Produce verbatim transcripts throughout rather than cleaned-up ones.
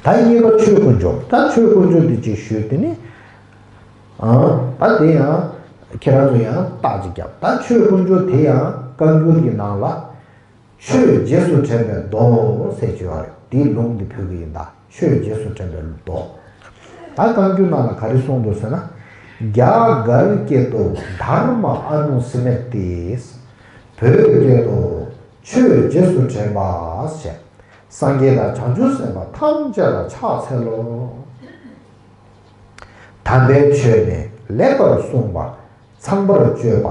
ད་གཉིས་པ་ཆོས་དཀོན་མཆོག་ད་ཆོས་དཀོན་མཆོག་འདི་གཅིག་ཞུས། དེ་ནི། ཨང་། ད་དེ་ཡང་ཁྱེད་རང་ཚོ་ཡང་བརྟག་ཅིག་རྒྱབ། ད་ཆོས་དཀོན་མཆོག་དེ་ཡང་བཀའ་འགྱུར་གྱི་ནང་ལ། ཆོས་རྗེས་སུ་དྲན་པའི་མདོ་ཟེར་གྱི་ཡོད་རེད། དེའི་ལུང་འདི་ཕུལ་གྱི་ཡིན། ད་ཆོས་རྗེས་སུ་དྲན་པའི་མདོ། ད་བཀའ་འགྱུར་ནང་ལ་ག་རེ་གསུངས་འདུག་ཟེར་ན། རྒྱ་གར་སྐད་དུ་དྷརྨ་ཨ་ནུ་སི་མེ་ཏི། བོད་སྐད་དུ་ཆོས་རྗེས་སུ་དྲན་པ་ཞེས། སངས་རྒྱས་དང་བྱང་ཆུབ་སེམས་དཔའ་ཐམས་ཅད་ལ་ཕྱག་འཚལ་ལོ། དམ་པའི་ཆོས་ནི་ལེགས་པར་གསུངས་པ། ཚངས་པར་སྤྱོད་པ།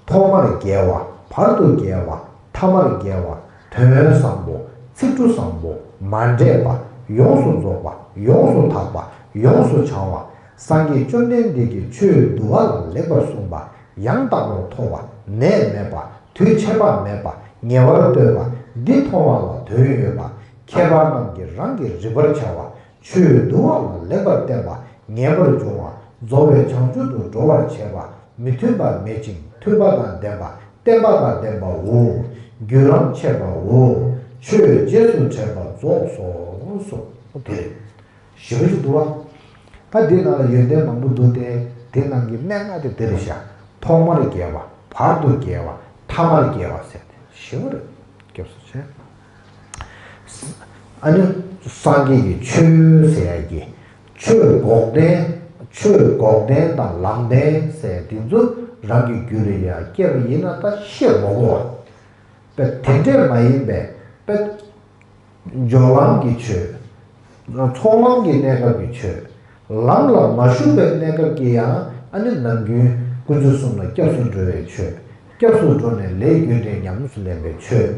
ཐོག་མར་རྒྱལ་བ། བར་དུ་རྒྱལ་བ། ཐ་མར་རྒྱལ་བ། དོན་བཟང་པོ། ཚིག་འབྲུ་བཟང་པོ། མ་འདྲེས་པ། ཡོངས་སུ་རྫོགས་པ། ཡོངས་སུ་དག་པ། ཡོངས་སུ་བྱང་བ། སངས་རྒྱས་བཅོམ་ལྡན་འདས་ཀྱི་ཆོས་འདུལ་བ་ལ་ལེགས་པར་གསུངས་པ། ཡང་དག་པར་མཐོ་བ། ནད་མེད་པ། དུས་ཆད་པ་མེད་པ། ཉེ་བར་གཏོད་པ། འདི་མཐོང་བ་ལ་དོན་ཡོད་པ། མཁས་པ་རྣམས་ཀྱིས་རང་གིས་རིག་པར་བྱ་བ། ཆོས་འདུལ་བ་ལ་ལེགས་པར་བརྟེན་པ། ངེས་པར་འབྱུང་བ། རྫོགས་པའི་བྱང་ཆུབ་ཏུ་འགྲོ་བར་བྱེད་པ། མི་མཐུན་པ་མེད་ཅིང་མཐུན་པ་དང་ལྡན་པ། བརྟན་པ་དང་ལྡན་པའོ། རྒྱུད་ལམ་ཆད་པའོ། ཆོས་རྗེས་སུ་དྲན་པ་རྫོགས་སོ། སོ་དེ་རེད། ཞེ་པོ་ཅིག་འདུག་བ། ད་འདི་ནང་ལ་ཡོན་ཏན་མང་པོ་འདུག་སྟེ། དེ་ནང་གི་གནད་འགག་དེ་འདི་རེད་ཤག་ཐོག་མར་རྒྱལ་བ། བར་དུ་རྒྱལ་བ། ཐ་མར་རྒྱལ་བ་ཟེར་ཏེ་ཞེ་པོ་རེད། སྐྱབས་སུ་མཆི། ཨ་ནི་སངས་རྒྱས་ཀྱི་ཆོས་ཟེར་ཡ་གི་ཆོས་འགོག་བདེན། ཆོས་འགོག་བདེན་དང་ལམ་བདེན་ཟེར་དེ་ཚོ་རང་གི་རྒྱུད་ལ་ཡ་སྐྱེས་པ་ཡིན་ན་ད་ཤེས་མ་དགོས་པ། དཔེ་དེ་འདྲས་མ་ཡིན་པའི་དཔེ་སྦྱོར་ལམ་གྱི་ཆོས། ཚོགས་ལམ་གྱི་གནས་སྐབས་ཀྱི་ཆོས། ལམ་ལ་མ་ཞུགས་པའི་གནས་སྐབས་ཀྱི་ཡང་ཨ་ནི་ནམ་རྒྱུན་དཀོན་མཆོག་གསུམ་ལ་སྐྱབས་སུ་འགྲོ་བའི་ཆོས། སྐྱབས་སུ་འགྲོ་ནས་ལས་རྒྱུ་འབྲས་ཉམས་སུ་ལེན་པའི་ཆོས།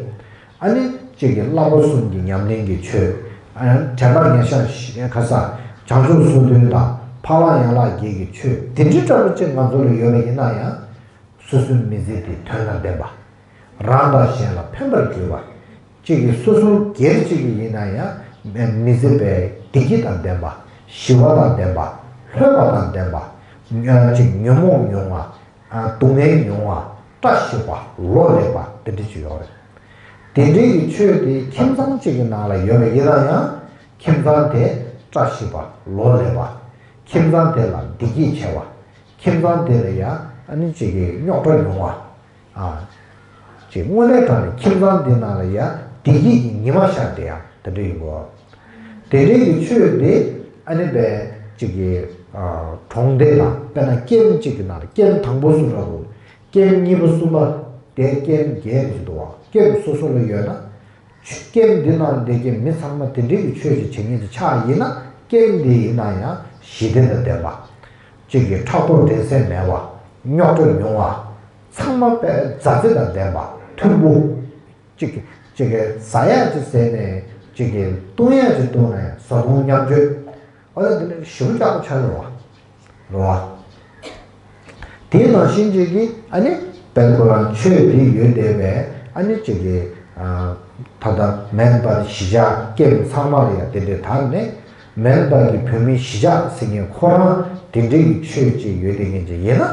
ཨ་ནི་གཅིག་གི་བསླབ་པ་གསུམ་གྱི་ཉམས་ལེན་གྱི་ཆོས། ཨ་ནི་དྲན་པ་ཉེར་ཞག་ཁ་ས་བྱང་ཆུབ་སོ་བདུན་དང་འཕགས་པ་ཡན་ལག་བརྒྱད་ཀྱི་ཆོས་དེ་འདྲའི་འདྲ་པོ་གཅིག་ང་ཚོ་ལ་ཡོད་པ་ཡིན་ན་ཡང་། སོ་སོའི་མི་ཚེ་དེ་དོན་དང་ལྡན་པ། རང་དང་གཞན་ལ་ཕན་པར་གྱུར་པ། གཅིག་གིས་སོ་སོ་སྒེར་གཅིག་གིས་ཡིན་ན་ཡང་མི་ཚེ་པའི་བདེ་སྐྱིད་དང་ལྡན་པ། ཞི་བ་དང་ལྡན་པ། ལྷོད་པ་དང་ལྡན་པ། ཉོན་ཅིག་ཉོན་མོངས་ཉུང་བ། སྡུག་བསྔལ་ཉུང་བ། བཀྲ་ཤིས་པ། ལོ་ལེགས་པ་དེ་འདྲ་ཅིག་ཡོད་རེད། དེ་འདྲའི་གི་ཆོས་དེ་ཁྱིམ་ཚང་གཅིག་གི་ནང་ལ་ཡོད་པ་ཡིན་ན་ཡང་ཁྱིམ་ཚང་དེ་བཀྲ་ཤིས་པ། ལོ་ལེགས་པ། ཁྱིམ་ཚང་དེ་ལ་བདེ་སྐྱིད་ཆེ་བ། ཁྱིམ་ཚང་དེ་ལ་ཡང་ཨ་ནི་གཅིག་གི་རྙོག་དྲ་ཉུང་བ། ཨ། ཅིག་དངོས་གནས་དྲང་ནས་ཁྱིམ་ཚང་འདི་ནང་ལ་ཡང་བདེ་སྐྱིད་ཀྱི་ཉི་མ་ཤར་བསྡད་ཡག་དེ་འདྲ་ཡིན་དགོས། དེ་འདྲའི་གི་ཆོས་དེ་ཨ་ནི་པའི་ཅིག་གི་ཨ་གྲོང་སྡེ་དང་དཔེར་ན་ཀེམ་གཅིག་གི་ནང་ལ་ཀེམ་དང་པོ་སུ་རག་གོ། ཀེམ་གཉིས་པ་གསུམ་པ་དེ་ཀེམ་བརྒྱད་རེ་ཞིག་འདུག་བ། ཀེམ་སོ་སོ་ལ་ཡོད་ན། ཀེམ་འདི་ནང་བསྡད་མཁན་མི་ཚང་མ་དེ་འདྲའི་གི་ཆོས་ཅིག་བྱེད་མཁན་ཅིག་ཆགས་ཡིན་ན་ཀེམ་འདི་ཡིན་ན་ཡང་ཞི་བདེ་དང་ལྡན་པ། གཅིག་གི་ཕྲག་དོག་འགྲན་སེམས་མེད་པ། རྙོག་དྲ་ཉུང་བ། ཚང་མ་དཔེ་མཛའ་བརྩེ་དང་ལྡན་པ། མཐུན་པོ། གཅིག་གིས་གཅིག་གིས་ཟ་ཡག་ཅིག་ཟས་ནས་གཅིག་གིས་བཏུང་ཡག་ཅིག་བཏུང་ནས་བཟའ་བཏུང་མཉམ་སྤྱོད། ཨོ་ལེ་འདི་ནི་ཞེ་པོ་ཅིག་ཡག་པོ་ཆགས་ཀྱི་རེད་བ། རེད་བ། དེ་ནང་བཞིན་གཅིག་གིས་ཨ་ནི་དཔལ་ཁོ་རང་ཆོས་འདི་ཡོད་བསྡད་པས་ཨ་ནི་གཅིག་གིས་ད་ལྟ་མེ་འབར་གཞིས་ཆགས་ཀེམ་ཚང་མ་ལ་ཡང་དེ་འདྲའི་དར་ནས་མེ་འབར་གྱི་བོད་མི་གཞིས་ཆགས་ཟེར་མཁན་ཁོ་རང་དེ་འདྲའི་གི་ཆོས་ཅིག་ཡོད་བསྡད་མཁན་ཅིག་ཡིན་ན།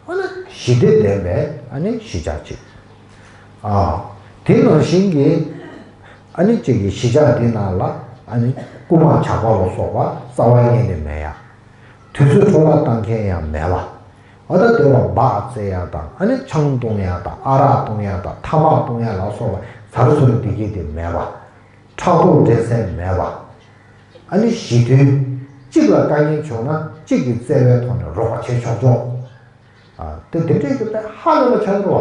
ཨ་ནི་ཞི་བདེ་ལྡན་པའི་ཨ་ནི་གཞིས་ཆགས་ཅིག་ཨ། དེ་ནང་བཞིན་གྱི་ཨ་ནི་གཅིག་གི་གཞིས་ཆགས་འདི་ནང་ལ་ཨ་ནི་རྐུ་མ་ཇག་པ་ལ་སོགས་པ་རྩ་བ་ཉིད་ནས་མེད་ཡ། དུས་ཚོད་འཕྲོ་བརླག་བཏང་མཁན་ཡང་མེད་པ། ཨ་ད་དེ་བ་སྦག་རྩེ་ཡ་དང་ཨ་ནི་ཆང་བཏུང་ཡ་དང་ཨ་རག་བཏུང་ཡ་དང་ཐ་མག་བཏུང་ཡ་ལ་སོགས་པ་ཚར་ཚུར་བདེ་སྐྱིད་དེ་མེད་པ། ཕྲག་དོག་འགྲན་སེམས་མེད་པ། ཨ་ནི་ཞི་མཐུན། གཅིག་ལ་དཀའ་ངལ་བྱུང་ན་གཅིག་གི་བརྩེ་བའི་ཐོག་ནས་རོགས་པ་བྱེད་ཆོག་ཆོག་ཨ་དེ་དེ་འདྲའི་གི་དཔེ་ཧ་ལས་པ་ཆགས་ཀྱི་རེད་བ།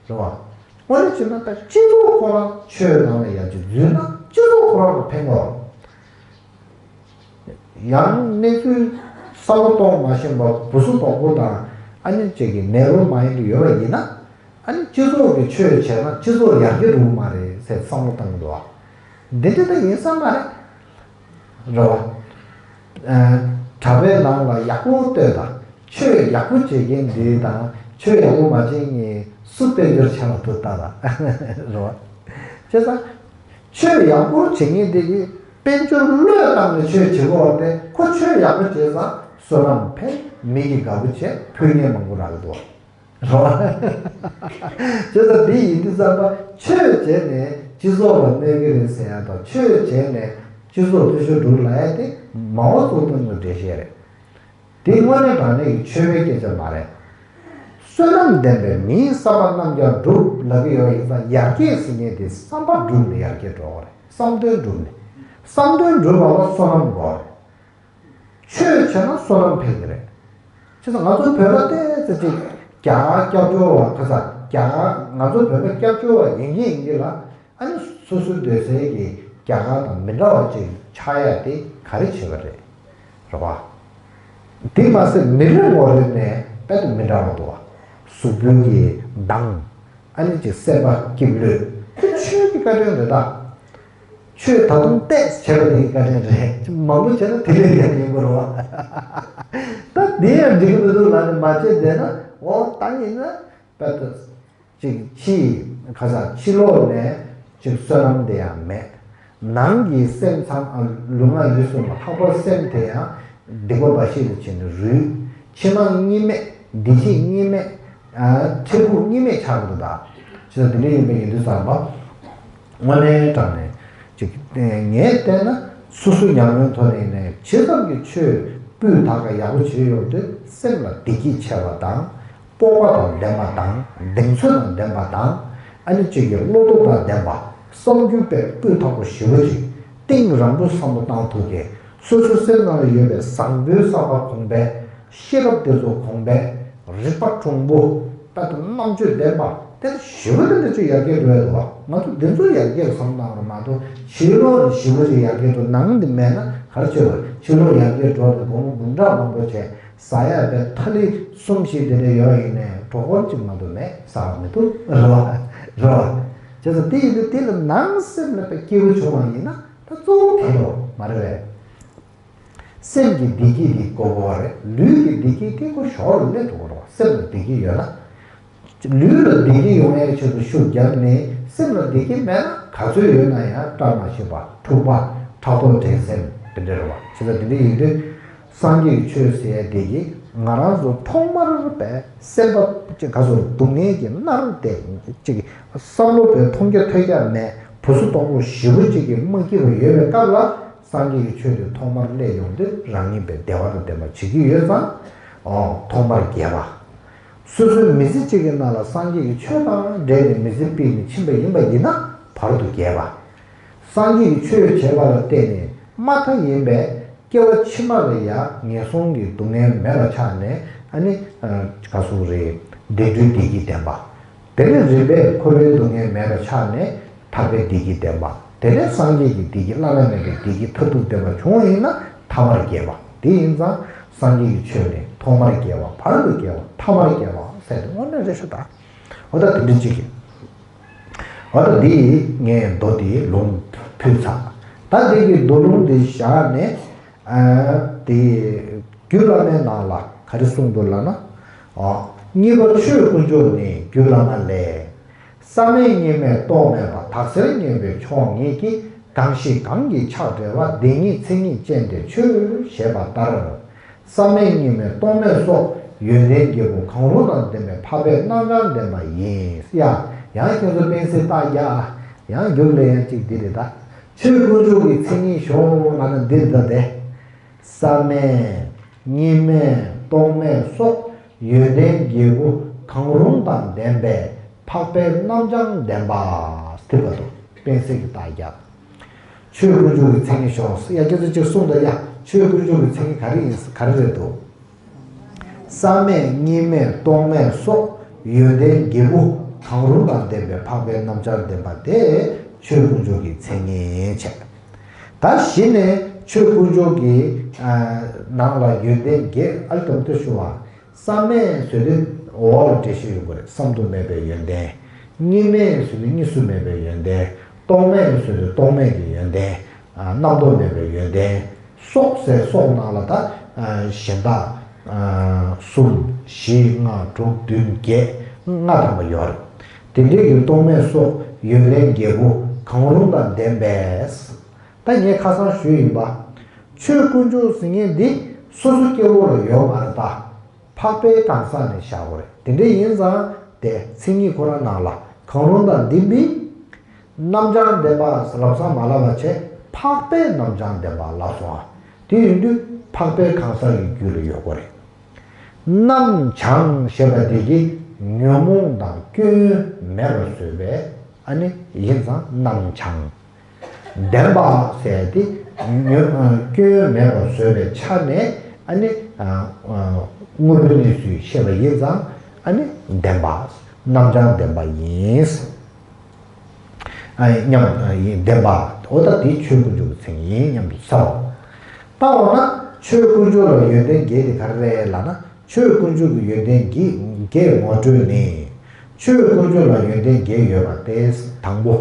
རེད་བ། དངོས་གནས་བྱས་ན་ད་སྤྱི་ཚོགས་ཁོ་རང་ཆོས་ནང་ལ་ཡར་ཅིག་འཛུལ་ན་སྤྱི་ཚོགས་ཁོ་རང་ལ་ཕན་གྱི་རེད། ཡང་གནས་ཚུལ་བསམ་བློ་གཏོང་མ་ཤེས་པ་བུ་སུ་དོག་པོ་དང་ཨ་ནི་གཅིག་གི་ནད་རོ་མ་ཡིན་དུ་ཡོད་པ་ཡིན་ན། ཨ་ནི་སྤྱི་ཚོགས་ཀྱི་ཆོས་བྱས་ན་སྤྱི་ཚོགས་ཡར་རྒྱས་འགྲོ་གི་མ་རེད་ཟེར་བསམ་བློ་བཏང་གི་འདུག་བ། འདི་འདྲ་ད་ཡིན་ས་མ་རེད། རེད་བ། ཨ། གྲྭ་པའི་ནང་ལ་ཡག་པོ་ལྟོས་དང་། ཆོས་ཡག་པོ་བྱེད་མཁན་འདི་དང་ཆོས་ཡག་པོ་མ་བྱེད་མཁན་སུ་དཔལ་འབྱོར་ཆེ་བ་འདུག་ལྟ་དང་། རེད་བ། བྱས་ཙང་། ཆོས་ཡག་པོ་བྱེད་མཁན་དེ་གིས་དཔལ་འབྱོར་བློས་བཏང་ནས་ཆོས་བྱེད་དགོས་པ་དེ་ཁོ་ཆོས་ཡག་པོ་བྱས་ཙང་བསོད་ནམས་འཕེལ། མི་གིས་དགའ་པོ་བྱས། ཕུལ་མཁན་མང་པོ་རག་གི་འདུག་བ། རེད་བ། བྱས་ཙང་འདི་ཡིན་དུས་ཙམ་པ་ཆོས་བྱས་ནས་སྤྱི་ཚོགས་ལ་གནོད་ཀྱི་རེད་ཟེར་ཡ་དང་ཆོས་བྱས་ནས་ སྤྱི་ཚོགས་འཐུས་ཤོར་འགྲུབ་ལབ་ཡ་དེ་མ་འོངས་གཙོ་བོ་གི་འགྲེལ་བཤད་རེད། དེ་དངོས་གནས་དྲང་གནས་ཀྱི་ཆོས་པའི་སྐད་ཆ་མ་རེད། བསོད་ནམས་ལྡན་པའི་མིའི་བསམ་པ་རྣམས་ཀྱང་འགྲུབ་ལབ་ཀྱི་ཡོད་ཡིན་ཙང་ཡར་རྒྱས་ཟེར་མཁན་དེ་བསམ་པ་འགྲུབ་ནས་ཡར་རྒྱས་འགྲོ་བ་རེད། བསམ་དོན་འགྲུབ་ནས། བསམ་དོན་འགྲུབ་པ་ལ་བསོད་ནམས་དགོས་རེད། ཆོས་བྱས་ན་བསོད་ནམས་འཕེལ་གྱི་རེད། བྱས་ཙང་ང་ཚོ་བོད་པ་ཏོག་ཙམ་ཅིག་རྒྱ་གར་སྐྱབས་བཅོལ་བ་ཁ་ས་རྒྱ་གར་ང་ཚོ་བོད་པ་སྐྱབས་བཅོལ་བ་ཡིན་གྱི་ཡིན་གྱི་ལ། ཨ་ནི་སོ་སོའི་སྡོད་སའི་གི་རྒྱ་གར་དང་མི་འདྲ་བ་ཅིག་ཆགས་ཡ་དེ་ག་རེ་བྱེད་པ་རེད། རེད་བ། དེ་མ་ཟད་མི་རེ་ངོ་རེ་ནས་དཔེ་དེ་མི་འདྲ་བ་འདུག་བ། གཟུགས་པོའི་གི་མདངས། ཨ་ནི་ཅིག་སེམས་པ་སྐྱིད་ལོས། དེ་ཆོས་ཀྱི་བཀའ་དྲིན་རེད་ད། ཆོས་ད་དུང་ཏོག་ཙམ་བྱས་པ་དེ་གི་བཀའ་དྲིན་རེད། མང་པོ་བྱས་ན་དེ་ལས་ཡག་ཡིན་པ་རེད་བ། ད་དེ་ཡང་འགྲིག་གི་མི་འདུག་ལབ་ནས་མ་བྱས་བསྡད་ན། འོ་ད་ཡིན་ན་དཔེ་དེ། ཅིག་ཕྱི་ཁ་ས་ཕྱི་ལོགས་ནས་ཅིག་བསོད་ནམས་དེ་ཡང་མེད། ནང་གི་སེམས་ཙམ་ཨ་ལུས་ངག་ཡིད་གསུམ་ལ་ལྷག་པར་སེམས་དེ་ཡང་སྡིག་པ་འབའ་ཞིག་ཏུ་བྱས་ནས་རུལ། ཕྱི་ནང་གཉིས་མེད། བདེ་སྐྱིད་གཉིས་མེད། ཨ་འཕྲལ་ཕུགས་གཉིས་མེད་ཆགས་འདུག་ད། བྱས་ཙང་དེ་འདྲ་ཡིན་པ་ཡིན་དུས་ཙམ་པ། དངོས་གནས་དྲང་གནས་ཅིག་ངས་བལྟས་ན་སོ་སོའི་ཉམས་མྱོང་ཐོག་ནས་ནས་ཇི་ཙམ་གྱི་ཆོས་སྤུས་དག་ག་ཡག་པོ་བྱེད་ཡོང་དུས་སེམས་ལ་བདེ་སྐྱིད་ཆེ་བ་དང་། སྤོབས་པ་དང་ལྡན་པ་དང་གདེང་ཚོད་དང་ལྡན་པ་དང་། ཨ་ནི་གཅིག་གི་བློ་སྟོབས་དང་ལྡན་པ། བསམ་རྒྱུ་དཔེ་སྤུས་དག་པོ་ཞེ་པོ་ཅིག་གཏིང་རིང་པོ་བསམ་བློ་བཏང་ཐུབ་མཁན། སོ་སོའི་སེམས་ནང་ལ་ཡོད་པའི་བཟང་པོའི་བསམ་པ་གོང་འཕེལ། ཤེས་རབ་དེ་ཚོ་གོང་འཕེལ། རིག་པ་གྲུང་པོ། དཔེ་དང་རྣམ་དཔྱོད་ལྡན་པ་དེ་ཞེ་པོ་དེ་འདྲ་ཅིག་ཡར་རྒྱས་འགྲོ་ཡ་འདུག་བ། ང་ཚོ་འདི་ཚོ་ཡར་རྒྱས་བསམ་བཏང་རོགས་མ་གཏོགས་ཕྱི་ལོགས་ནས་ཞེ་པོ་ཅིག་ཡར་རྒྱས་འགྲོ་ནང་འདི་མེད་ན་ག་རེ་བྱེད་པ། ཕྱི་ལོགས་ཡར་རྒྱས་འགྲོ་དེ་སྒོར་མོ་འབུམ་ཕྲག་མང་པོ་བྱས། ཟ་ཡ་བའི་ཐ་ལི་གསུམ་བཞི་དེ་འདྲ་ཡོད་ཡིན་ནའི་གྲོད་ཁོག་གཅིག་མ་གཏོགས་མེད་ཟ་བ་མི་འདུག་རེད་བ། རེད་བ། བྱས་ཙང་དེ་ཡིན་དུས་དེ་ལ་ནང་སེམས་ལ་དཔེ་སྐྱིད་པོ་བྱུང་བ་ཡིན་ན་ད་གཙོ་བོ་དེ་རེད་མ་རེད་པས། སེམས་ཀྱི་བདེ་སྐྱིད་དེ་དགོས་དགོས་པ་རེད། ལུས་ཀྱི་བདེ་སྐྱིད་དེ་ཁོ་ཞོར་ལ་སླེབས་འགྲོ་གི་རེད་བ། སེམས་ལ་བདེ་སྐྱིད་ཡོད་ན། ལུས་ལ་བདེ་སྐྱིད་ཡོང་ཡའི་ཆེད་དུ་ཤུགས་བརྒྱབ་ནས་སེམས་ལ་བདེ་སྐྱིད་མེད་ན་ག་ཚོད་ཡོད་ན་ཡང་བཀྲ་མ་ཤིས་པ། འཁྲུག་པ། ཕྲག་དོག་འགྲན་སེམས་དེ་འདྲ་རེད་བ། བྱས་ཙང་དེ་འདྲ་ཡིན་དུས། སངས་རྒྱས་ཀྱི་ཆོས་ཟེར་ཡ་དེ་གིས་ང་རང་ཚོ་ཐོག་མར་པའི་སེམས་པ་ཅིག་ག་ཚོད་སྡུག་བསྔལ་གྱི་མནར་ཏེ་ཅིག་བསམ་བློ་པའི་མཐོང་རྒྱ་ཐོས་རྒྱ་མེད་བུ་སུ་སྟོང་པོ་ཞེ་པོ་ཅིག་གི་མ་སྐྱིད་པ་ཡོད་པའི་སྐབས་ལ་སངས་རྒྱས་ཀྱི་ཆོས་དེ་ཐོག་མར་སླེབས་ཡོང་དུས་རང་ཉིད་པའི་བདེ་བ་དང་ལྡན་པ་བྱེད་ཀྱི་ཡོད་ཙང་། ཨོ་ཐོག་མར་རྒྱས་པ། སོ་སོའི་མི་ཚེ་གཅིག་གི་ནང་ལ་སངས་རྒྱས་ཀྱི་ཆོས་དང་འབྲེལ་ནས་མི་ཚེ་སྤེལ་ནས་ཕྱིན་པ་ཡིན་པ་ཡིན་ན་བར་དུ་རྒྱས་པ། སངས་རྒྱས་ཀྱི་ཆོས་བྱས་པ་ལ་བརྟེན་ནས་མ་མཐའ་ཡིན་པའི་སྐྱེ་བ་ཕྱི་མ་ལ་ཡང་ངན་སོང་གི་སྡུག་བསྔལ་མེད་པ་ཆགས་ནས་ཨ་ནི་ག་སུ་རེད། བདེ་འབྲས་བདེ་སྐྱིད་ལྡན་པ། དེ་ནས་རིམ་པས་འཁོར་བའི་སྡུག་བསྔལ་མེད་པ་ཆགས་ནས་ཐར་པའི་བདེ་སྐྱིད་ལྡན་པ། དེ་ནས་སངས་རྒྱས་ཀྱི་བདེ་སྐྱིད་བླ་ན་མེད་པའི་བདེ་སྐྱིད་མཐར་ཐུག་ལྡན་པ་བྱུང་བ་ཡིན་ན་ཐ་མར་རྒྱས་པ། དེ་ཡིན་ཙང་སངས་རྒྱས་ཀྱི་ཆོས་ནི་ཐོག་མར་རྒྱས་པ། བར་དུ་རྒྱས་པ། ཐ་མར་རྒྱས་པ་ཟེར་ཏེ་དངོས་གནས་རེ་ཞུ་དང་། འོ་ད་དེ་འདྲ་གཅིག་གིས། འོ་ད་འདི་ངས་མདོ་འདི་ལུང་ཕུལ་ཚར། ད་འདི་གི་མདོ་ལུང་འདི་བཞག་ནས་ཨ་དེ་རྒྱུད་བླ་མའི་ནང་ལ་ག་རེ་གསུངས་འདུག་ལབ་ན། ཨ་གཉིས་པ་ཆོས་དཀོན་མཆོག་ནི་རྒྱུད་བླ་མ་ལས། བསམ་མེད་གཉིས་མེད་རྟོག་མེད་པ། དག་གསེར་སྙན་པའི་མཆོག་ཉིད་ཀྱིས། གང་ཞིག་གང་གིས་ཕྱག་བྲལ་བ། བདེན་གཉིས་མཚན་ཉིད་ཅན་དེ་ཆོས། ཞེས་པ་ལྟར། བསམ་མེད་གཉིས་མེད་རྟོག་མེད་སོགས་ཡོན་ཏན་བརྒྱད་པོ་གང་རུང་དང་ལྡན་པའི་འཕགས་པའི་རྣམ་གྲངས་ལྡན་པ་ཡིན། ཡ། ཡང་ཁྱེད་ཚོ་སྤེན་སྲིད་རྟགས་རྒྱག་ཡང་རྒྱུགས་ལེན་ཡང་གཅིག་འདི་རེད་ད། ཆོས་དཀོན་མཆོག་གི་མཚན་ཉིད་ཤོག་ང་ན་འདི་རེད་ད་དེ། བསམ་མེད། གཉིས་མེད། རྟོག་མེད་སོགས་ཡོན་ཏན་བརྒྱད་པོ་གང་རུང་དང་ལྡན་པའི་འཕགས་པའི་རྣམ་གྲངས་ལྡན་པ། དེ་བར་དུ་སྤེན་སྲིད་ཀྱི་རྟགས་རྒྱག་ཆོས་དཀོན་མཆོག་གི་མཚན་ཉིད་ཤོག་ཡ་ཁྱེད་ཚོ་གཅིག་གསུངས་དང་ཡ། ཆོས་དཀོན་མཆོག་གི་མཚན་ཉིད་ག་རེ་ཡིན། ག་རེ་རེད་འདུག་བསམ་མེད་གཉིས་མེད་རྟོག་མེད་སོགས་ཡོན་ཏན་བརྒྱད་པོ་གང་རུང་དང་ལྡན་པའི་འཕགས་པའི་རྣམ་གྲངས་ལྡན་པ་དེ་ཆོས་དཀོན་མཆོག་གི་མཚན་ཉིད་བྱས། ད་གཞི་ནས་ཆོས་དཀོན་མཆོག་གི་ནང་ལ་ཡོན་ཏན་བརྒྱད་ཨ་ལྟ་བུ་དེ་ཞུ་བ། བསམ་མེད་ཟེར་དུས་འོག་ལ་འགྲེལ་བཤད་ཡོང་གི་རེད། བསམ་དུ་མེད་པའི་ཡོན་ཏན། གཉིས་མེད་ཟེར་དུས་གཉིས་སུ་མེད་པའི་ཡོན་ཏན། རྟོག་མེད་ཟེར་དུས་རྟོག་མེད་ཀྱི་ཡོན་ཏན། ཨ་རྣམ་རྟོག་མེད་པའི་ཡོན་ཏན། སོགས་ཟེར་སོགས་ནང་ལ་ད་ཨ་གཞན་དག་ཨ་གསུམ་བཞི་ལྔ་དྲུག་བདུན་བརྒྱད་ལྔ་ཐམ་པ་ཡོད་རེད། དེ་འདྲའི་གི་རྟོག་མེད་སོགས་ཡོན་ཏན་བརྒྱད་པོ་གང་རུང་དང་ལྡན་པས། ད་ངས་ཁ་སང་ཞུས་ཡིན་པ། ཆོས་དཀོན་མཆོག་ཟེར་མཁན་འདི་སོ་སོ་སྐྱེ་བོ་ལ་ཡོད་མ་རེད་ད། འཕགས་པའི་གང་ཟག་ནས་བཞག་དགོས་རེད། དེ་འདྲ་ཡིན་ཙང་དེ་མཚན་ཉིད་ཁོ་རང་ནང་ལ་གང་རུང་དང་ལྡན་པའི་རྣམ་གྲངས་ལྡན་པ་ལབ་ས་མ་ལབ་པ་བྱས། འཕགས་པའི་རྣམ་བྱང་བདེན་པ་ལ་སོང་ཨ། དེ་ཡིན་དུས་འཕགས་པའི་གང་ཟག་གི་རྒྱུད་ལ་ཡོད་དགོས་རེད། རྣམ་བྱང་ཞེས་པ་དེ་གི་ཉོན་མོངས་དང་སྐྱོན་མེད་པར་བཟོས་པའི་ཨ་ནི་ཡིན་ཙང་རྣམ་བྱང་། བདེན་པ་ཟེར་དེ་ཉོན་སྐྱོན་མེད་པར་བཟོས་པའི་ཆ་ནས་ཨ་ནི་དངོས་པོའི་གནས་ཚུལ་བཤད་པ་ཡིན་ཙང་ཨ་ནི་བདེན་པ། རྣམ་བྱང་བདེན་པ་ཡིན། ཨ་ཡིན་སྙམ་ཡིན་བདེན་པ། འོ་ད་དེ་ཆོས་དཀོན་མཆོག་གི་མཚན་ཉིད་ཡིན་སྙམ་དུ་བསམ། ད་འོ་ན་ཆོས་དཀོན་མཆོག་ལ་ཡོན་ཏན་བརྒྱད་དེ་ག་རེ་རེད་ལབ་ན། ཆོས་དཀོན་མཆོག་གི་ཡོན་ཏན་བརྒྱད་བརྒྱད་ངོ་སྤྲོད་ནི། ཆོས་དཀོན་མཆོག་ལ་ཡོན་ཏན་བརྒྱད་ཡོད་པ་སྟེ། དང་པོ།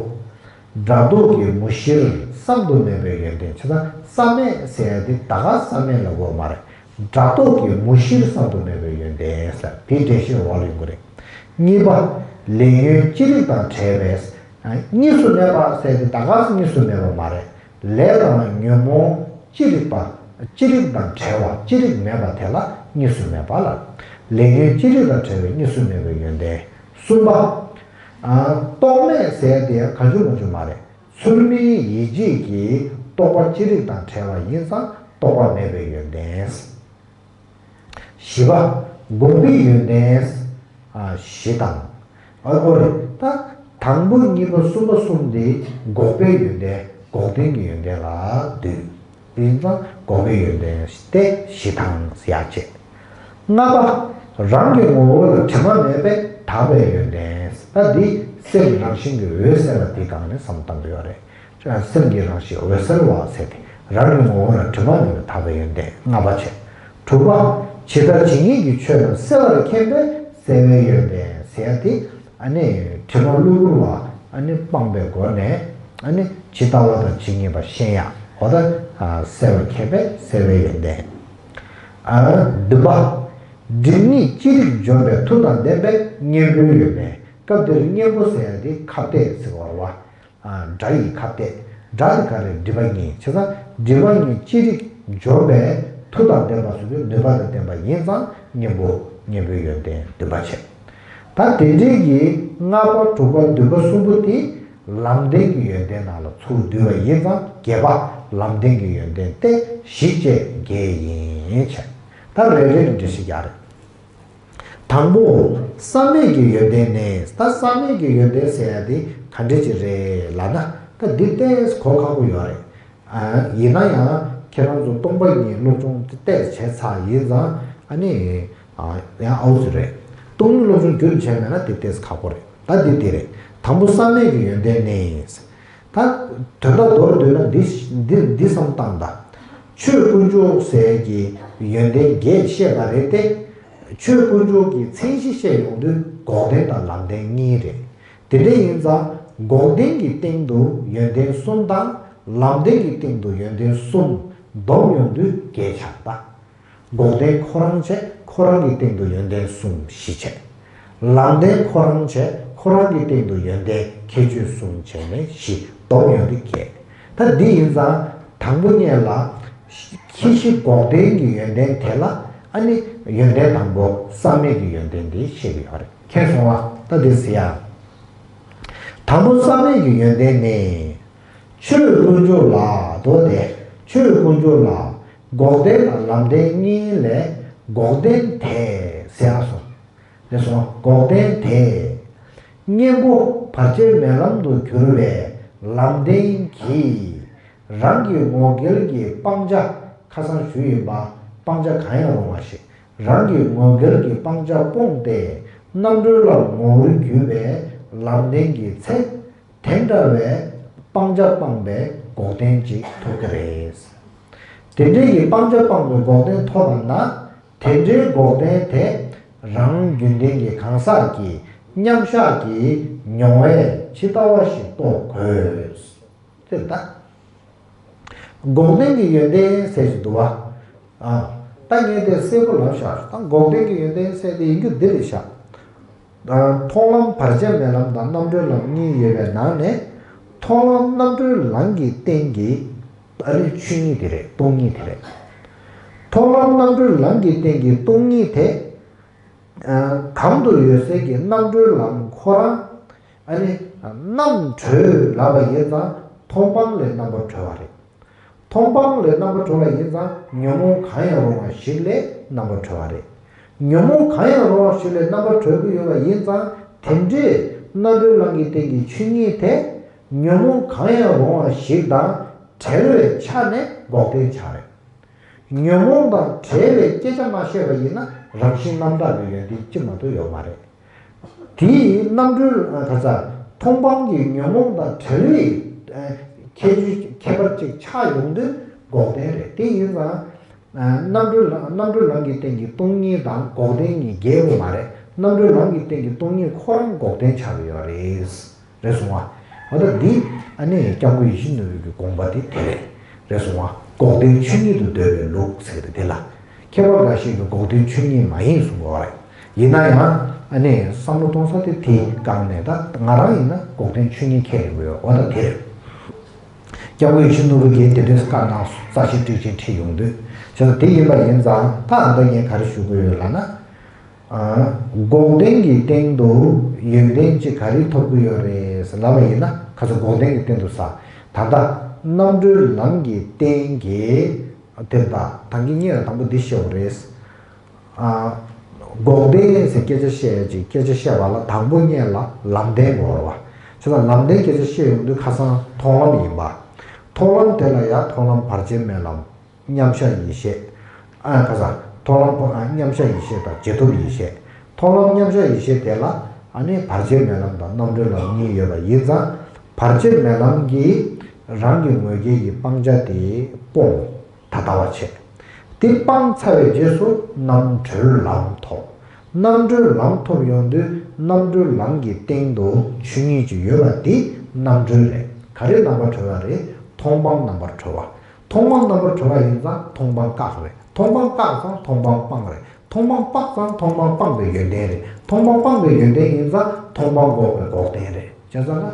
སྒྲ་རྟོག་གི་མུ་བཞིར་བསམ་དུ་མེད་པའི་ཡོན་ཏན་བྱས་ཙང་བསམ་མེད་ཟེར་ཡ་དེ་ད་ག་བསམ་མེད་ལ་གོ་མ་རེད། སྒྲ་རྟོག་གི་མུ་བཞིར་བསམ་དུ་མེད་པའི་ཡོན་ཏན་ཟེར་དེའི་འགྲེལ་བཤད་འོག་ལ་ཡོང་གི་རེད། གཉིས་པ། ལས་ཉོན་ཅི་རིགས་དང་བྲལ་བས། གཉིས་སུ་མེད་པ་ཟེར་དེ་ད་ག་སེ་གཉིས་སུ་མེད་པ་མ་རེད། ལས་དང་ཉོན་མོངས་ཅི་རིགས་པ། ཅི་རིགས་དང་བྲལ་བ་ཅི་རིགས་མེད་པ་དེ་ལ་གཉིས་སུ་མེད་པ་ལ། ལས་ཉོན་ཅི་རིགས་དང་བྲལ་བའི་གཉིས་སུ་མེད་པའི་ཡོན་ཏན། གསུམ་པ། རྟོག་མེད་ཟེར་དེ་གང་བྱུང་མང་བྱུང་མ་རེད། ཚུལ་མིན་ཡིད་བྱེད་ཀྱི་རྟོག་པ་ཅི་རིགས་དང་བྲལ་བ་ཡིན་ཙང་རྟོག་པ་མེད་པའི་ཡོན་ཏན། བཞི་པ། འགོག་པའི་ཡོན་ཏན་བཞི་དང་། ཨོ་རེད་ད། དང་པོ་གཉིས་པ་གསུམ་པ་གསུམ་དེ་འགོག་པའི་ཡོན་ཏན་འགོག་བདེན་གྱི་ཡོན་ཏན་ལ་འདུས། དེ་ཡིན་ཙང་འགོག་པའི་ཡོན་ཏན་སྟེ་བཞི་དང་ཟེར་ཡག་བྱས། ལྔ་པ། རང་གི་ངོ་བོ་ལ་དྲི་མ་མེད་པས་དག་པའི་ཡོན་ཏན། ད་འདི་སེམས་རང་བཞིན་གྱི་འོད་གསལ་བ་དེའི་སྒང་ནས་བསམ་བཏང་གི་ཡོད་རེད། སེམས་ཀྱི་རང་བཞིན་འོད་གསལ་བ་ཟེར་ཏེ་རང་གི་ངོ་བོ་ལ་དྲི་མ་མེད་པས་དག་པའི་ཡོན་ཏན་ལྔ་པ་བྱས། དྲུག་པ། ཇི་ལྟ་ཇི་སྙེད་ཀྱི་ཆོས་རྣམས་གསལ་བར་མཁྱེན་པས་གསལ་བའི་ཡོན་ཏན་ཟེར་ཏེ། ཨ་ནི་དྲི་མ་གློ་བུར་བ་ཨ་ནི་སྤངས་པའི་སྒོ་ནས་ཨ་ནི་ཇི་ལྟ་བ་དང་ཇི་སྙེད་པ་ཤེས་ཡ། འོ་ད་གསལ་བར་མཁྱེན་པས་གསལ་བའི་ཡོན་ཏན། བདུན་པ། སྒྲིབ་གཉིས་ཅི་རིགས་འཇོམས་པའི་མཐུ་དང་ལྡན་པས་གཉེན་པོའི་ཡོན་ཏན། སྐབས་འདིར་གཉེན་པོ་ཟེར་ཡ་དེ་ཁ་གཏད་ཟེར་བ་རེད་བ། སྒྲ་ཡི་ཁ་གཏད། སྒྲ་དེ་ག་རེ་སྒྲིབ་པ་གཉིས་བྱས་ཙང་སྒྲིབ་པ་གཉིས་ཅི་རིགས་འཇོམས་པའི་མཐུ་དང་ལྡན་པ་ཟེར་དུས་ནུས་པ་དང་ལྡན་པ་ཡིན་ཙང་གཉེན་པོ་གཉེན་པོའི་ཡོན་ཏན་བདུན་པ་བྱས། ད་དེ་འདྲའི་གི་ལྔ་པ་དྲུག་པ་བདུན་པ་གསུམ་པོ་དེ་ལམ་བདེན་གྱི་ཡོན་ཏན་ནང་ལ་ཚུར་བསྡུས་པ་ཡིན་ཙང་བརྒྱད་པ་ལམ་བདེན་གྱི་ཡོན་ཏན་ཏེ་བཞི་བཅས་བརྒྱད་ཡིན་བྱས། ད་རེ་རེ་ནས་འགྲེལ་བཤད་རྒྱག་རེད། དང་པོ། བསམ་མེད་ཀྱི་ཡོན་ཏན་ནི། ད་བསམ་མེད་ཀྱི་ཡོན་ཏན་ཟེར་ཡ་དེ་ག་འདྲ་ཅིག་རེད་ལབ་ན། ད་འདི་ཏོག་ཙམ་གོ་ཁག་པོ་ཡོད་རེད། ཨ། ཡིན་ན་ཡང་ཁྱེད་རང་ཚོ་སྟོང་པ་ཉིད་སློབ་སྦྱོང་ཏོག་ཙམ་བྱས་ཚར་ཡིན་ཙང་ཨ་ནི། ཨ། ཡང་ཨའུ་ཙི་རེད། སྟོང་ཉིད་སློབ་སྦྱོང་རྒྱུན་བྱས་མེད་ན་དེ་ཏོག་ཙམ་ཁག་པོ་རེད། ད་འདི་འདི་རེད། དང་པོ་བསམ་མེད་ཀྱི་ཡོན་ཏན་ནི། ད་དོན་དག་མདོར་བསྡུས་ན་འདི་འདི་འདི་བསམ་བཏང་དང་། ཆོས་དཀོན་མཆོག་ཟེར་གྱི་ཡོན་ཏན་བརྒྱད་བཤད་པ་རེད་དེ། ཆོས་དཀོན་མཆོག་གི་མཚན་གཞི་བཤད་ཡོང་དུས་འགོག་བདེན་དང་ལམ་བདེན་གཉིས་རེད། དེ་འདྲ་ཡིན་ཙང་འགོག་བདེན་གྱི་སྟེང་དུ་ཡོན་ཏན་གསུམ་དང་ལམ་བདེན་གྱི་སྟེང་དུ་ཡོན་ཏན་གསུམ་བསྡོམས་ཡོང་དུས་བརྒྱད་ཆགས་པ། འགོག་བདེན་ཁོ་རང་བྱས་ཁོ་རང་གི་སྟེང་དུ་ཡོན་ཏན་གསུམ་བཞི་བྱས། ལམ་བདེན་ཁོ་རང་བྱས་ཁོ་རང་གི་སྟེང་དུ་ཡོན་ཏན་ཁྱད་ཆོས་གསུམ་བྱས་ནས་བཞི་བསྡོམས་ཡོང་དུས་བརྒྱད། ད་འདི་ཡིན་ཙང་དང་པོ་ཉིད་ལ་ཁྱད་གཞི་འགོག་བདེན་གྱི་ཡོན་ཏན་དེ་ལ་ཨ་ནི་ཡོན་ཏན་དང་པོ་བསམ་མེད་ཀྱི་ཡོན་ཏན་འདི་བཤད་ཀྱི་ཡོད་རེད། མཁྱེན་སོང་བ། ད་འདི་ཟེར་ཡ། དང་པོ་བསམ་མེད་ཀྱི་ཡོན་ཏན་ནི། ཆོས་དཀོན་མཆོག་ལ་དོ་སྟེ་ཆོས་དཀོན་མཆོག་ལ་འགོག་བདེན་དང་ལམ་བདེན་གཉིས་ལས་འགོག་བདེན་དེ་ཟེར་སོང་། ལགས་སོ། འགོག་བདེན་དེ། གཉེན་པོ་བར་ཆད་མེད་ལམ་དུ་གྱུར་པའི་ལམ་བདེན་གྱིས་རང་གི་ངོ་འགལ་གྱི་སྤང་བྱ། ཁ་སང་ཞུས་ཡིན་པ། སྤང་བྱ་གང་ཡང་རུང་བ་ཞིག་རང་གི་ངོ་འགལ་གྱི་སྤང་བྱ་སྤོང་སྟེ་རྣམ་གྲོལ་ལ་ངོ་བོར་གྱུར་པའི་ལམ་བདེན་གྱི་ཚེ། དེ་འདྲ་བའི་སྤང་བྱ་སྤངས་པའི་འགོག་བདེན་ཅིག་ཐོབ་ཀྱི་རེད། དེ་འདྲའི་གི་སྤང་བྱ་སྤངས་པའི་འགོག་བདེན་ཐོབ་པ་ན། དེ་འདྲའི་འགོག་བདེན་དེ་རང་རྒྱུན་ལྡན་གྱི་གང་ཟག་གི་མཉམ་བཞག་གི་མྱོང་བས་ཇི་ལྟ་བ་བཞིན་རྟོགས་དགོས། ཟེར་ད། འགོག་བདེན་གྱི་ཡོན་ཏན་ཟེར་གྱི་འདུག་བ། ཨ། ད་ངས་དེ་གསལ་པོ་ལབ་བཞག་ད་འགོག་བདེན་གྱི་ཡོན་ཏན་ཟེར་དེ་ཡིན་རྒྱུ་འདི་རེད་བཞག་ཨ། མཐོང་ལམ་བར་ཆད་མེད་ལམ་དང་རྣམ་གྲོལ་ལམ་གཉིས་ཡོད་པའི་ནང་ནས། མཐོང་ལམ་རྣམ་གྲོལ་ལམ་གྱི་སྟེང་གི་ཨ་ནི་ཆོས་ཉིད་དེ་རེད། སྟོང་ཉིད་དེ་རེད། མཐོང་ལམ་རྣམ་གྲོལ་ལམ་གྱི་སྟེང་གི་སྟོང་ཉིད་དེ། ཨ། གང་དུ་ཡོད་སའི་གི་རྣམ་གྲོལ་ལམ་ཁོ་རང་། ཨ་ནི། རྣམ་གྲོལ་ལབ་པ་ཡིན་ཙང་མཐོང་སྤང་ལས་རྣམ་པར་གྲོལ་བ་རེད། མཐོང་སྤང་ལས་རྣམ་པར་གྲོལ་བ་ཡིན་ཙང་ཉོན་མོངས་གང་ཡང་རུང་བ་ཞིག་ལས་རྣམ་པར་གྲོལ་བ་རེད། ཉོན་མོངས་གང་ཡང་རུང་བ་ཞིག་ལས་རྣམ་པར་གྲོལ་གྱི་ཡོད་པ་ཡིན་ཙང་དེ་འདྲའི་རྣམ་གྲོལ་ལམ་གྱི་སྟེང་གི་ཆོས་ཉིད་དེ་ཉོན་མོངས་གང་ཡང་རུང་བ་ཞིག་དང་བྲལ་བའི་ཆ་ནས་འགོག་བདེན་ཆགས་རེད། ཉོན་མོངས་དང་བྲལ་བའི་སྐད་ཆ་མ་བཤད་པ་ཡིན་ན་རང་བཞིན་རྣམ་དག་གི་ཡོན་ཏན་ཅི་མ་གཏོགས་ཡོད་མ་རེད། དེ་ཡི་རྣམ་གྲོལ་ག་ས་མཐོང་སྤང་གི་ཉོན་མོངས་དང་བྲལ་བའི་ཁྱད་ཆོས་ཁྱད་པར་ཅིག་ཆགས་ཡོང་དུས་འགོག་བདེན་རེད། དེ་ཡིན་ཙང་རྣམ་གྲོལ་རྣམ་གྲོལ་ལམ་གྱི་སྟེང་གི་སྟོང་ཉིད་དང་འགོག་བདེན་གཉིས་འགལ་དགོས་མ་རེད། རྣམ་གྲོལ་ལམ་གྱི་སྟེང་གི་སྟོང་ཉིད་ཁོ་རང་འགོག་བདེན་ཆགས་ཀྱི་ཡོད་རེད། རེད་སོང་བ། འོ་ད་འདི་ཨ་ནི་སྐྱབས་མགོན་ཡིད་བཞིན་ནོར་བུའི་གི་དགོངས་པ་དེ་དེ་རེད། རེད་སོང་བ། འགོག་བདེན་ཆོས་ཉིད་དུ་འདོད་པའི་ལུགས་ཟེར་གི་རེད་དེ་ལ། མཁས་པ་འགའ་ཞིག་གིས་འགོག་བདེན་ཆོས་ཉིད་མ་ཡིན་གསུང་གི་ཡོད་རེད། ཡིན་ན་ཡང་ཨ་ནི་བསམ་བློ་གཏོང་ས་དེ་དེའི་སྒང་ནས་ད་ང་རང་ཡིན་ན་འགོག་བདེན་ཆོས་ཉིད་ཁས་ལེན་གི་ཡོད། འོ་ད་དེ་རེད། སྐྱབས་མགོན་ཡིད་བཞིན་ནོར་བུ་གིས་དེ་འདྲའི་བཀའ་གནང་སོང་། རྩ་ཆེ་ཊིག་ཅིག་བྲིས་ཡོང་དུས། བྱས་ཙང་དེ་ཡིན་པ་ཡིན་ཙང་ད་ཨ་མདའ་ངས་ག་རེ་ཞུ་གི་ཡོད་ལབ་ན། ཨ། འགོག་བདེན་གྱི་སྟེང་དུ་ཡོན་ཏན་ཅིག་ག་རེ་ཐོབ་ཀྱི་ཡོད་རེད་ལབ་པ་ཡིན་ན། ག་ཚོད་འགོག་བདེན་གྱི་སྟེང་དུ་ས། ད་ལྟ་རྣམ་གྲོལ་ལམ་གྱི་སྟེང་གི་དེ་ད་ད་གིན་ངས་དང་པོ་འདི་བཤད་པ་རེད། ཨ། འགོག་བདེན་ཟེར་སྐད་ཆ་བཤད་ཡ་ཅིག་སྐད་ཆ་བཤད་པ་ལ་དང་པོ་ཉིད་ལ་ལམ་བདེན་དགོས་རེད་བ། བྱས་ཙང་ལམ་བདེན་སྐད་ཆ་བཤད་ཡོང་དུས་ཁ་སང་མཐོང་ལམ་ཡིན་པ། མཐོང་ལམ་དེ་ལ་ཡང་མཐོང་ལམ་བར་ཆད་མེད་ལམ། མཉམ་གཞག་ཡེ་ཤེས། ཨ་ག་ས། མཐོང་ལམ་ཕོ་ཨ་མཉམ་གཞག་ཡེ་ཤེས་དང་རྗེས་ཐོབ་ཡེ་ཤེས། མཐོང་ལམ་མཉམ་གཞག་ཡེ་ཤེས་དེ་ལ་ཨ་ནི་བར་ཆད་མེད་ལམ་དང་རྣམ་གྲོལ་ལམ་གཉིས་ཡོད་པ་ཡིན་ཙང་། བར་ཆད་མེད་ལམ་གྱིས་རང་གི་ངོས་སྐལ་གྱི་སྤང་བྱ་དེ་སྤོང་། ད་ལྟ་བ་བྱེད། དེ་སྤངས་ཚར་བའི་རྗེས་སུ་རྣམ་གྲོལ་ལམ་ཐོབ། རྣམ་གྲོལ་ལམ་ཐོབ་ཡོང་དུས་རྣམ་གྲོལ་ལམ་གྱི་སྟེང་དུ་ཆོས་ཉིད་ཅིག་ཡོད་པ་དེ་རྣམ་གྲོལ་རེད། ག་རེ་རྣམ་པར་གྲོལ་བ་རེད། མཐོང་སྤང་རྣམ་པར་གྲོལ་བ། མཐོང་སྤང་རྣམ་པར་གྲོལ་བ་ཡིན་ཙང་མཐོང་སྤང་བཀག་རེད། མཐོང་སྤང་བཀག་ཙང་མཐོང་སྤང་སྤངས་རེད། མཐོང་སྤང་སྤངས་ཙང་མཐོང་སྤང་སྤངས་པའི་ཡོན་ཏན་རེད། མཐོང་སྤང་སྤངས་པའི་ཡོན་ཏན་ཡིན་ཙང་མཐོང་སྤང་འགོག་པའི་འགོག་བདེན་རེད། བྱས་ཙང་ན་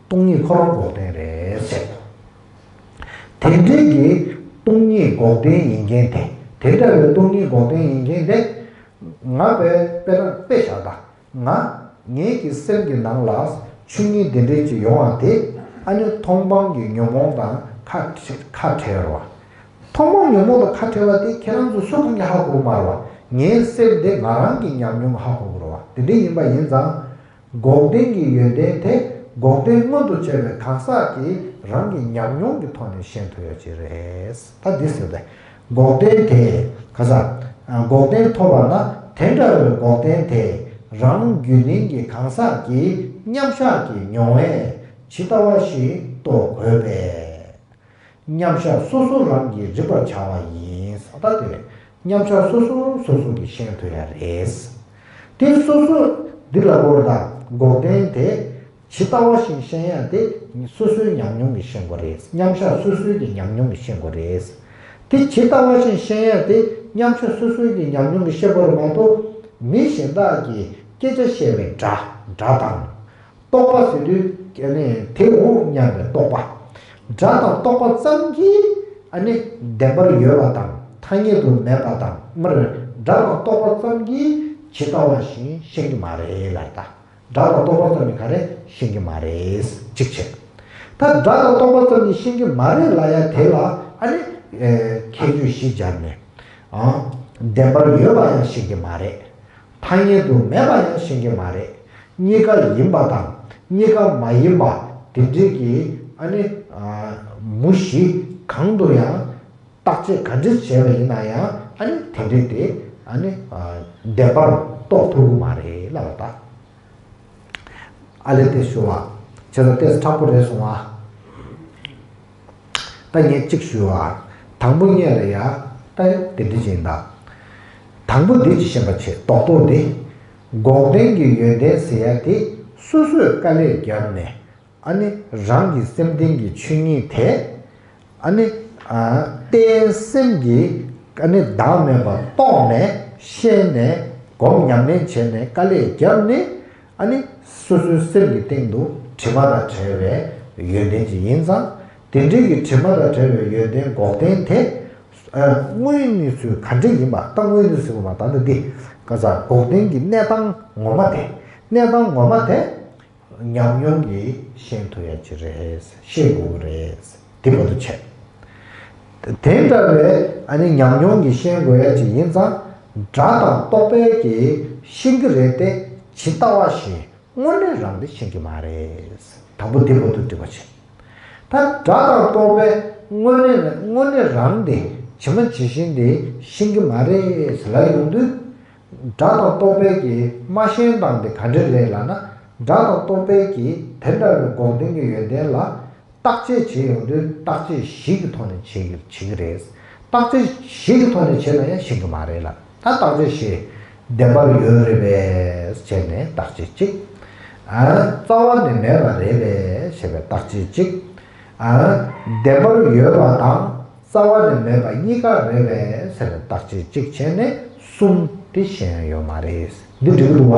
སྟོང་ཉིད་ཁོ་རང་འགོག་བདེན་རེད་ཟེར། དེ་འདྲའི་གི་སྟོང་ཉིད་འགོག་བདེན་ཡིན་མཁན་དེ། དེ་འདྲ་བའི་སྟོང་ཉིད་འགོག་བདེན་ཡིན་མཁན་དེ། ང་བས་དཔེར་ན་དཔེ་བཞག་ད། ང་། ངེད་ཀྱི་སེམས་ཀྱི་ནང་ལ་ཆོས་ཉིད་འདི་འདྲའི་ཅིག་ཡོང་བ་དེ། ཨ་ནི་མཐོང་སྤང་གི་ཉོན་མོངས་དང་ཁ་བྲལ་ཁ་བྲལ་རོ། མཐོང་སྤང་ཉོན་མོངས་དང་ཁ་བྲལ་བ་དེ་ཁྱེད་རང་ཚོ་སུ་གང་གིས་ཧ་གོ་གི་མ་རེད་བ། ངའི་སེམས་དེ་ང་རང་གི་ཉམས་མྱོང་གིས་ཧ་གོ་གི་རེད་བ། དེ་འདྲ་ཡིན་པ་ཡིན་ཙང་། འགོག་བདེན་གྱི་ཡོན་ཏན་དེ་འགོག་བདེན་མངོན་དུ་བྱས་པའི་གང་ཟག་གིས་རང་གི་ཉམས་མྱོང་གི་ཐོག་ནས་ཤེས་ཐུབ་ཡ་ཅིག་རེད། ད་འདི་ཟེར་ཏེ། འགོག་བདེན་དེ་ག་ས། འགོག་བདེན་ཐོབ་པ་ན་དེ་འདྲ་བའི་འགོག་བདེན་དེ་རང་རྒྱུད་ལྡན་གྱི་གང་ཟག་གིས་མཉམ་བཞག་གི་མྱོང་བས་ཇི་ལྟ་བ་བཞིན་རྟོགས་དགོས་པས། མཉམ་བཞག་སོ་སོ་རང་གིས་རིག་པར་བྱ་བ་ཡིན། ད་དེ་མཉམ་བཞག་སོ་སོ་སོ་སོ་གིས་ཤེས་ཐུབ་ཡ་རེད། དེ་སོ་སོ་འདི་ལ་གོ་ར་ད་འགོག་བདེན་དེ་ཇི་ལྟ་བ་བཞིན་ཤེས་ཡ་དེ་སོ་སོའི་ཉམས་མྱོང་གིས་ཤེས་དགོས་རེད། མཉམ་བཞག་སོ་སོའི་གི་ཉམས་མྱོང་གིས་ཤེས་དགོས་རེད། དེ་ཇི་ལྟ་བ་བཞིན་ཤེས་ཡ་དེ་མཉམ་བཞག་སོ་སོའི་གི་ཉམས་མྱོང་གིས་ཤེས་པ་རེད་མ་གཏོགས་མི་གཞན་དག་གིས་སྐད་ཆ་བཤད་པའི་སྒྲ་སྒྲ་དང་། རྟོག་པ་ཟེར་དུས་ཨ་ནི་དེ་འོང་སྙམ་པའི་རྟོག་པ། སྒྲ་དང་རྟོག་པ་ཙམ་གྱིས་ཨ་ནི་བདེན་པར་ཡོད་པ་དང་ཐ་སྙད་དུ་མེད་པ་དང་མར་སྒྲ་དང་རྟོག་པ་ཙམ་གྱིས་ཇི་ལྟ་བ་བཞིན་ཤེས་ཀྱི་མ་རེད་ལབ་ད། སྒྲ་དང་རྟོག་པ་ཙམ་གྱིས་ག་རེ་ཤེས་ཀྱི་མ་རེད། གཅིག་བྱས། ད་སྒྲ་དང་རྟོག་པ་ཙམ་གྱིས་ཤེས་ཀྱི་མ་རེད་ལབ་ཡ་དེ་ལ་ཨ་ནི་ཁྱད་ཆོས་བཞི་སྦྱར་ནས། ཨང་། བདེན་པར་ཡོད་པ་ཡང་ཤེས་ཀྱི་མ་རེད། ཐ་སྙད་དུ་མེད་པ་ཡང་ཤེས་ཀྱི་མ་རེད། གཉིས་ཀ་ཡིན་པ་དང་གཉིས་ཀ་མ་ཡིན་པ་དེ་འདྲའི་གི་ཨ་ནི་མུ་བཞི་གང་དུ་ཡང་བརྟག་དཔྱད་ག་འདྲ་བྱས་པ་ཡིན་ན་ཡང་ཨ་ནི་དེ་འདྲའི་དེ་ཨ་ནི་བདེན་པར་རྟོགས་ཐུབ་ཀྱི་མ་རེད་ལབ་པ་དང་། ཨ་ལེ་དེ་ཞུ་བ། བྱས་ཙང་ཏོག་ཙམ་མཁྲེགས་པོ་རེད་སོང་ཨ། ད་ངས་གཅིག་ཞུ་བ། དང་པོ་ཉིད་ལ་ཡ། ད་དེ་འདྲ་ཅིག་ཡིན་ད། དང་པོ་འདི་ཅིག་ཤེས་པ་བྱེད་རྡོག་རྡོག་འདི། འགོག་བདེན་གྱི་ཡོན་ཏན་ཟེར་ཡ་དེ་སོ་སོས་དཀའ་ལས་བརྒྱབ་ནས། ཨ་ནི་རང་གི་སེམས་རྟེན་གྱི་ཆོས་ཉིད་དེ། ཨ་ནི་ཨ་རྟེན་སེམས་ཀྱིས་ཨ་ནི་བདག་མེད་པར་རྟོགས་ནས་ཤེས་ནས་སྒོམ་ཉམས་ལེན་བྱས་ནས་དཀའ་ལས་བརྒྱབ་ནས། ཨ་ནི་སོ་སོའི་སེམས་ཀྱི་སྟེང་དུ་དྲི་མ་དང་བྲལ་བའི་ཡོན་ཏན་ཅིག་ཡིན་ཙང་། དེ་འདྲའི་གི་དྲི་མ་དང་བྲལ་བའི་ཡོན་ཏན་འགོག་བདེན་དེ། ཨ་དངོས་གནས་ཚུལ་ག་འདྲ་ཡིན་པ། ད་དངོས་གནས་ཚུལ་མ་ད་ལྟ་འདི་ག་ས་འགོག་བདེན་གྱི་གནས་སྟངས་ངོ་མ་དེ། གནས་སྟངས་ངོ་མ་དེ་ཉམས་མྱོང་གིས་ཤེས་ཐུབ་ཡ་ཅིག་རེད། ཤེས་དགོས་ཀྱི་རེད། དེ་བར་དུ་བྱས། དེ་འདྲ་བའི་ཨ་ནི་ཉམས་མྱོང་གིས་ཤེས་དགོས་ཡ་ཅིག་ཡིན་ཙང་། སྒྲ་དང་རྟོག་པས་ཀྱིས་ཤེས་ཀྱི་རེད་དེ། ཇི་ལྟ་བ་བཞིན་དངོས་གནས་རང་དེ་ཤེས་ཀྱི་མ་རེད། དང་པོ་དེ་བར་དུ་འགྲིག་པ་བྱེད། ད་སྒྲ་དང་རྟོག་པས་དངོས་གནས་དངོས་གནས་རང་དེ་ཇི་མ་ཇི་བཞིན་དེ་ཤེས་ཀྱི་མ་རེད་ཟེར་ལབ་ཡོང་དུས། སྒྲ་དང་རྟོག་པས་ཀྱིས་མ་ཤེས་སྟངས་དེ་ག་འདྲ་རེད་ལབ་ན། སྒྲ་དང་རྟོག་པས་ཀྱིས་དེ་འདྲ་བའི་འགོག་བདེན་གྱི་ཡོན་ཏན་ལ་བརྟག་དཔྱད་བྱེད་ཡོང་དུས། བརྟག་དཔྱད་གཞི་གི་ཐོག་ནས་བྱེད་ཀྱི་བྱེད་ཀྱི་རེད། བརྟག་དཔྱད་གཞི་གི་ཐོག་ནས་བྱས་ན་ཡང་ཤེས་ཀྱི་མ་རེད་ལ། ད་བརྟག་དཔྱད་བྱེད། བདེན་པར་ཡོད་རེད་པས་བྱས་ནས་བརྟག་དཔྱད་གཅིག་ཨ། རྩ་བ་ནས་མེད་པ་རེད་པས་བྱས་པའི་བརྟག་དཔྱད་གཅིག་ཨ། བདེན་པར་ཡོད་པ་དང་རྩ་བ་ནས་མེད་པ་གཉིས་ཀ་རེད་པས་ཟེར་ནས་བརྟག་དཔྱད་གཅིག་བྱས་ནས་གསུམ་དེ་ཤེས་ཡ་ཡོད་མ་རེད། འདི་འགྲིག་གི་འདུག་བ།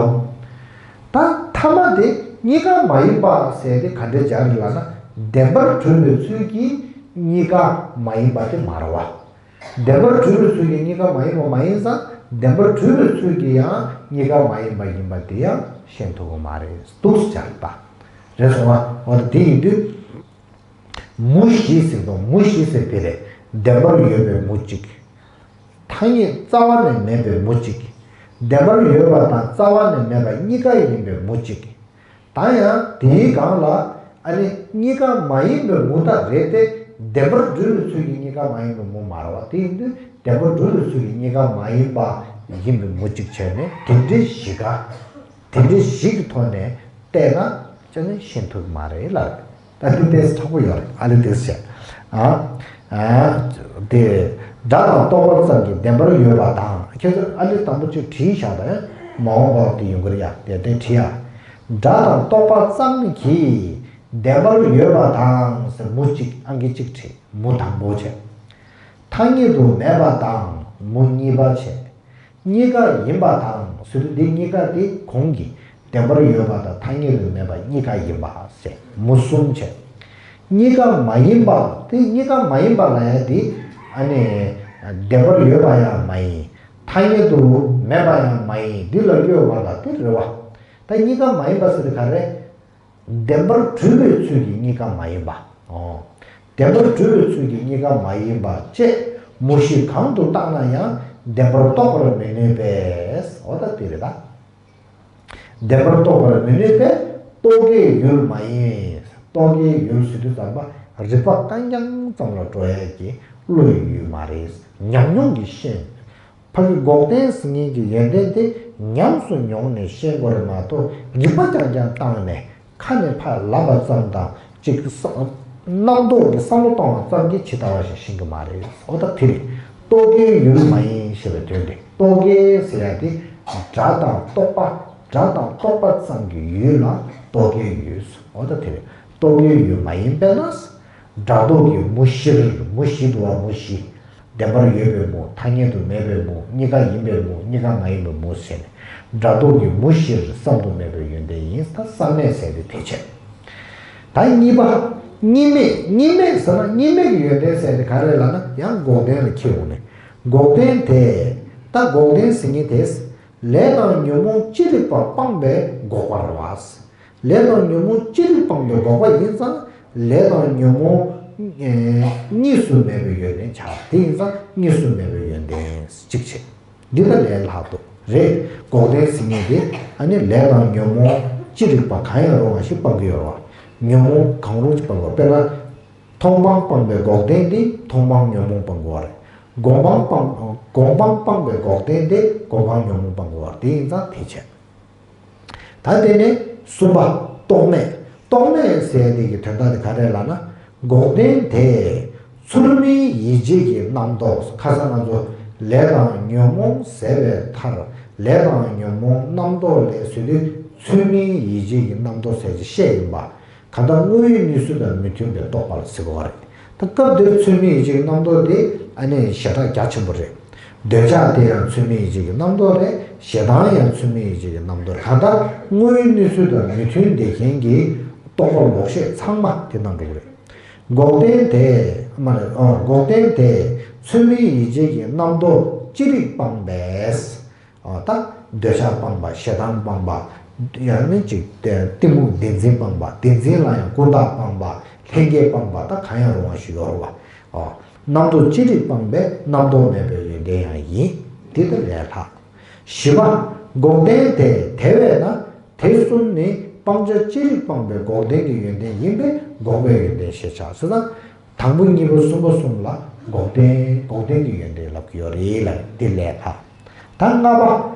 ད་མཐའ་མ་དེ་གཉིས་ཀ་མ་ཡིན་པ་ཟེར་དེ་ག་འདྲ་སྦྱར་རེད་ལབ་ན། བདེན་པར་གྲུབ་པའི་ཚུལ་གྱིས་གཉིས་ཀ་མ་ཡིན་པ་དེ་མ་རེད་བ། བདེན་པར་གྲུབ་པའི་ཚུལ་གྱིས་གཉིས་ཀ་མ་ཡིན་པ་མ་ཡིན་ཙང་། བདེན་པར་གྲུབ་པའི་ཚུལ་གྱིས་ཡང་གཉིས་ཀ་མ་ཡིན་པ་ཡིན་པ་དེ་ཡང་ཤེས་ཐུབ་ཀྱི་མ་རེད། འདུག་སེ་སྦྱར་རེད་པ། རེད་སོང་ང་། འོ་ད་དེ་ཡིན་དུས། མུ་བཞི་ཟེར་དང་། མུ་བཞི་ཟེར་དེ་རེད། བདེན་པར་ཡོད་པའི་མུ་གཅིག་ཐ་སྙད་རྩ་བ་ནས་མེད་པའི་མུ་གཅིག་བདེན་པར་ཡོད་པ་དང་རྩ་བ་ནས་མེད་པ་གཉིས་ཀ་ཡིན་པའི་མུ་གཅིག་ད་ཡང་དེའི་སྒང་ལ་ཨ་ནི་གཉིས་ཀ་མ་ཡིན་པའི་མུ་དག་རེད་དེ། བདེན་པར་གྲུབ་པའི་ཚུལ་གྱིས་གཉིས་ཀ་མ་ཡིན་པའི་མུ་མ་རེད་བ། དེ་ཡིན་དུས་བདེན་པར་གྲུབ་པའི་ཚུལ་གྱིས་གཉིས་ཀ་མ་ཡིན་པ་ཡིན་པའི་མུ་གཅིག་བྱས་ནས། དེ་འདྲའི་གཞི་ག་དེ་འདྲའི་གཞི་གི་ཐོག་ནས་བལྟས་ན་ཅི་ནས་ཤེས་ཐུབ་ཀྱི་མ་རེད་ལབ་རེད། ད་དེ་ཏོག་ཙམ་དྲག་པོ་ཡོད་རེད། ཨ་ལེ་ཏོག་ཙམ་བྱས། ཨ། ཨ། དེ། སྒྲ་དང་རྟོག་པ་ཙམ་གྱིས་བདེན་པར་ཡོད་པ་དང་། ཁྱེད་ཚོ་ཨ་ལེ་དང་པོ་ཅིག་བྲིས་བཞག་དང་། མ་འོངས་པར་དེ་ཡོང་གི་རེད་ཡ། དེ་དེ་བྲིས་ཡ། སྒྲ་དང་རྟོག་པ་ཙམ་གྱིས་བདེན་པར་ཡོད་པ་དང་ཟེར་མུ་གཅིག་ཨང་ཀི་གཅིག་བྲིས། མུ་དང་པོ་བྱས། ཐ་སྙད་དུ་མེད་པ་དང་མུ་གཉིས་པ་བྱས། གཉིས་ཀ་ཡིན་པ་དང་ཟེར་དུས། འདི་གཉིས་ཀ་དེ་གོང་གི་བདེན་པར་ཡོད་པ་དང་ཐ་སྙད་དུ་མེད་པ་གཉིས་ཀ་ཡིན་པ་ཟེར་མུ་གསུམ་བྱས། གཉིས་ཀ་མ་ཡིན་པ་དེ། གཉིས་ཀ་མ་ཡིན་པ་ལབ་ཡ་དེ་ཨ་ནི་བདེན་པར་ཡོད་པ་ཡང་མ་ཡིན། ཐ་སྙད་དུ་མེད་པ་ཡང་མ་ཡིན། འདི་ལ་སྐྱོ་བ་ལ་དེ་རེད་བ། ད་གཉིས་ཀ་མ་ཡིན་པ་ཟེར་དེ་ག་རེ། བདེན་པར་གྲུབ་པའི་ཚུལ་གྱིས་གཉིས་ཀ་མ་ཡིན་པ། ཨོ། བདེན་པར་གྲུབ་པའི་ཚུལ་གྱིས་གཉིས་ཀ་མ་ཡིན་པ་བཅས་མུ་བཞི་གང་དུ་བརྟགས་ན་ཡང་བདེན་པར་རྟོགས་པར་མི་ནུས་པས། འོ་ད་དེ་རེད་ད། བདེན་པར་རྟོགས་པར་མི་ནུས་པས་རྟོག་གེའི་ཡུལ་མ་ཡིན། རྟོག་གེའི་ཡུལ་ཟེར་དུས་ཙམ་པ་རིག་པ་རྐྱང་རྐྱང་ཙམ་ལ་འགྲོ་ཡས་ཀྱི་བློའི་ཡུལ་མ་རེད། ཉམས་མྱོང་གིས་ཤེས། ཕ་གི་འགོག་བདེན་ཟེར་མཁན་གྱི་ཡོན་ཏན་དེ་ཉམས་སུ་མྱོང་ནས་ཤེས་དགོས་རེད་མ་གཏོགས། རིག་པ་རྐྱང་རྐྱང་བཏང་ནས་ཁ་ནས་ཕར་ལབ་པ་ཙམ་དང་གཅིག་བསམ། རྣམ་རྟོག་གི་བསམ་བློ་གཏོང་བ་ཙམ་གྱིས་ཇི་ལྟ་བ་བཞིན་ཤེས་ཀྱི་མ་རེད། འོ་ད་དེ་རེད། རྟོག་གེའི་ཡུལ་མ་ཡིན་ཞེས་པའི་དོན་ཏེ། རྟོག་གེ་ཟེར་ཡ་དེ་སྒྲ་དང་རྟོག་པ། སྒྲ་དང་རྟོག་པ་ཙམ་གྱི་ཡུལ་ལ་རྟོག་གེའི་ཡུལ། འོ་ད་དེ་རེད། རྟོག་གེའི་ཡུལ་མ་ཡིན་པས་ན། སྒྲ་རྟོག་གི་མུ་བཞིར། མུ་བཞི་འདུག་བ། མུ་བཞི། བདེན་པར་ཡོད་པའི་མུ། ཐ་སྙད་དུ་མེད་པའི་མུ། གཉིས་ཀ་ཡིན་པའི་མུ། གཉིས་ཀ་མ་ཡིན་པའི་མུ་ཟེར་ནས། སྒྲ་རྟོག་གི་མུ་བཞིར་བསམ་དུ་མེད་པའི་ཡོན་ཏན་ཡིན། ད་བསམ་མེད་ཟེར་དེ་དེ་བྱས། ད་གཉིས་པ། གཉིས་མེད། གཉིས་མེད་ཟེར་ན། གཉིས་མེད་ཀྱི་ཡོན་ཏན་ཟེར་དེ་ག་རེ་ལབ་ན། ཡང་འགོག་བདེན་ལ་འཁྱེར་འོང་ནས། འགོག་བདེན་དེ། ད་འགོག་བདེན་ཟེར་མཁན་དེ། ལས་དང་ཉོན་མོངས་ཅི་རིགས་པ་སྤངས་པས་འགོག་པ་རེད་བ། ལས་དང་ཉོན་མོངས་ཅི་རིགས་སྤངས་པས་འགོག་པ་ཡིན་ཙང་། ལས་དང་ཉོན་མོངས་ཨེ་གཉིས་སུ་མེད་པའི་ཡོན་ཏན་ཆགས། དེ་ཡིན་ཙང་གཉིས་སུ་མེད་པའི་ཡོན་ཏན་གཅིག་བྱས། འདི་ལྟ་ལས་ལྷག་ཏུ་རེད། འགོག་བདེན་ཟེར་མཁན་དེ་ཨ་ནི་ལས་དང་ཉོན་མོངས་ཅི་རིགས་པ་གང་ཡང་རུང་བ་ཞིག་སྤང་གི་ཡོད་རེད་བ། ཉོན་མོངས་གང་རུང་ཅིག་སྤང་དགོས། དཔེར་ན། མཐོང་སྤང་སྤངས་པའི་འགོག་བདེན་དེ་མཐོང་སྤང་ཉོན་མོངས་སྤང་དགོས་པ་རེད། སྒོམ་སྤང་སྤངས། སྒོམ་སྤང་སྤངས་པའི་འགོག་བདེན་དེ་སྒོམ་སྤང་ཉོན་མོངས་སྤང་དགོས་པ་རེད། དེ་ཡིན་ཙང་དེ་བྱས། ད་དེ་ནས་གསུམ་པ། རྟོག་མེད། རྟོག་མེད་ཟེར་དེ་གི་དོན་དག་དེ་ག་རེ་ལབ་ན། འགོག་བདེན་དེ་ཚུལ་མིན་ཡིད་བྱེད་ཀྱི་རྣམ་རྟོག་ཁ་སང་ང་ཚོ་ལས་དང་ཉོན་མོངས་ཟད་པའི་མཐར། ལས་དང་ཉོན་མོངས་རྣམ་རྟོག་ལས་ཟེར་དུས་ཚུལ་མིན་ཡིད་བྱེད་ཀྱི་རྣམ་རྟོག་ཟེར་གྱི་བཤད་ཡིན་པ། གང་ལྟར་དངོས་ཡོད་གནས་ཚུལ་དང་མི་མཐུན་པའི་རྟོག་པ་ལ་ཟེར་གྱི་ཡོད་རེད། ད་སྐབས་འདིར་ཚུལ་མིན་ཡིད་བྱེད་ཀྱི་རྣམ་རྟོག་དེ་ཨ་ནི་ཞེ་དྲག་རྒྱ་ཆེན་པོ་རེད། འདོད་ཆགས་དེ་ཡང་ཚུལ་མིན་ཡིད་བྱེད་ཀྱི་རྣམ་རྟོག་རེད། ཞེ་སྡང་ཡང་ཚུལ་མིན་ཡིད་བྱེད་ཀྱི་རྣམ་རྟོག་རེད། གང་ལྟར་དངོས་ཡོད་གནས་ཚུལ་དང་མི་མཐུན་བསྡད་མཁན་གྱི་རྟོག་པ་ལོག་ཤེས་ཚང་མ་དེ་ནང་འགྲོ་གི་རེད། འགོག་བདེན་དེ། མ་རེད། ཨ། འགོག་བདེན་དེ་ཚུལ་མིན་ཡིད་བྱེད་ཀྱི་རྣམ་རྟོག་ཅི་རིགས་སྤངས་པས། ཨ། ད་འདོད་ཆགས་སྤངས་པ། ཞེ་སྡང་སྤངས་པ། ཡང་ན་ཅིག་གཏི་མུག་བདེན་འཛིན་སྤངས་པ། བདེན་འཛིན་ལ་ཡང་ཀུན་བརྟགས་སྤངས་པ། ལྷན་སྐྱེས་སྤངས་པ། ད་གང་ཡང་རུང་བ་ཞིག་ཡོད་རེད་བ། ཨ། རྣམ་རྟོག་ཅི་རིགས་སྤངས་པས་རྣམ་རྟོག་མེད་པའི་ཡོན་ཏན་ཡང་ཡིན། འདི་ལྟ་ལས་ལྷག་བཞི་པ། འགོག་བདེན་ཏེ། དེ་བས་ན་དེ་གསུམ་ནི་སྤང་བྱ་ཅི་རིགས་སྤངས་པའི་འགོག་བདེན་གྱི་ཡོན་ཏན་ཡིན་པས་འགོག་པའི་ཡོན་ཏན་ཞེས་བྱ་ཟེར་ན། དང་པོ་གཉིས་པ་གསུམ་པ་གསུམ་ལ་འགོག་བདེན་འགོག་བདེན་གྱི་ཡོན་ཏན་ལབ་ཀྱི་ཡོད་རེད་ལ། འདི་ལས་ལྷག་ད་ལྔ་པ།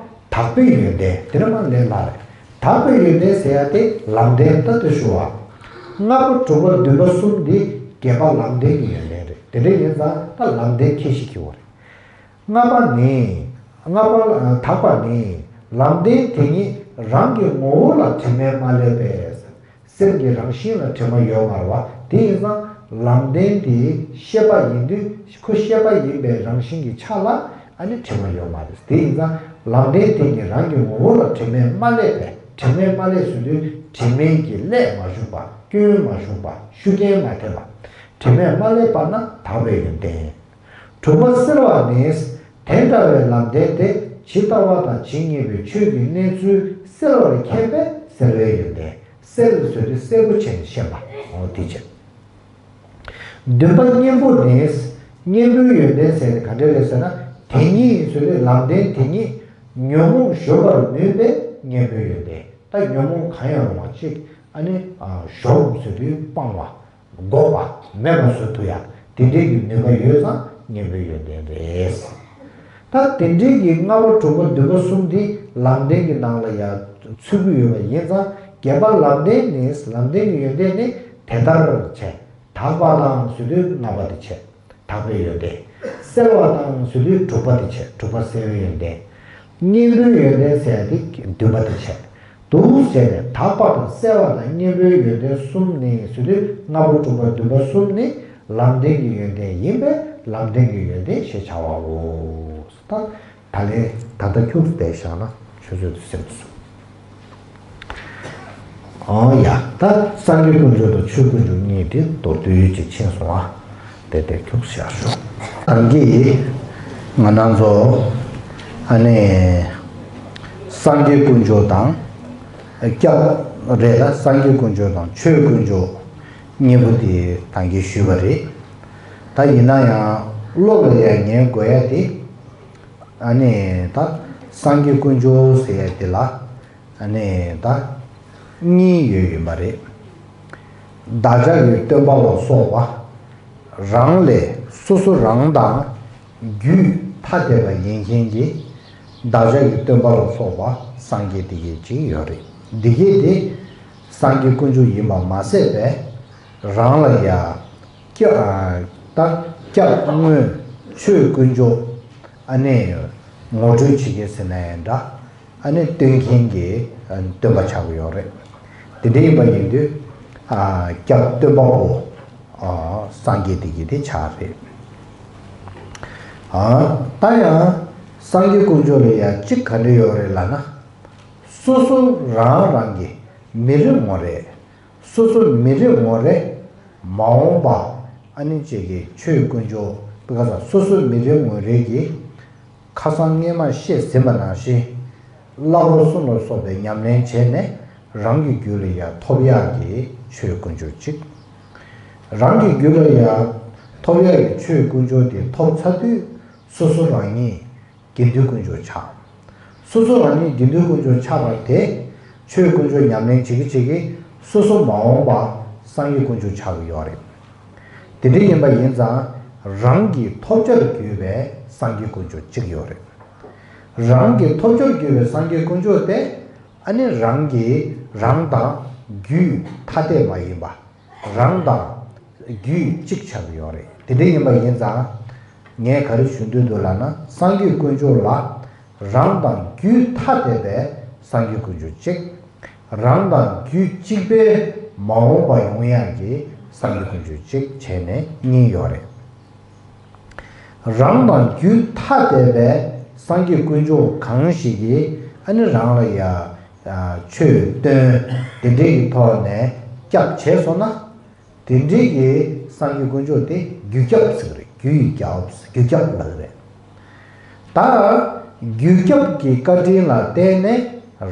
དག་པའི་ཡོན་ཏན་དེ་ནི་མ་ལས་ལྷག་རེད། དག་པའི་ཡོན་ཏན་ཟེར་ཡ་དེ་ལམ་བདེན་ལྟ་དུ་ཞུ་བ། ལྔ་པ་དྲུག་པ་བདུན་པ་གསུམ་འདི་བརྒྱད་པ་ལམ་བདེན་གྱི་ཡོན་ཏན་རེད། དེ་འདྲ་ཡིན་ཙང་ད་ལམ་བདེན་ཁྱད་གཞི་འཁྱེར་བ་རེད། ལྔ་པ་ནི། ལྔ་པ་ལ་དག་པ་ནི་ལམ་བདེན་དེ་ཉིད་རང་གི་ངོ་བོ་ལ་དྲི་མས་མ་བསླད་པས། སེམས་ཀྱི་རང་བཞིན་ལ་དྲི་མ་ཡོད་མ་རེད་བ། དེ་ཡིན་ཙང་ལམ་བདེན་དེ་ཤེས་པ་ཡིན་དུས་ཁོ་ཤེས་པ་ཡིན་པའི་རང་བཞིན་གྱི་ཆ་ལ་ཨ་ནི་དྲི་མ་ཡོད་མ་རེད། དེ་ཡིན་ཙང་ལམ་བདེན་དེ་ཉིད་རང་གི་ངོ་བོ་ལ་དྲི་མས་མ་བསླད་པས། དྲི་མས་མ་བསླད་ཟེར་དུས་དྲི་མས་ཀྱི་བསླད་མ་བྱུང་བ། སྐྱོན་མ་བྱུང་བ། ཤུགས་རྐྱེན་མ་ཐེབས་པ། དྲི་མས་མ་བསླད་པ་ན་དག་པའི་ཡོན་ཏན། དྲུག་པ་སེལ་བ་ནི། དེ་འདྲ་བའི་ལམ་བདེན་དེ་ཇི་ལྟ་བ་དང་ཇི་སྙེད་པའི་ཆོས་ཀྱི་གནས་ཚུལ་སེལ་བར་མཁྱེན་པས་སེལ་བའི་ཡོན་ཏན། སེལ་ཟེར་དུས་གསལ་པོ་བྱས་ནས་ཤེས་པ། འོ་དེ་བྱས། བདུན་པ་གཉེན་པོ་ནི། གཉེན་པོའི་ཡོན་ཏན་ཟེར་ནས་ག་འདྲ་རེད་ཟེར་ན། དེ་ཉིད་ཟེར་དུས་ལམ་བདེན་དེ་ཉིད་ཉོན་མོངས་གཞོམ་པར་ནུས་པས་གཉེན་པོའི་ཡོན་ཏན། ད་ཉོན་མོངས་གང་ཡང་རུང་བ་གཅིག་ཨ་ནི་གཞོམ་ཟེར་དུས་སྤང་བ། འགོག་པ་མེད་པར་བཟོ་ཐུབ་ཡ་དེ་འདྲའི་གི་ནུས་པ་ཡོད་ཙང་གཉེན་པོའི་ཡོན་ཏན་རེད། ད་དེ་འདྲའི་གི་ལྔ་པ་དྲུག་པ་བདུན་པ་གསུམ་འདི་ལམ་བདེན་གྱི་ནང་ལ་ཡང་ཚུད་ཀྱི་ཡོད་པ་ཡིན་ཙང་བརྒྱད་པ་ལམ་བདེན་ནི་ལམ་བདེན་གྱི་ཡོན་ཏན་ནི་དེ་ལྟར་བྱས། དག་པ་དང་ཟེར་དུས་ལྔ་པ་དེ་བྱས། དག་པའི་ཡོན་ཏན། སེལ་བ་དང་ཟེར་དུས་དྲུག་པ་དེ་བྱས། དྲུག་པ་སེལ་བའི་ཡོན་ཏན། གཉེན་པོའི་ཡོན་ཏན་ཟེར་ཡ་དེ་བདུན་པ་དེ་བྱས། འདུག་ཟེར་ནས་དག་པ་དང་སེལ་བ་དང་གཉེན་པོའི་ཡོན་ཏན་གསུམ་ནི་ཟེར་དུས་ལྔ་པོ་དྲུག་པ་བདུན་པ་གསུམ་ནི་ལམ་བདེན་གྱི་ཡོན་ཏན་ཡིན་པས་ལམ་བདེན་གྱི་ཡོན་ཏན་ཞེས་བྱ་བའོ། ད་ད་ལན་ད་ལྟ་ཁྱུག་ཙམ་བསྡད་བཞག་ན་ཆུ་ཚོད་དུ་ཟིན་སོང་། ཨོ་ཡ། ད་སངས་རྒྱས་དཀོན་མཆོག་དང་ཆོས་དཀོན་མཆོག་གཉིས་དེ་མདོར་བསྡུས་ཅིག་ཕྱིན་སོང་ཨ། དེ་དེ་ཁྱུག་ཙམ་བཞག་ཤོག་ད་གིན་ང་རང་ཚོ་ཨ་ནི་སངས་རྒྱས་དཀོན་མཆོག་དང་སྐྱབས་རེད་ལ། སངས་རྒྱས་དཀོན་མཆོག་དང་ཆོས་དཀོན་མཆོག་གཉིས་པོ་དེ་ད་གིན་ཞུས་པ་རེད། ད་ཡིན་ན་ཡང་བློ་ལ་ཡ་ངེས་དགོས་ཡ་དེ། ཨ་ནི་ད་སངས་རྒྱས་དཀོན་མཆོག་ཟེར་ཡ་དེ་ལ་ཨ་ནི་ད་གཉིས་ཡོད་ཡིན་པ་རེད། བདག་ཅག་གི་སྟོན་པ་ལ་སོགས་པ་རང་ལས་སོ་སོ་རང་དང་རྒྱུད་ཐ་དད་པ་ཡིན་མཁན་གྱི་བདག་ཅག་གི་སྟོན་པ་ལ་སོགས་པ་སངས་རྒྱས་དེ་གས་ཅིག་ཡོད་རེད། དེ་གས་དེ་སངས་རྒྱས་དཀོན་མཆོག་ཡིན་པ་མ་ཟད་པས་རང་ལ་ཡ། སྐྱབས་ད་སྐྱབས་དངོས་ཆོས་དཀོན་མཆོག་ཨ་ནི་ངོ་སྤྲོད་བྱེད་མཁན་ཟེར་ན་ཡང་འདྲ། ཨ་ནི་སྟོན་མཁན་གྱི་སྟོན་པ་ཆགས་ཀྱི་ཡོད་རེད། དེ་འདྲ་ཡིན་པ་ཡིན་དུས་སྐྱབས་སྟོན་པ་པོ་སངས་རྒྱས་དེ་གི་དེ་ཆགས་རེད། ད་ཡང་སངས་རྒྱས་དཀོན་མཆོག་ལ་ཡང་གཅིག་ག་འདྲ་ཡོད་རེད་ལབ་ན། སོ་སོ་རང་རང་གི་མི་རེ་ངོ་རེ། སོ་སོ་མི་རེ་ངོ་རེ། མ་འོངས་པ་ཨ་ནི་ཅིག་གི་ཆོས་དཀོན་མཆོག་པོ་ག་ས་སོ་སོ་མི་རེ་ངོ་རེ་གི་ཁ་སང་སྔས་མ་བཤད་ཟིན་པ་ནང་བཞིན་བསླབ་པ་གསུམ་ལ་སོགས་པའི་ཉམས་ལེན་བྱས་ནས་རང་གི་རྒྱུད་ལ་ཡང་ཐོབ་ཡག་གི་ཆོས་དཀོན་མཆོག་གཅིག་རང་གི་རྒྱུད་ལ་ཡང་ཐོབ་ཡག་གི་ཆོས་དཀོན་མཆོག་དེ་ཐོབ་ཚར་དུས་སོ་སོ་རང་ཉིད་དགེ་འདུན་དཀོན་མཆོག་ཆགས། སོ་སོ་རང་ཉིད་དགེ་འདུན་དཀོན་མཆོག་ཆགས་པ་དེ་ཆོས་དཀོན་མཆོག་ཉམས་ལེན་བྱེད་ཀྱི་བྱེད་ཀྱི་སོ་སོ་མ་འོངས་པ་སངས་རྒྱས་དཀོན་མཆོག་ཆགས་ཀྱི་ཡོད་རེད། དེ་འདྲ་ཡིན་པ་ཡིན་ཙང་རང་གི་ཐོབ་བྱར་གྱུར་པའི་སངས་རྒྱས་དཀོན་མཆོག་གཅིག་ཡོད་རེད། རང་གི་ཐོབ་བྱར་གྱུར་པའི་སངས་རྒྱས་དཀོན་མཆོག་དེ་ཨ་ནི་རང་གི་རང་དང་རྒྱུད་ཐ་དད་མ་ཡིན་པ། རང་དང་རྒྱུད་གཅིག་ཆགས་ཀྱི་ཡོད་རེད། དེ་འདྲ་ཡིན་པ་ཡིན་ཙང་། ངས་ག་རེ་ཞུ་འདོད་འདུག་ལབ་ན་སངས་རྒྱས་དཀོན་མཆོག་ལ་རང་དང་རྒྱུད་ཐ་དད་པའི་སངས་རྒྱས་དཀོན་མཆོག་གཅིག་རང་དང་རྒྱུད་གཅིག་པའི་མ་འོངས་པ་ཡོང་ཡག་གི་སངས་རྒྱས་དཀོན་མཆོག་གཅིག་བྱས་ནས་གཉིས་ཡོད་རེད། རང་དང་རྒྱུད་ཐ་དད་པའི་སངས་རྒྱས་དཀོན་མཆོག་གང་ཞིག་གིས་ཨ་ནི་རང་ལ་ཡ་ཆོས་སྟོན་དེ་འདྲའི་གི་ཐོག་ནས་སྐྱབས་བྱས་སོང་ན། དེ་འདྲའི་གི་སངས་རྒྱས་དཀོན་མཆོག་དེ་རྒྱུད་སྐྱབས་ཟེར་གི་རེད། རྒྱུད་ཡི་སྐྱབས། རྒྱུད་སྐྱབས་ལབ་ཀྱི་རེད། ད་རྒྱུད་སྐྱབས་ཀྱི་བཀའ་དྲིན་ལ་བརྟེན་ནས་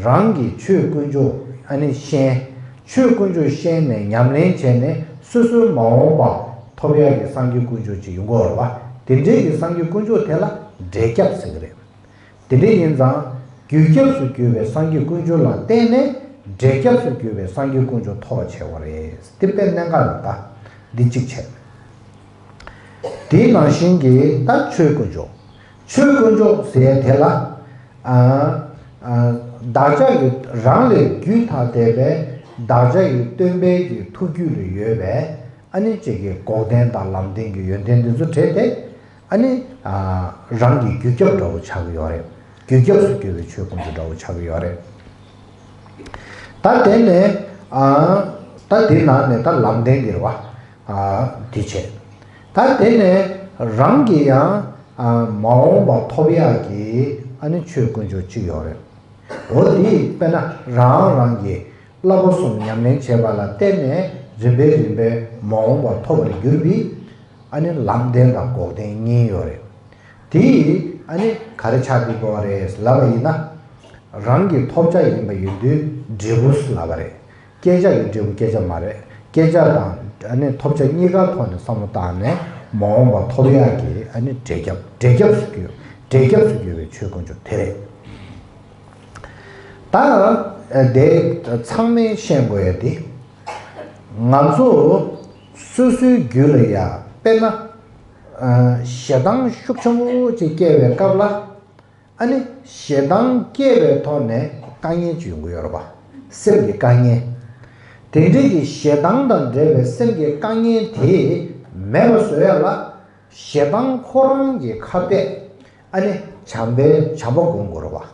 རང་གི་ཆོས་དཀོན་མཆོག་ཨ་ནི་ཤེས། ཆོས་དཀོན་མཆོག་ཤེས་ནས་ཉམས་ལེན་བྱས་ནས་སོ་སོའི་མ་འོངས་པ་ ཐོབ་ཡག་གི་སངས་རྒྱས་དཀོན་མཆོག་ཅིག་ཡོང་གི་ཡོད་རེད་བ། དེ་འདྲའི་གི་སངས་རྒྱས་དཀོན་མཆོག་དེ་ལ་འབྲས་སྐྱབས་ཟེར་གི་རེད། དེ་འདྲ་ཡིན་ཙང་རྒྱུད་སྐྱབས་སུ་གྱུར་པའི་སངས་རྒྱས་དཀོན་མཆོག་ལ་བརྟེན་ནས་འབྲས་སྐྱབས་སུ་གྱུར་པའི་སངས་རྒྱས་དཀོན་མཆོག་ཐོབ་པ་བྱེད་དགོས་རེད། དེ་དཔེ་གནད་འགག་རེད་ད། འདི་གཅིག་བྱས། དེའི་ནང་བཞིན་གྱི་ད་ཆོས་དཀོན་མཆོག་ཆོས་དཀོན་མཆོག་ཟེར་ཡས་དེ་ལ། ཨ་ཨ་བདག་ཅག་གི་རང་ལས་རྒྱུད་ཐ་དད་པའི་བདག་ཅག་གི་སྟོན་པའི་གི་ཐུགས་རྒྱུད་ལ་ཡོད་པའི་ཨ་ནི་གཅིག་གི་འགོག་བདེན་དང་ལམ་བདེན་གྱི་ཡོན་ཏན་འདི་ཚོ་བྲལ་ཏེ། ཨ་ནི་ཨ་རང་གི་རྒྱུད་སྐྱབས་འདྲ་བོ་ཆགས་ཀྱི་ཡོད་རེད། རྒྱུད་སྐྱབས་སུ་གྱུར་པའི་ཆོས་དཀོན་མཆོག་འདྲ་བོ་ཆགས་ཀྱི་ཡོད་རེད། ད་དེ་ནས་ཨ་ད་དེ་ནང་ནས་ད་ལམ་བདེན་འདི་རེད་བ། ཨ་དེ་བྱས། ད་དེ་ནས་རང་གི་ཡང་ཨ་མ་འོངས་པ་ཐོབ་ཡག་གི་ཨ་ནི་ཆོས་དཀོན་མཆོག་གཅིག་ཡོད་རེད། འོ་དེ་དཔེར་ན་རང་རང་གི་བསླབ་པ་གསུམ་ཉམས་ལེན་བྱས་པ་ལ་བརྟེན་ནས་རིམ་པས་རིམ་པས་མ་འོངས་པ་ཐོབ་པར་འགྱུར་བའི་ཨ་ནི་ལམ་བདེན་དང་འགོག་བདེན་གཉིས་ཡོད་རེད། དེ་ཨ་ནི་ག་རེ་ཆགས་བསྡད་ཀྱི་ཡོད་རེད་ལབ་པ་ཡིན་ན། རང་གི་ཐོབ་བྱ་ཡིན་པ་ཡིན་དུས་འབྲས་བུ་ལབ་པ་རེད། བསྐྱེད་བྱ་ཡི་འབྲས་བུ་བསྐྱེད་བྱ་མ་རེད། བསྐྱེད་བྱ་དང་ཨ་ནི་ཐོབ་བྱ་གཉིས་ཀ་ཐོག་ནས་བསམ་བློ་བཏང་ནས་མ་འོངས་པ་ཐོབ་ཡག་གི་ཨ་ནི་འབྲས་སྐྱབས་འབྲས་སྐྱབས་སུ་གྱུར་འབྲས་སྐྱབས་སུ་གྱུར་པའི་ཆོས་དཀོན་མཆོག་དེ་རེད། ད་དེ་ཚང་མས་ཤེས་དགོས་ཡ་དེ། ང་ཚོ་སོ་སོའི་རྒྱུད་ལ་ཡ་དཔེར་ན་ཞེ་སྡང་ཤུགས་ཆེན་པོ་ཅིག་སྐྱེ་བའི་སྐབས་ལ། ཨ་ནི་ཞེ་སྡང་སྐྱེ་བའི་ཐོག་ནས་དཀའ་ངལ་ཅིག་ཡོང་གི་ཡོད་རེད་པ། སེམས་ཀྱི་དཀའ་ངལ། དེ་འདྲའི་གི་ཞེ་སྡང་དང་འབྲེལ་བའི་སེམས་ཀྱི་དཀའ་ངལ་དེ་མེད་པ་བཟོ་ཡ་ལ། ཞེ་སྡང་ཁོ་རང་གི་ཁ་གཏད་ཨ་ནི་བྱམས་པའི་བྱམས་པ་སྒོམ་དགོས་རེད་པ།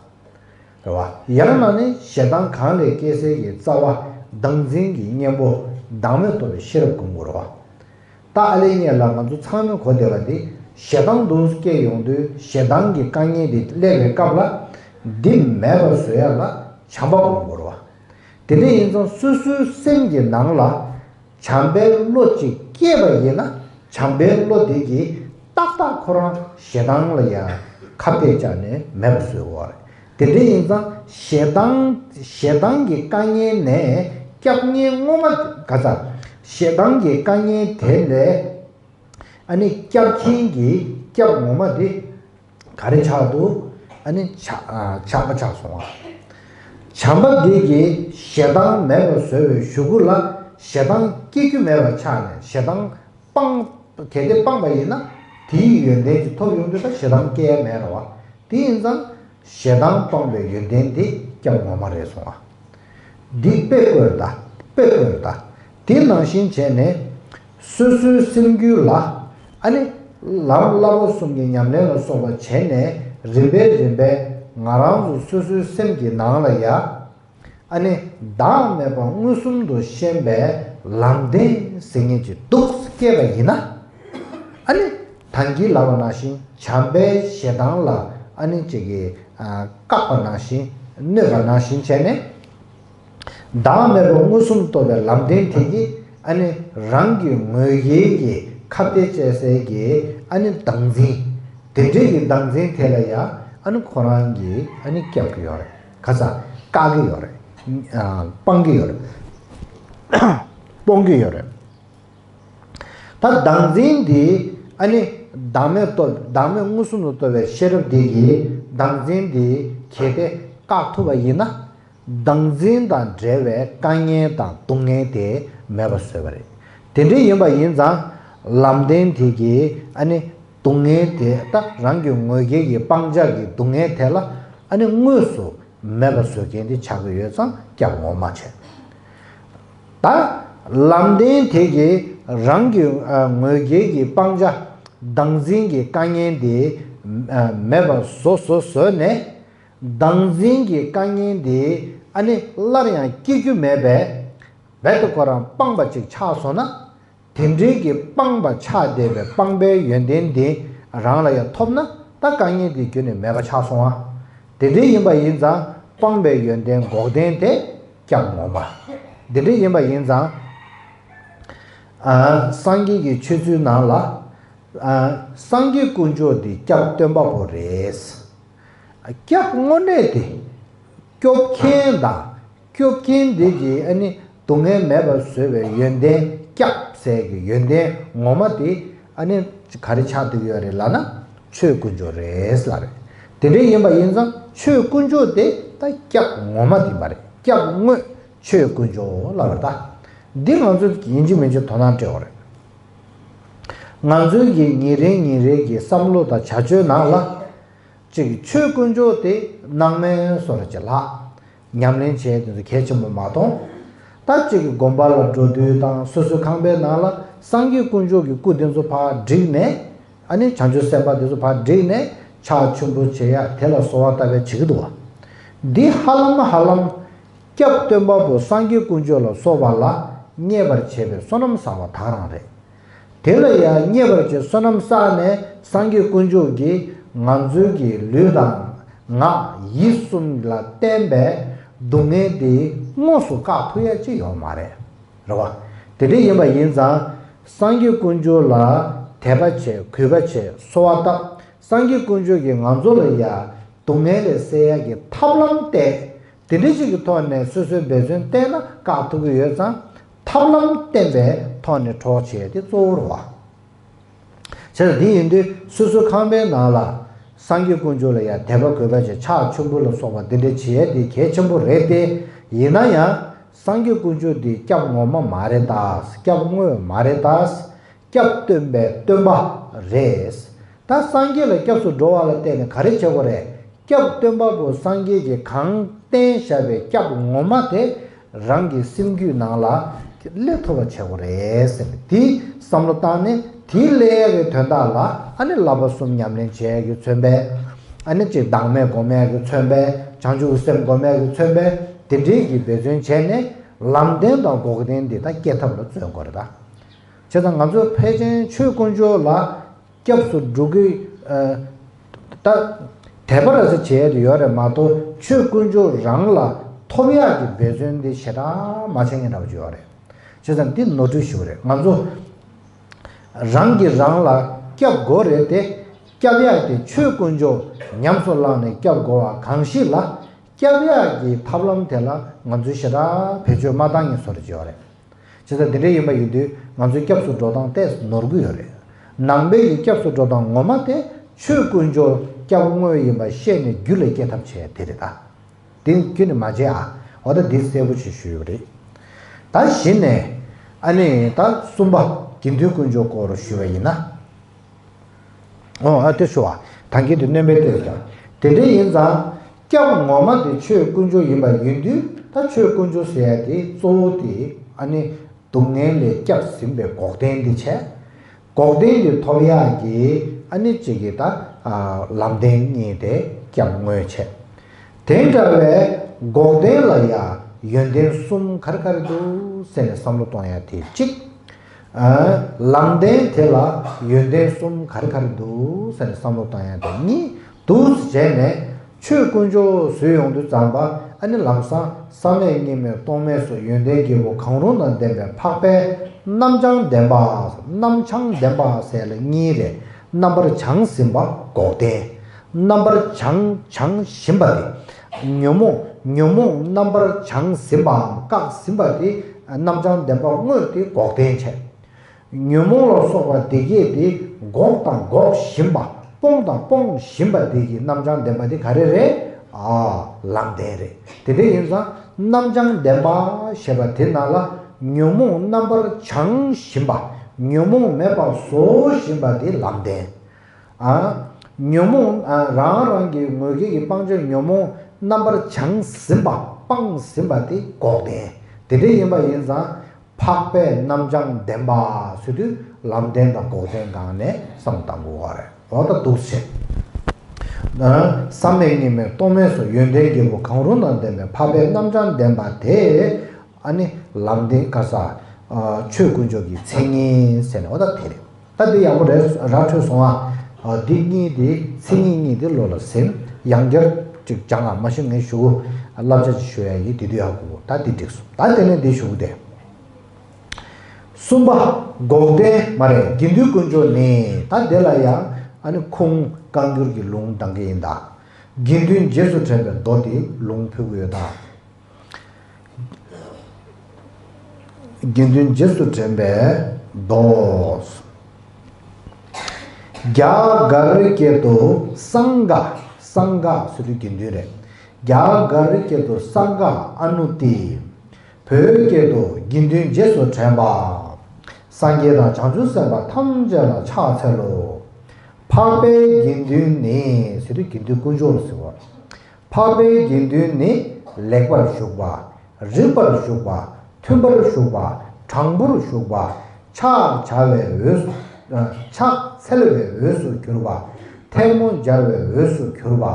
རེད་པ། ཡང་ན་ནི་ཞེ་སྡང་གང་ལས་སྐྱེ་སའི་གི་རྩ་བ་བདག་འཛིན་གྱི་གཉེན་པོ་བདག་མེད་རྟོགས་པའི་ཤེས་རབ་སྒོམ་དགོས་རེད་པ། ད་ཨ་ལེ་ཉེ་ལ་ང་ཚོ་ཚང་མས་གོ་བདེ་བ་འདི་ཞེ་སྡང་འདུག་སྐྱེ་ཡོང་དུས་ཞེ་སྡང་གི་དཀའ་ངལ་འདི་སླེབས་པའི་སྐབས་ལ་འདི་མེད་པར་བཟོ་ཡ་ལ་བྱམས་པ་སྒོམ་དགོས་རེད་པ། དེ་འདྲ་ཡིན་ཙང་སོ་སོའི་སེམས་ཀྱི་ནང་ལ་བྱམས་པའི་བློ་གཅིག་སྐྱེས་པ་ཡིན་ན་བྱམས་པའི་བློ་དེ་གིས་ཏག་ཏག་ཁོ་རང་ཞེ་སྡང་ལ་ཡང་ཁ་གཏད་བཅག་ནས་མེད་པར་བཟོས་པ་རེད། དེ་འདྲ་ཡིན་ཙང་ཞེ་སྡང་ཞེ་སྡང་གི་དཀའ་ངལ་ནས་སྐྱབས་གཉེན་ངོ་མ་ག་ཚ། ཞེ་སྡང་གི་དཀའ་ངལ་དེ་ལས་ཨ་ནི་སྐྱབས་མཁན་གྱི་སྐྱབས་ངོ་མ་དེ་ག་རེ་ཆགས་འདུག་ཨ་ནི་བྱ་ཨ་བྱམས་པ་ཆགས་སོང་ཨ། བྱམས་པ་འདི་གིས་ཞེ་སྡང་མེད་པར་བཟོ་བའི་གཞུག་གུ་ལ་ཞེ་སྡང་སྐྱེ་རྒྱུ་མེད་པ་ཆགས་ནས་ཞེ་སྡང་སྤང་། གལ་ཏེ་སྤངས་པ་ཡིན་ན་དེའི་ཡོན་ཏན་ཅིག་ཐོབ་ཡོང་དུས་ད་ཞེ་སྡང་སྐྱེ་ཡ་མེད་རེད་བ། དེ་ཡིན་ཙང་ཞེ་སྡང་སྤངས་པའི་ཡོན་ཏན་དེ་སྐྱབས་ངོ་མ་རེད་གསུངས་པ། འདི་དཔེ་བཀོད་ད་དཔེ་བཀོད་ད། དེ་ནང་བཞིན་བྱས་ནས་སོ་སོའི་སེམས་རྒྱུད་ལ་ཨ་ནི་ལམ་བསླབ་པ་གསུམ་གྱི་ཉམས་ལེན་ལ་སོགས་པ་བྱས་ནས་རིམ་པས་རིམ་པས་ང་རང་ཚོ་སོ་སོའི་སེམས་ཀྱི་ནང་ལ་ཡ། ཨ་ནི་བདག་མེད་པ་མངོན་སུམ་དུ་ཤེས་པའི་ལམ་བདེན་ཟེར་མཁན་ཅིག་འདུག་སྐྱེས་པ་ཡིན་ན། ཨ་ནི་ད་གིན་ལབ་པ་ནང་བཞིན་བྱམས་པས་ཞེ་སྡང་ལ་ཨ་ནི་ཅིག་གིས་ཨ་བཀག་པ་ནང་བཞིན་གནོད་པ་ནང་བཞིན་བྱས་ནས། བདག་མེད་པ་མངོན་སུམ་རྟོགས་པའི་ལམ་བདེན་དེ་གིས་ཨ་ནི་རང་གི་ངོས་འགལ་གྱི་ཁ་གཏད་བཅག་སའི་གི་ཨ་ནི་བདག་འཛིན། དེ་འདྲའི་གི་བདག་འཛིན་དེ་ལ་ཡང་ཨ་ནི་ཁོ་རང་གིས་ཨ་ནི་སྐྱོབ་ཀྱི་ཡོད་རེད། ཁ་ཚ་བཀག་གི་ཡོད་རེད། ཨ་སྤང་གི་ཡོད་རེད། སྤོང་གི་ཡོད་རེད། ད་བདག་འཛིན་འདི་ཨ་ནི་བདག་མེད་རྟོགས་བདག་མེད་མངོན་སུམ་དུ་རྟོགས་པའི་ཤེས་རབ་འདི་གིས་བདག་འཛིན་འདི་གལ་ཏེ་བཀག་ཐུབ་པ་ཡིན་ན། བདག་འཛིན་དང་འབྲེལ་བའི་དཀའ་ངལ་དང་སྡུག་བསྔལ་དེ་མེད་པར་བཟོས་པ་རེད། དེ་འདྲ་ཡིན་པ་ཡིན་ཙང་ལམ་བདེན་དེ་གིས་ཨ་ནི། སྡུག་བསྔལ་དེ་ད་རང་གི་ངོས་འགལ་གྱི་སྤང་བྱ་གི་སྡུག་བསྔལ་དེ་ལ་ཨ་ནི་དངོས་སུ་མེད་པ་བཟོ་མཁན་དེ་ཆགས་ཀྱི་ཡོད་ཙང་སྐྱབས་ངོ་མ་བྱས། ད་ལམ་བདེན་དེ་གིས་རང་གི་ཨ་ངོས་འགལ་གྱི་སྤང་བྱ་བདག་འཛིན་གྱི་དཀའ་ངལ་དེ་ཨ་མེད་པ་བཟོ་བཟོ་བཟོས་ནས་བདག་འཛིན་གྱི་དཀའ་ངལ་དེ་ཨ་ནི་སླར་ཡང་སྐྱེ་རྒྱུ་མེད་པའི་རྦད་དེ་ཁོ་རང་སྤངས་པ་ཅིག་ཆགས་སོང་ན། དེ་འདྲའི་གི་སྤངས་པ་ཆགས་བསྡད་པའི་སྤངས་པའི་ཡོན་ཏན་དེ་རང་ལ་ཡང་ཐོབ་ན་ད་དཀའ་ངལ་དེ་རྒྱུན་ནས་མེད་པ་ཆགས་སོང་ང་། དེ་འདྲའི་ཡིན་པ་ཡིན་ཙང་སྤངས་པའི་ཡོན་ཏན་འགོག་བདེན་དེ་སྐྱབས་ངོ་མ། དེ་འདྲའི་ཡིན་པ་ཡིན་ཙང་ཨ་སངས་རྒྱས་ཀྱི་ཆོས་ཚུལ་ནང་ལ་ཨ་སངས་རྒྱས་དཀོན་མཆོག་དེ་སྐྱབས་སྟོན་པ་པོ་རེད། སྐྱབས་དངོས་གནས་དེ་སྐྱོབ་མཁན་དང་། སྐྱོབ་མཁན་འདི་གིས་ཨ་ནི་སྡུག་བསྔལ་མེད་པར་བཟོ་བའི་ཡོན་ཏན་སྐྱབས་ ཟེར་གྱི་ཡོན་ཏན་ངོ་མ་དེ་ཨ་ནི་ག་རེ་ཆགས་བསྡད་ཡོད་རེད་ལབ་ན། ཆོས་དཀོན་མཆོག་རེད་ལབ་རེད། དེ་འདྲ་ཡིན་པ་ཡིན་ཙང་ཆོས་དཀོན་མཆོག་དེ་ད་སྐྱབས་ངོ་མ་དེ་ཡིན་པ་རེད། སྐྱབས་དངོས་ཆོས་དཀོན་མཆོག་ལབ་རེད་ད། འདི་ང་ཚོས་ཡིན་གཅིག་མིན་གཅིག་དོ་སྣང་སྤྲད་དགོས་རེད། ང་ཚོའི་གི་ཉིན་རེ་ཉིན་རེ་གི་བསམ་བློ་དང་བྱ་སྤྱོད་ནང་ལ། གཅིག་ཆོས་དཀོན་མཆོག་དེ་སྣང་མེད་བཟོ་འདྲ་ཅིག་ལ་ཉམས་ལེན་བྱས་དེ་ཚོ་གལ་ཆེན་པོ་མ་མཐོང་། ད་གཅིག་གི་དགོན་པ་ལ་འགྲོ་དུས་དང་སོ་སོའི་ཁང་པའི་ནང་ལ་སངས་རྒྱས་དཀོན་མཆོག་གི་སྐུ་དེ་ཚོ་ཕར་བསྒྲིགས་ནས། ཨ་ནི་བྱང་ཆུབ་སེམས་དཔའ་དེ་ཚོ་ཕར་བསྒྲིགས་ནས་ཕྱག་མཆོད་འབུལ་བྱེད་ཡ་དེ་ལ་གསོལ་བ་བཏབ་པའི་བྱེད་ཀྱི་འདུག་བ། འདི་ཧ་ལམ་ཧ་ལམ་སྐྱབས་སྟོན་པ་པོ་སངས་རྒྱས་དཀོན་མཆོག་ལ་སོགས་པ་ལ་མཉེས་པར་བྱེད་པའི་བསོད་ནམས་བསགས་པ་དག་རང་རེད། དེ་ལ་ཡང་མཉེས་པར་བྱེད་བསོད་ནམས་བསགས་ནས་སངས་རྒྱས་དཀོན་མཆོག་གིས་ང་ཚོའི་གི་ལུས་དང་ངག་ཡིད་གསུམ་ལ་བརྟེན་པའི་སྡུག་བསྔལ་དེ་དངོས་སུ་བཀག་ཐུབ་ཡ་ཅིག་ཡོད་མ་རེད། རེད་བ། དེ་འདྲ་ཡིན་པ་ཡིན་ཙང་སངས་རྒྱས་དཀོན་མཆོག་ལ་དད་པ་བྱེད། གུས་པ་བྱེད། གསོལ་བ་བཏབ། སངས་རྒྱས་དཀོན་མཆོག་གིས་ང་ཚོ་ལ་ཡ་སྡུག་བསྔལ་ལས་སེལ་ཡ་གི་ཐབས་ལམ་སྟེ། དེ་འདྲ་ཞིག་གི་ཐོག་ནས་སོ་སོའི་འབད་བརྩོན་བསྟེན་ན་བཀག་ཐུབ་ཀྱི་ཡོད་ཙང་། ཐབས་ལམ་བསྟེན་པའི་ཐོག་ནས་གྲོགས་བྱེད་དེ་གཙོ་བོ་རེད་བ། བྱས་ཙང་དེ་ཡིན་དུས་སོ་སོའི་ཁང་པའི་ནང་ལ་སངས་རྒྱས་དཀོན་མཆོག་ལ་ཡང་དད་པ་གུས་པ་བྱས། ཕྱག་མཆོད་འབུལ་ལ་སོགས་པ་འདི་འདྲ་བྱེད་ཡས་དེ་གལ་ཆེན་པོ་རེད་དེ། ཡིན་ན་ཡང་སངས་རྒྱས་དཀོན་མཆོག་འདི་སྐྱབས་ངོ་མ་མ་རེད་ད། སྐྱབས་དངོས་མ་རེད་ད། སྐྱབས་སྟོན་པའི་སྟོན་པ་རེད། ད་སངས་རྒྱས་ལ་སྐྱབས་སུ་འགྲོ་བ་ལ་བརྟེན་ནས་ག་རེ་བྱེད་དགོས་རེད། སྐྱབས་སྟོན་པ་པོ་སངས་རྒྱས་ཀྱིས་གང་བསྟན་བཞག་པའི་སྐྱབས་ངོ་མ་དེ་རང་གི་སེམས་རྒྱུད་ནང་ལ་སླེབས་ཐུབ་པ་བྱེད་དགོས་རེད་ཟེར་ནས། དེའི་བསམ་བློ་བཏང་ནས་དེའི་སླེབས་ཡ་གི་དོན་དག་ལ་ཨ་ནི་བསླབ་པ་གསུམ་ཉམས་ལེན་བྱེད་ཡ་གི་མཚོན་པས། ཨ་ནི་གཅིག་བདག་མེད་སྒོམ་ཡ་གི་མཚོན་པས། བྱང་ཆུབ་སེམས་སྒོམ་ཡ་གི་མཚོན་པས། དེ་འདྲའི་གི་འབད་བརྩོན་བྱས་ནས་ལམ་བདེན་དང་འགོག་བདེན་འདི་ད་སྐྱེ་ཐབས་ལ་བརྩོན་དགོས་རེད་ད། བྱས་ཙང་ང་ཚོ་ཕལ་ཆེར་ཆོས་དཀོན་མཆོག་ལ་སྐྱབས་སུ་འགྲོ་གི། ཨ། ད་དད་པ་ར་ཟེར་བྱས་ཡོད་རེད་མ་གཏོགས་ཆོས་དཀོན་མཆོག་རང་ལ་ཐོབ་ཡག་གི་འབད་བརྩོན་འདི་ཞེ་དྲག་མ་བྱེད་མཁན་འདྲ་པོ་ཅིག་ཡོད་རེད། བྱས་ཙང་འདི་ནོར་འཁྲུལ་ཞིག་རེད། ང་ཚོ་རང་གིས་རང་ལ་སྐྱབས་དགོས་རེད་དེ། སྐྱབས་ཡག་དེ་ཆོས་དཀོན་མཆོག་ཉམས་སུ་བླངས་ནས་སྐྱབས་དགོས་པ་གང་ཞིག་ལ། སྐྱབས་ཡག་གི་ཐབས་ལམ་དེ་ལ་ང་ཚོས་ཞེ་དྲག་བེད་སྤྱོད་མ་བཏང་མཁན་བཟོ་འདྲ་ཅིག་ཡོད་རེད། བྱས་ཙང་དེ་འདྲ་ཡིན་པ་ཡིན་དུས་ང་ཚོའི་སྐྱབས་སུ་འགྲོ་སྟངས་ཏོག་ཙམ་ནོར་གྱི་ཡོད་རེད། ནང་པའི་གི་སྐྱབས་སུ་འགྲོ་སྟངས་ངོ་མ་དེ་ཆོས་དཀོན་མཆོག་སྐྱབས་དངོས་ཡིན་པ་ཤེས་ནས་རྒྱུད་ལ་སྐྱེ་ཐབས་བྱས་དེ་རེད་ད། དེ་ཁྱོན་ནས་མ་བརྗེད་ཨ། འོ་ད་འདི་གསལ་པོ་ཞིག་ཞུས་ཡོད་རེད། ད་གཞི་ནས་ཨ་ནི་ད་གསུམ་པ་དགེ་འདུན་དཀོན་མཆོག་སྐོར་ཞུས་པ་ཡིན་ན། ཨོ་ཨ་དེ་ཞུ་བ། ད་གིན་དུ་སྣོན་པའི་ལྟས་ཀྱང་དེ་འདྲ་ཡིན་ཙང་། སྐྱབས་ངོ་མ་དེ་ཆོས་དཀོན་མཆོག་ཡིན་པ་ཡིན་དུས། ད་ཆོས་དཀོན་མཆོག་ཟེར་ཡ་དེ་གཙོ་བོ་དེ་ཨ་ནི་སྡུག་བསྔལ་ལས་སྐྱབས་ཟིན་པའི་འགོག་བདེན་དེ་བྱས། འགོག་བདེན་དེ་ཐོབ་ཡག་གི་ཨ་ནི་གཅིག་གི་ད་ཨ་ལམ་བདེན་གཉིས་དེ་སྐྱབས་དངོས་བྱས། དེ་འདྲ་བའི་འགོག་བདེན་ལ་ཡང་ཡོན་ཏན་གསུམ་ག་རེ་ག་རེ་འདུག་ཟེར་ནས་བསམ་བློ་གཏོང་ཡ་དེ་གཅིག་ཨ། ལམ་བདེན་དེ་ལ་ཡོན་ཏན་གསུམ་ག་རེ་ག་རེ་འདུག་ཟེར་ནས་བསམ་བློ་བཏང་ཡ་དེ་གཉིས་འདུག་བྱས་ནས། ཆོས་དཀོན་མཆོག་ཟེར་ཡོང་དུས་ཙམ་པ་ཨ་ནི་ལམ་སང་བསམ་མེད་གཉིས་མེད་སྟོང་མེད་སོགས་ཡོན་ཏན་བརྒྱད་པོ་གང་རུང་དང་ལྡན་པའི་འཕགས་པའི་རྣམ་བྱང་བདེན་པ། རྣམ་བྱང་བདེན་པ་ཟེར་ལ་གཉིས་རེད། རྣམ་པར་བྱང་ཟིན་པ་འགོག་བདེན། རྣམ་པར་བྱང་བྱང་བཞིན་པ་དེ། ཉོན་མོངས་ཉོན་མོངས་རྣམ་པར་བྱང་ཟིན་པའམ་བཀག་ཟིན་པ་དེ་རྣམ་བྱང་བདེན་པ་དངོས་དེ་འགོག་བདེན་བྱས། ཉོན་མོངས་ལ་སོགས་པ་སྡེ་བརྒྱད་དེ་འགོག་དང་འགོག་བཞིན་པ། སྤོང་དང་སྤོང་བཞིན་པ་དེ་གི་རྣམ་བྱང་བདེན་པ་དེ་ག་རེ་རེད། ཨ། ལམ་བདེན་རེད། དེ་འདྲ་ཡིན་ཙང་རྣམ་བྱང་བདེན་པ་ཞེས་པ་དེ་ནང་ལ་ཉོན་མོངས་རྣམ་པར་བྱང་བཞིན་པ། ཉོན་མོངས་མེད་པར་བཟོ་བཞིན་པ་དེ་ལམ་བདེན། ཨ། ཉོན་མོངས་ཨ་རང་རང་གི་ངོས་ཀྱི་སྤང་བྱ་ཉོན་མོངས་རྣམ་པར་བྱང་ཟིན་པ། སྤངས་ཟིན་པ་དེ་འགོག་བདེན། དེ་འདྲ་ཡིན་པ་ཡིན་ཙང་། འཕགས་པའི་རྣམ་བྱང་བདེན་པ་ཟེར་དུས་ལམ་བདེན་དང་འགོག་བདེན་སྒང་ནས་བསམ་བློ་གཏང་དགོས་པ་རེད། འོ་ད་འདུག་སེ། བསམ་མེད་གཉིས་མེད་སྟོང་མེད་སོགས་ཡོན་ཏན་བརྒྱད་པོ་གང་རུང་དང་ལྡན་པའི་འཕགས་པའི་རྣམ་བྱང་བདེན་པ་དེ། ཨ་ནི་ལམ་བདེན་ག་ས། ཆོས་དཀོན་མཆོག་གི་མཚན་ཉིད་ཟེར་ནས་འོ་ད་དེ་རེད། ད་འདི་ཡག་པོ་རེད། ར་འཕྲོད་སོང་ཨ། འདི་གཉིས་དེ་མཚན་ཉིད་གཉིས་དེ་བློ་ལ་ཟིན། ཡང་བསྐྱར་ཅིག་སྦྱང་ཨ། མ་གཞི་ངས་ཞུ་གི་བསླབ་བྱ་ཅིག་ཞུ་ཡ་ཡིན། དེ་དུས་ཡག་གོ། ད་འདི་འགྲིག་སོང་། ད་དེ་ནས་འདི་ཞུ་གི་དེ། གསུམ་པ། འགོག་བདེན་མ་རེད། དགེ་འདུན་དཀོན་མཆོག་ནི། ད་དེ་ལ་ཡང་ཨ་ནི་ཁུངས་བཀའ་འགྱུར་གྱི་ལུང་འདྲེན་གྱི་ཡིན་ད། དགེ་འདུན་རྗེས་སུ་དྲན་པའི་མདོ་དེ་ལུང་ཕུལ་གྱི་ཡོད་ད། དགེ་འདུན་རྗེས་སུ་དྲན་པའི་ མདོ། རྒྱ་གར་སྐད་དུ་སངྒ། སངྒ་ཟེར་དུས་དགེ་འདུན་རེད། རྒྱ་གར་སྐད་དུ་སངྒ་ཨ་ནུ་སྟེ། བོད་སྐད་དུ་དགེ་འདུན་རྗེས་སུ་དྲན་པ། སངས་རྒྱས་དང་བྱང་ཆུབ་སེམས་དཔའ་ཐམས་ཅད་ལ་ཕྱག་འཚལ་ལོ། འཕགས་པའི་དགེ་འདུན་ནི་ཟེར་དུས་དགེ་འདུན་དཀོན་མཆོག་ལ་ཟེར་བ། འཕགས་པའི་དགེ་འདུན་ནི་ལེགས་པར་ཞུགས་པ། རིགས་པར་ཞུགས་པ། མཐུན་པར་ཞུགས་པ། དྲང་པོར་ཞུགས་པ། ཕྱག་བྱ་བའི་འོས་སུ། ཕྱག་འཚལ་བའི་འོས་སུ་གྱུར་པ། ཐལ་མོ་སྦྱར་བའི་འོས་སུ་གྱུར་པ།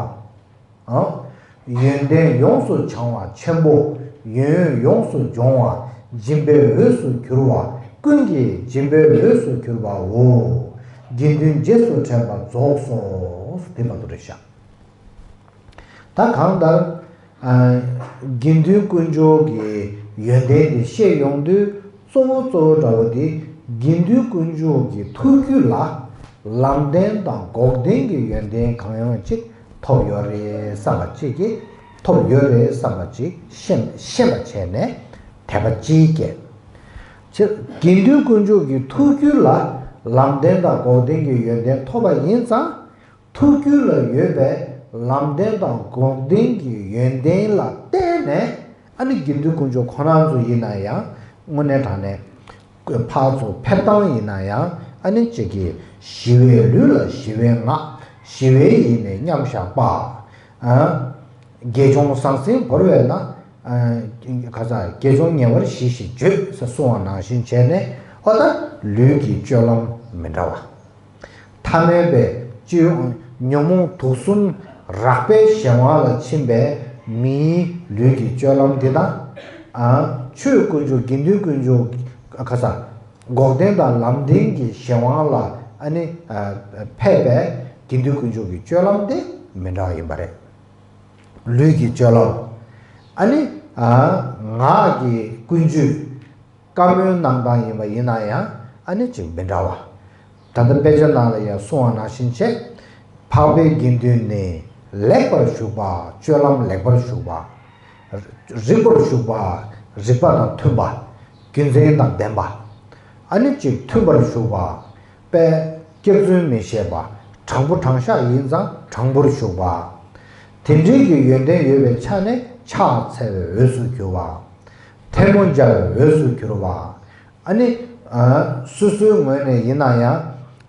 ཡོན་ཏན་ཡོངས་སུ་བྱང་བ་ཆེན་པོ། ཡོན་ཡོངས་སུ་སྦྱོང་བ། སྦྱིན་པའི་འོས་སུ་གྱུར་པ། ཀུན་གྱི་སྦྱིན་པའི་འོས་སུ་གྱུར་པའོ། དགེ་འདུན་རྗེས་སུ་དྲན་པ་རྫོགས་སོ། དེ་མ་གཏོགས་རེད་ཤག་ད་གང་ལྟར། དགེ་འདུན་དཀོན་མཆོག་གི་ཡོན་ཏན་དེ་བཤད་ཡོང་དུས་གཙོ་བོ་གཙོ་བོ་འདྲ་བོ་དེ་དགེ་འདུན་དཀོན་མཆོག་གི་ཐུགས་རྒྱུད་ལ་ལམ་བདེན་དང་འགོག་བདེན་གྱི་ཡོན་ཏན་གང་ཡང་ཅིག་ཐོབ་ཡོད་རེད་བསམ་པ་ཅིག་གིས་ཐོབ་ཡོད་རེད་བསམ་པ་ཅིག་ཤེས་ཤེས་པ་བྱས་ནས་དད་པ་ཅིག་སྐྱེས། ཕྱིར་དགེ་འདུན་དཀོན་མཆོག་གི་ཐུགས་རྒྱུད་ལ་ལམ་བདེན་དང་འགོག་བདེན་གྱི་ཡོན་ཏན་ཐོབ་པ་ཡིན་ཙང་། ཐུགས་རྒྱུད་ལ་ཡོད་པའི་ལམ་བདེན་དང་འགོག་བདེན་གྱི་ཡོན་ཏན་ལ་བརྟེན་ནས་ཨ་ནི་དགེ་འདུན་དཀོན་མཆོག་ཁོ་རང་ཚོ་ཡིན་ན་ཡང་དངོས་གནས་དྲང་གནས་ཕར་ཚུར་ཕེབས་སྟངས་ཡིན་ན་ཡང་ཨ་ནི་གཅིག་གིས་ཞི་བའི་ལུས་ལ་ཞི་བའི་ངག་ཞི་བའི་ཡིད་ནི་མཉམ་བཞག་པ། དགེ་སྦྱོང་ཟང་ཟིང་བོར་བས་ན། ག་ས་དགེ་སྦྱོང་ཉེ་བར་ཞི་ཞེས་བརྗོད་ཟེར་གསུངས་པ་ནང་བཞིན་བྱས་ནས་ཨོ་ད་ལུས་ཀྱི་སྤྱོད་ལམ་མི་འདྲ་བ། ཐ་མལ་པའི་སྤྱོད་ཉོན་མོངས་དུག་གསུམ་རགས་པའི་གཞན་དབང་ལ་ཕྱིན་པའི་མིའི་ལུས་ཀྱི་སྤྱོད་ལམ་འདི་དང་། ཆོས་དཀོན་མཆོག་དགེ་འདུན་དཀོན་མཆོག་ག་ས་འགོག་བདེན་དང་ལམ་བདེན་གྱི་གཞན་དབང་ལ་ཨ་ནི་ཕེབས་པའི་དགེ་འདུན་དཀོན་མཆོག་གི་སྤྱོད་ལམ་དེ་མི་འདྲ་བ་ཡིན་པ་རེད། ལུས་ཀྱི་སྤྱོད་ལམ། ཨ་ནི། ངག་གི་ཀུན་སྤྱོད། བཀའ་མོལ་གནང་སྟངས་ཡིན་པ་ཡིན་ན་ཡང་ཨ་ནི་ཅིག་མི་འདྲ་བ། ད་ལྟ་དཔེ་ཆ་ནང་ལ་ཡང་གསུངས་པ་ནང་བཞིན་བྱས། འཕགས་པའི་དགེ་འདུན་ནི་ལེགས་པར་ཞུགས་པ། སྤྱོད་ལམ་ལེགས་པར་ཞུགས་པ། རིགས་པར་ཞུགས་པ། རིགས་པ་དང་མཐུན་པ། རྒྱུ་མཚན་དང་ལྡན་པ། ཨ་ནི་ཅིག་མཐུན་པར་ཞུགས་པ། པས་སྐྱག་རྫུན་མི་བཤད་པ། དྲང་པོ་དྲང་བཞག་ཡིན་ཙང་དྲང་པོར་བཞུགས་པ། དེ་འདྲའི་གི་ཡོན་ཏན་ཡོད་པའི་ཆ་ནས་ཕྱག་འཚལ་བའི་འོས་སུ་གྱུར་པ། ཐལ་མོ་སྦྱར་བའི་འོས་སུ་གྱུར་པ། ཨ་ནི། སོ་སོའི་ངོས་ནས་ཡིན་ན་ཡང་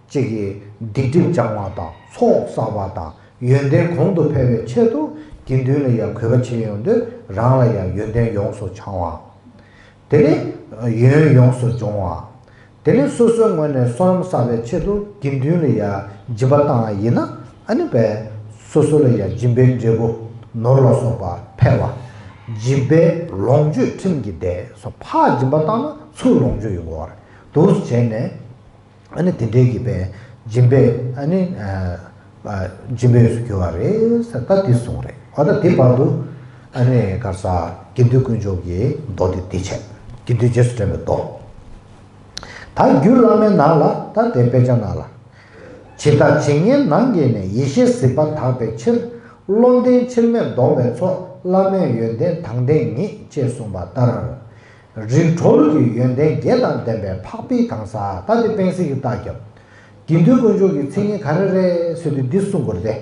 གཅིག་གིས་སྡིག་སྒྲིབ་སྦྱང་བ་དང་ཚོགས་བསགས་པ་དང་ཡོན་ཏན་གོང་དུ་འཕེལ་བའི་ཆེད་དུ་དགེ་འདུན་ལ་ཡང་གུས་པ་བྱེད་ཡོང་དུས་རང་ལ་ཡང་ཡོན་ཏན་ཡོངས་སུ་སྦྱང་བ། དེ་ནས་ཡོན་ཡོངས་སུ་སྦྱོང་བ། དེ་ནས་སོ་སོའི་ངོས་ནས་བསོད་ནམས་བསགས་པའི་ཆེད་དུ་དགེ་འདུན་ལ་ཡང་སྦྱིན་པ་བཏང་བ་ཡིན་ན་ཨ་ནི་བས་སོ་སོ་ལ་ཡང་སྦྱིན་པའི་འབྲས་བུ་ནོར་ལ་སོགས་པ་འཕེལ་བ། སྦྱིན་པས་ལོངས་སྤྱོད་ཁྲིམས་ཀྱིས་བདེ་སོགས་ཕར་སྦྱིན་པ་བཏང་ན་ཚུར་ལོངས་སྤྱོད་ཡོང་གི་ཡོད་རེད། འདུག་སེ་བྱས་ནས། ཨ་ནི་དེ་འདྲའི་གི་པའི་སྦྱིན་པའི་ཨ་ནི་སྦྱིན་པའི་སུ་གྱུར་བ་རེད་ཟེར་ད་འདི་གསུངས་རེད། ཨ་ད་དེ་བར་དུ་ཨ་ནི་ག་ས་དགེ་འདུན་དཀོན་མཆོག་གི་མདོ་དེ་འདི་བྱས། དགེ་འདུན་རྗེས་སུ་དྲན་པའི་མདོ། ད་རྒྱུད་བླ་མའི་ནང་ལ་ད་དེ་དཔེ་ཆ་ནང་ལ། ཇི་ལྟར་ཇི་སྙེད་ནང་གི་ནི་ཡེ་ཤེས་གཟིགས་པ་དག་པའི་ཕྱིར། བློ་ལྡན་ཕྱིར་མེད་མདོ་སྨད་ཚོགས། བླ་མེད་ཡོན་ཏན་དང་ལྡན་ཉིད། ཅེས་གསུངས་པ་ལྟར། རིགས་གྲོལ་གྱི་ཡོན་ཏན་བརྒྱད་དང་ལྡན་པའི་འཕགས་པའི་གང་ཟག་ད་དེ་སྤེན་སྲིད་ཀྱི་རྟགས་རྒྱབ། དགེ་འདུན་དཀོན་མཆོག་གི་མཚན་ཉིད་ག་རེ་རེད་ཟེར་དུས་འདི་གསུང་དགོས་རེད་དེ།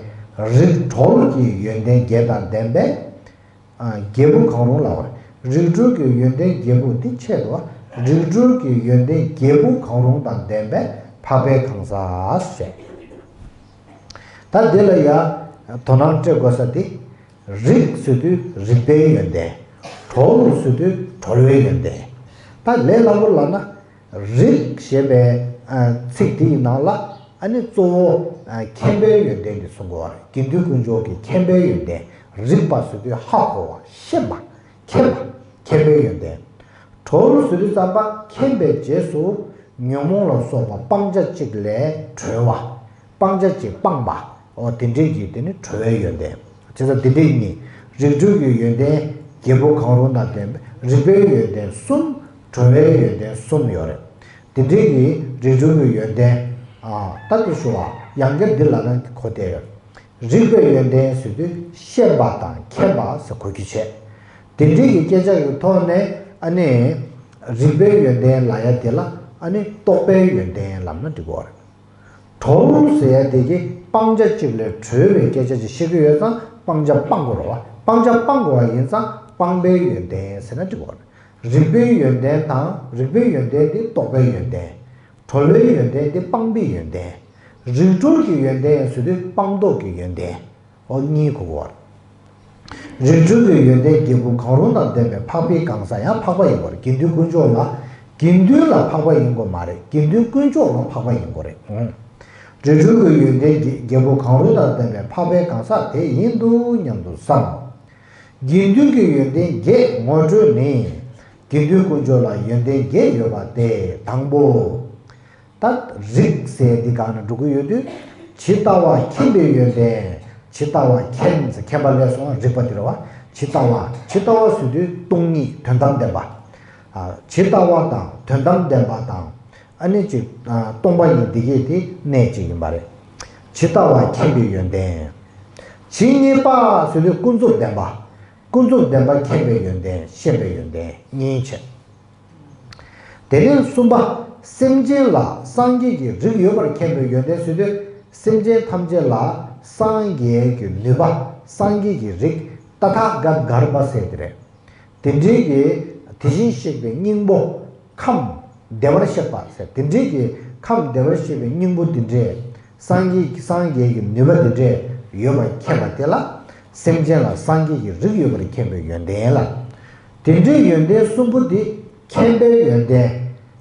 རིགས་གྲོལ་གྱི་ཡོན་ཏན་བརྒྱད་དང་ལྡན་པའི། རྒྱལ་པོ་གང་རུང་ལ་བར། རིགས་གྲོལ་གྱི་ཡོན་ཏན་བརྒྱད་པོ་འདི་ཆེད་དུ། རིགས་གྲོལ་གྱི་ཡོན་ཏན་བརྒྱད་པོ་གང་རུང་དང་ལྡན་པའི་འཕགས་པའི་གང་ཟག་ཞེས། ད་འདི་ལ་ཡང་དོ་སྣང་སྤྲད་དགོས་ས་དེ། རིགས་ཟེར་དུས་རིགས་པའི་ཡོན་ཏན། གྲོལ་ཟེར་དུས་གྲོལ་བའི་ཡོན་ཏན། ད་ལས་སླ་པོ་ལབ་ན། རིགས་ཞེས་པའི་ཚིག་དེའི་ནང་ལ་ཨ་ནི་གཙོ་བོ་མཁྱེན་པའི་ཡོན་ཏན་དེ་གསུང་དགོས་པ་རེད། དགེ་འདུན་དཀོན་མཆོག་གི་མཁྱེན་པའི་ཡོན་ཏན། རིགས་པ་ཟེར་དུས་ཧ་གོ་བ་ཤེས་པ་མཁྱེན་པ་མཁྱེན་པའི་ཡོན་ཏན། གྲོལ་ཟེར་དུས་ཙམ་པ་མཁྱེན་པའི་རྗེས་སུ་ཉོན་མོངས་ལ་སོགས་པ་སྤང་བྱ་གཅིག་ལས་གྲོལ་བ། སྤང་བྱ་གཅིག་སྤངས་པ། འོ་དེ་འདྲས་ཀྱི་དེ་ནི་གྲོལ་བའི་ཡོན་ཏན། བྱས་ཙང་དེ་འདྲས་ནི་རིགས་གྲོལ་གྱི་ཡོན་ཏན་བརྒྱད་པོ་གང་རུང་དང་ལྡན་པའི་རིགས་པའི་ཡོན་ཏན་གསུམ། གྲོལ་བའི་ཡོན་ཏན་གསུམ་ཡོད་རེད། དེ་འདྲས་ཀྱི་རིགས་གྲོལ་གྱི་ཡོན་ཏན། ཨ་ད་དེ་ཞུ་བ་ཡང་བསྐྱར་འདི་ལ་ན་གོ་བདེ་ཡོད། རིགས་པའི་ཡོན་ཏན་ཟེར་དུས་ཤེས་པ་དང་མཁྱེན་པ་ཟེར་གོ་རྒྱུ་བྱས། དེ་འདྲའི་གི་སྐད་ཆ་གི་ཐོག་ནས་ཨ་ནི་རིགས་པའི་ཡོན་ཏན་ལབ་ཡ་དེ་ལ་ ཨ་ནི་རྟོག་པའི་ཡོན་ཏན་ལབ་ན་འགྲིག་གི་རེད། གྲོལ་ཟེར་ཡ་དེ་གི་སྤང་བྱ་གཅིག་ལས་གྲོལ་བའི་སྐད་ཆ་ཅིག་བཤད་ཀྱི་ཡོད་ཙང་སྤང་བྱ་སྤང་དགོས་རེད་བ། སྤང་བྱ་སྤང་དགོས་པ་ཡིན་ཙང་སྤང་པའི་ཡོན་ཏན་ཟེར་ན་འགྲིག་གི་རེད། རིག་པའི་ཡོན་ཏན་དང་རིག་པའི་ཡོན་ཏན་དེ་རྟོག་པའི་ཡོན་ཏན། གྲོལ་བའི་ཡོན་ཏན་དེ་སྤང་པའི་ཡོན་ཏན། རིག་གྲོལ་གྱི་ཡོན་ཏན་ཟེར་དུས་སྤངས་རྟོགས་ཀྱི་ཡོན་ཏན། འོ་གཉིས་གོ་དགོས་པ་རེད། རིག་གྲོལ་གྱི་ཡོན་ཏན་བརྒྱད་པོ་གང་རུང་དང་ལྡན་པའི་འཕགས་པའི་གང་ཟག་ཡང་འཕགས་པ་ཡིན་དགོས་རེད། དགེ་འདུན་དཀོན་མཆོག་ལ། དགེ་འདུན་ལ་འཕགས་པ་ཡིན་དགོས་མ་རེད། དགེ་འདུན་དཀོན་མཆོག་ལ་འཕགས་པ་ཡིན་དགོས་རེད། འོང་། རིག་གྲོལ་གྱི་ཡོན་ཏན་བརྒྱད་པོ་གང་རུང་དང་ལྡན་པའི་འཕགས་པའི་གང་ཟག་དེ་ཡིན་འདུག་སྙམ་དུ་བསམ། དགེ་འདུན་གྱི་ཡོན་ཏན་བརྒྱད་ངོ་སྤྲོད་ནི། དགེ་འདུན་དཀོན་མཆོག་ལ་ཡོན་ཏན་བརྒྱད་ཡོད་པ་སྟེ། དང་པོ། ད་རིགས་ཟེར་འདི་སྒང་ན་འགྲོ་གི་ཡོད་དུས། ཇི་ལྟ་བ་མཁྱེན་པའི་ཡོན་ཏན། ཇི་ལྟ་བ་མཁྱེན་ཟེར་མཁྱེན་པ་ལས་སོང་རིག་པ་དེ་རེད་བ། ཇི་ལྟ་བ་ཇི་ལྟ་བ་ཟེར་དུས་སྟོང་ཉིད་དོན་དམ་བདེན་པ། ཨ། ཇི་ལྟ་བ་དང་དོན་དམ་བདེན་པ་དང་། ཨ་ནི་ཅིག་ཨ། སྟོང་པ་ཉིད་འདི་གས་དེ་གནད་གཅིག་ཡིན་པ་རེད། ཇི་ལྟ་བ་མཁྱེན་པའི་ཡོན་ཏན། ཇི་སྙེད་པ་ཟེར་དུས་ཀུན་རྫོབ་བདེན་པ། ཀུན་རྫོབ་བདེན་པ་མཁྱེན་པའི་ཡོན་ཏན་ཤེས་པའི་ཡོན་ཏན་གཉིས་བྱས། དེ་ནས་གསུམ་པ། སེམས་ཅན་ལ་སངས་རྒྱས་ཀྱི་རིགས་ཡོད་པར་མཁྱེན་པའི་ཡོན་ཏན་ཟེར་དུས། སེམས་ཅན་ཐམས་ཅད་ལ་སངས་རྒྱས་ཀྱི་ནུས་པ། སངས་རྒྱས་ཀྱི་རིགས། ཏ་ཐཱ་ག་གརྦ་ཟེར་དེ་རེད། དེ་འདྲའི་གི་དེ་བཞིན་གཤེགས་པའི་སྙིང་པོ། ཁམས་བདེ་བར་གཤེགས་པ་ཟེར། དེ་འདྲའི་གི་ཁམས་བདེ་བར་གཤེགས་པའི་སྙིང་པོ་དེ་འདྲས། སངས་རྒྱས་སངས་རྒྱས་ཀྱི་ནུས་པ་དེ་འདྲས་ཡོད་པར་མཁྱེན་པ་དེ་ལ། སེམས་ཅན་ལ་སངས་རྒྱས་ཀྱི་རིགས་ཡོད་པར་མཁྱེན་པའི་ཡོན་ཏན་ལ། དེ་འདྲའི་ཡོན་ཏན་གསུམ་པོ་དེ་མཁྱེན་པའི་ཡོན་ཏན།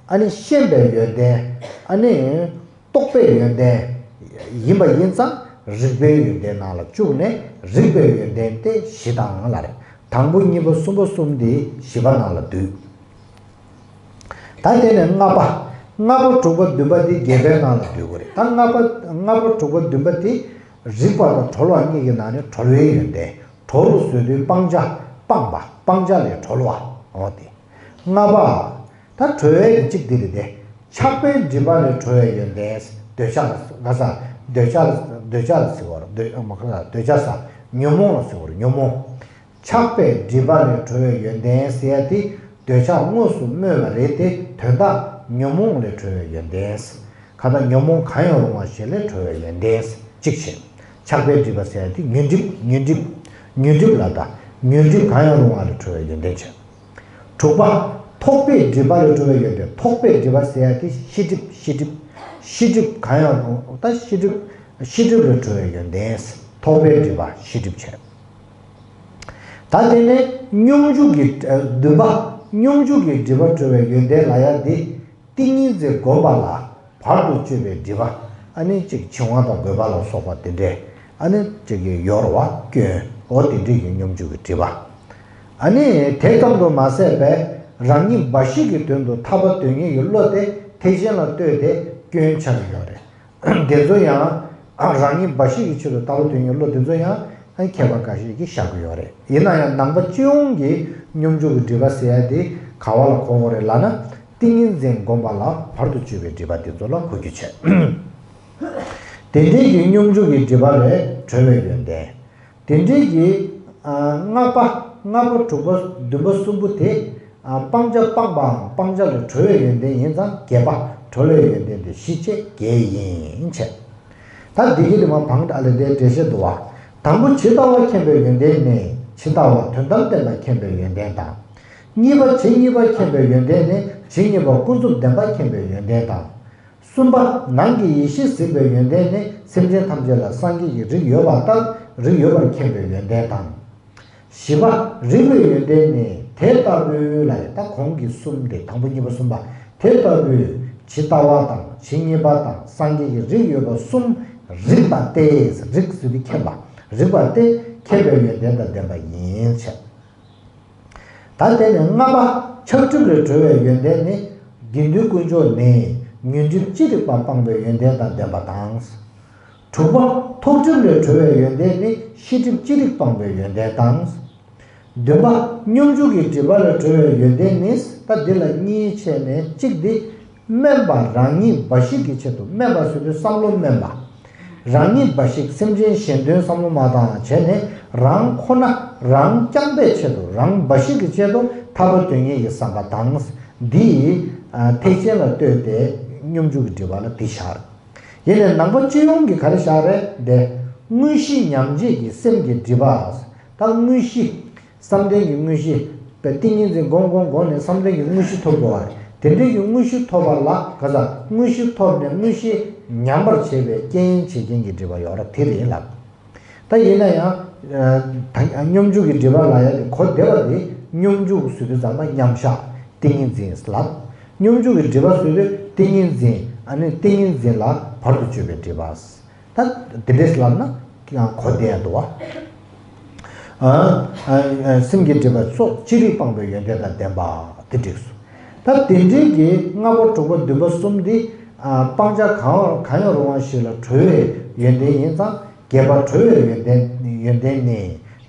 ཨ་ནི་ཤེས་པའི་ཡོན་ཏན། ཨ་ནི་རྟོགས་པའི་ཡོན་ཏན་ཡིན་པ་ཡིན་ཙང་རིག་པའི་ཡོན་ཏན་ནང་ལ་བཅུག་ནས་རིག་པའི་ཡོན་ཏན་དེ་བཞི་དང་ལ་རེ། དང་པོ་གཉིས་པ་གསུམ་པ་གསུམ་དེ་བཞི་པ་ནང་ལ་འདུས། ད་དེ་ནས་ལྔ་པ། ལྔ་པ་དྲུག་པ་བདུན་པ་དེ་བརྒྱད་པའི་ནང་ལ་འདུས་དགོས་རེད། ད་ལྔ་པ་ལྔ་པ་དྲུག་པ་བདུན་པ་དེ་རིག་པ་དང་གྲོལ་བ་གཉིས་ཀྱི་ནང་ནས་གྲོལ་བའི་ཡོན་ཏན། གྲོལ་ཟེར་དུས་སྤང་བྱ་སྤངས་པ། སྤང་བྱ་ལས་གྲོལ་བ། འོ་དེ། ལྔ་པ། ད་གྲོལ་བའི་གཅིག་འདི་རེད་དེ། ཆགས་པའི་སྒྲིབ་པ་ལས་གྲོལ་བའི་ཡོན་ཏན། འདོད་ཆགས་ལ་ག་ས། འདོད་ཆགས་ལ་འདོད་ཆགས་ལ་ཟེར་བ་རེད། འདོད་མ་ག་ས་འདོད་ཆགས་ས། ཉོན་མོངས་ལ་ཟེར་བ་རེད། ཉོན་མོངས། ཆགས་པའི་སྒྲིབ་པ་ལས་གྲོལ་བའི་ཡོན་ཏན་ཟེར་ཡ་དེ་འདོད་ཆགས་དངོས་སུ་སྨོས་པ་རེད་དེ། དོན་དག་ཉོན་མོངས་ལས་གྲོལ་བའི་ཡོན་ཏན། གང་ལྟར་ཉོན་མོངས་གང་ཡང་རུང་བ་ཞིག་ལས་གྲོལ་བའི་ཡོན་ཏན་གཅིག་བྱས། ཆགས་པའི་སྒྲིབ་པ་ཟེར་ཡ་དེ་ཉོན་སྒྲིབ། ཉོན་སྒྲིབ། ཉོན་སྒྲིབ་ལ་ད། ཉོན་སྒྲིབ་གང་ཡང་རུང་བ་ལས་གྲོལ་བའི་ཡོན་ཏན་བྱས། དྲུག་པ། ཐོགས་པའི་སྒྲིབ་པ་ལས་གྲོལ་བའི་ཡོན་ཏན། ཐོགས་པའི་སྒྲིབ་པ་ཟེར་ཡ་དེ་ཤེས་སྒྲིབ། ཤེས་སྒྲིབ། ཤེས་སྒྲིབ་གང་ཡང་རུང་ད་ཤེས་སྒྲིབ། ཤེས་སྒྲིབ་ལས་གྲོལ་བའི་ཡོན་ཏན། ཐོགས་པའི་སྒྲིབ་པ་ཤེས་སྒྲིབ་བྱས། ད་དེ་ནས་སྙོམས་འཇུག་གི་ཨ། བདུན་པ། སྙོམས་འཇུག་གི་སྒྲིབ་པ་གྲོལ་བའི་ཡོན་ཏན་ལབ་ཡ་དེ། ཏིང་ངེ་འཛིན་བསྒོམ་པ་ལ་བར་དུ་གཅོད་པའི་སྒྲིབ་པ། ཨ་ནི་གཅིག་འཆིང་བ་དང་རྒོད་པ་ལ་སོགས་པ་དེ་འདྲས། ཨ་ནི་གཅིག་གི་ཡོར་བ་སྐྱོན། འོ་དེ་འདྲས་ཀྱི་སྙོམས་འཇུག་གི་སྒྲིབ་པ། ཨ་ནི་དེ་ཙམ་དུ་མ་ཟད་པའི་རང་ཉིད་འབའ་ཞིག་གི་དོན་དུ་ཐར་པ་དོན་གཉེར་གྱི་བློ་དེ་ཐེག་ཆེན་ལ་ལྟོས་ཏེ་སྐྱོན་ཆགས་ཀྱི་ཡོད་རེད། དེ་ཚོ་ཡང་རང་ཉིད་འབའ་ཞིག་གི་ཆེད་དུ་ཐར་པ་དོན་གཉེར་གྱི་བློ་དེ་ཚོ་ཡང་མཁས་པ་འགའ་ཤས་ཀྱིས་བཞག་གི་ཡོད་རེད། ཡིན་ན་ཡང་ནང་པ་སྤྱི་ཡོངས་ཀྱི་སྙོམས་འཇུག་གི་སྒྲིབ་པ་ཟེར་ཡ་དེ་ག་བ་ལ་གོ་དགོས་རེད་ལབ་ན། ཏིང་ངེ་འཛིན་བསྒོམ་པ་ལ་བར་དུ་གཅོད་པའི་སྒྲིབ་པ་དེ་ཚོ་ལ་གོ་རྒྱུ་བྱས། དེ་འདྲའི་གི་སྙོམས་འཇུག་གི་སྒྲིབ་པ་ལས་གྲོལ་བའི་ཡོན་ཏན། དེ་འདྲའི་གི་ཨ། ལྔ་པ། ལྔ་པ་དྲུག་པ་བདུན་པ་གསུམ་པོ་དེ་ཨ། སྤང་བྱ་སྤངས་པའམ་སྤང་བྱ་ལས་གྲོལ་བའི་ཡོན་ཏན་ཡིན་ཙང་བརྒྱད་པ། གྲོལ་བའི་ཡོན་ཏན་དེ་བཞི་བཅས་བརྒྱད་ཡིན་བྱས། ད་འདི་གི་དེ་མ་བང་ད་ལེ་དེ་འགྲེལ་བཤད་འདུག་བ། དང་པོ་ཇི་ལྟ་བ་མཁྱེན་པའི་ཡོན་ཏན་ནི་ཇི་ལྟ་བ་དོན་དམ་བདེན་པ་མཁྱེན་པའི་ཡོན་ཏན་དང་། གཉིས་པ་ཇི་སྙེད་པ་མཁྱེན་པའི་ཡོན་ཏན་ནི་ཇི་སྙེད་པ་ཀུན་རྫོབ་བདེན་པ་མཁྱེན་པའི་ཡོན་ཏན་དང་། གསུམ་པ་ནང་གི་ཡེ་ཤེས་གཟིགས་པའི་ཡོན་ཏན་ནི་སེམས་ཅན་ཐམས་ཅད་ལ་སངས་རྒྱས་ཀྱི་རིགས་ཡོད་པ་ལྟར་རིགས་ཡོད་པར་མཁྱེན་པའི་ཡོན་ཏན་དང་། བཞི་པ་རིག་པའི་ཡོན་ཏན་ནི་དེ་ལྟ་བུའི་ལ་ཡང་ད་གོང་གི་གསུམ་དེ་དང་པོ་གཉིས་པ་གསུམ་པ་དེ་ལྟ་བུའི་ཇི་ལྟ་བ་དང་ཇི་སྙེད་པ་དང་སངས་རྒྱས་ཀྱི་རིགས་ཡོད་པ་གསུམ་རིག་པ་སྟེ། རིག་ཟེར་དུས་མཁྱེན་པ། རིག་པ་སྟེ་མཁྱེན་པའི་ཡོན་ཏན་དང་ལྡན་པ་ཡིན་ཕྱིར། ད་དེ་ནས་ལྔ་པ་ཆགས་སྒྲིབ་ལས་གྲོལ་བའི་ཡོན་ཏན་ནི། དགེ་འདུན་དཀོན་མཆོག་ནི་ཉོན་སྒྲིབ་ཅི་རིགས་པ་སྤངས་པའི་ཡོན་ཏན་དང་ལྡན་པ་དང་། དྲུག་པ་ཐོགས་སྒྲིབ་ལས་གྲོལ་བའི་ཡོན་ཏན་ནི་ཤེས་སྒྲིབ་ཅི་རིགས་སྤངས་པའི་ཡོན་ཏན་དང་། བདུན་པ་སྙོམས་འཇུག་གི་སྒྲིབ་པ་ལས་གྲོལ་བའི་ཡོན་ཏན་ནི། ད་འདི་ལ་གཉིས་ཕྱེ་ནས་གཅིག་འདི། དམན་པ་རང་ཉིད་འབའ་ཞིག་གི་ཆེད་དུ། དམན་པ་ཟེར་དུས་བསམ་བློ་དམན་པ། རང་ཉིད་འབའ་ཞིག་སེམས་ཅན་གཞན་དོན་བསམ་བློ་མ་བཏང་བྱས་ནས་རང་ཁོ་ན་རང་རྐྱང་པའི་ཆེད་དུ། རང་འབའ་ཞིག་གི་ཆེད་དུ་ཐར་པ་དོན་གཉེར་གྱི་བསམ་པ་དང་། འདིས་ ཐེག་ཆེན་ལ་ལྟོས་ཏེ་སྙོམས་འཇུག་གི་སྒྲིབ་པ་ལ་འདི་བཞག་རེད། ཡིན་ནའི་ནང་པ་སྤྱི་ཡོངས་ཀྱི་ག་རེ་བཞག་རེད་དེ། དངོས་གཞི་ཉམས་བྱེད་ཀྱི་སེམས་ཀྱི་སྒྲིབ་པ། ད་དངོས་གཞི། བསམ་གཏན་གྱི་དངོས་གཞི། པའི་ཏིང་ངེ་འཛིན་སྒོམ་སྒོམ་སྒོམ་ནས་བསམ་གཏན་གྱི་དངོས་གཞི་ཐོབ་དགོས་པ་རེད། དེ་འདྲའི་གི་དངོས་གཞི་ཐོབ་པ་ལ་ག་ས་དངོས་གཞི་ཐོབ་ནས་དངོས་གཞི་ཉམས་པར་བྱེད་པའི་རྐྱེན་བྱེད་རྐྱེན་གྱི་སྒྲིབ་པ་ཡོད་ར་དེ་རེད་ལབ། ད་ཡིན་ན་ཡང་། ད་སྙོམས་འཇུག་གི་སྒྲིབ་པ་ལ་ཡང་གོ་བདེ་བ་དེ་སྙོམས་འཇུག་ཟེར་དུས་ཙམ་པ་མཉམ་བཞག་ཏིང་ངེ་འཛིན་ལབ། སྙོམས་འཇུག་གི་སྒྲིབ་པ་ཟེར་དུས་ཏིང་ངེ་འཛིན་ཨ་ནི་ཏིང་ངེ་འཛིན་ལ་བར་དུ་གཅོད་པའི་སྒྲིབ་པ། ད་དེ་འདྲས་ལབ་ན་ཡང་གོ་བདེ་ཡ་འདུག་བ། ཨ་ཨ་སེམས་ཀྱི་སྒྲིབ་པ་སོགས་ཅི་རིགས་སྤངས་པའི་ཡོན་ཏན་དང་ལྡན་པ་དེ་འགྲིགས་སོ། ད་དེ་འདྲས་ཀྱི་ལྔ་པ་དྲུག་པ་བདུན་པ་གསུམ་འདི་ཨ་སྤང་བྱ་གང་གང་ཡང་རུང་བ་ཞིག་ལ་གྲོལ་བའི་ཡོན་ཏན་ཡིན་ཙང་བརྒྱད་པ་གྲོལ་བའི་ཡོན་ཏན་ཡོན་ཏན་ནི།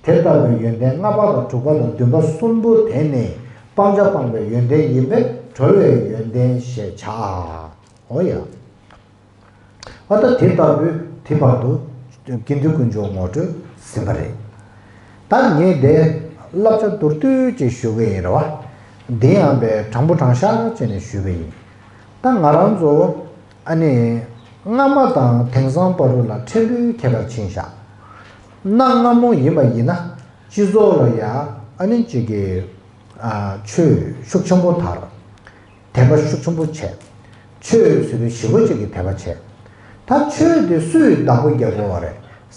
དེ་ལྟ་བུའི་ཡོན་ཏན་ལྔ་པ་དང་དྲུག་པ་དང་བདུན་པ་གསུམ་པོ་དེ་ནི་སྤང་བྱ་སྤངས་པའི་ཡོན་ཏན་ཡིན་པས་གྲོལ་བའི་ཡོན་ཏན་ཞེས་བྱ། འོ་ཡ། ཨ་ད་དེ་ལྟ་བུའི་དེ་བར་དུ་དགེ་འདུན་དཀོན་མཆོག་ངོ་སྤྲོད་ཟིན་པ་རེད། ད་ངས་དེ་བསླབ་བྱ་མདོར་བསྡུས་ཅིག་ཞུ་གི་ཡིན་རེད་བ། འདི་ཡང་པའི་དྲང་པོ་དྲང་བཞག་བྱས་ནས་ཞུ་གི་ཡིན། ད་ང་རང་ཚོ་ཨ་ནི་སྔ་མ་དང་དེང་སང་བར་དུ་ལ་ཕྲན་བུའི་ཁྱད་པར་ཕྱིན་བཞག་གནའ་སྔ་མོ་ཡིན་པ་ཡིན་ན་སྤྱི་ཚོགས་ལ་ཡ་ཨ་ནི་གཅིག་གི་ཆོས་ཤུགས་ཆེན་པོ་དར། དད་པ་ཤུགས་ཆེན་པོ་བྱས། ཆོས་ཟེར་དུས་ཞེ་པོ་ཅིག་གི་དད་པ་བྱས། ད་ཆོས་དེ་སུས་བདག་པོ་རྒྱག་དགོས་པ་རེད།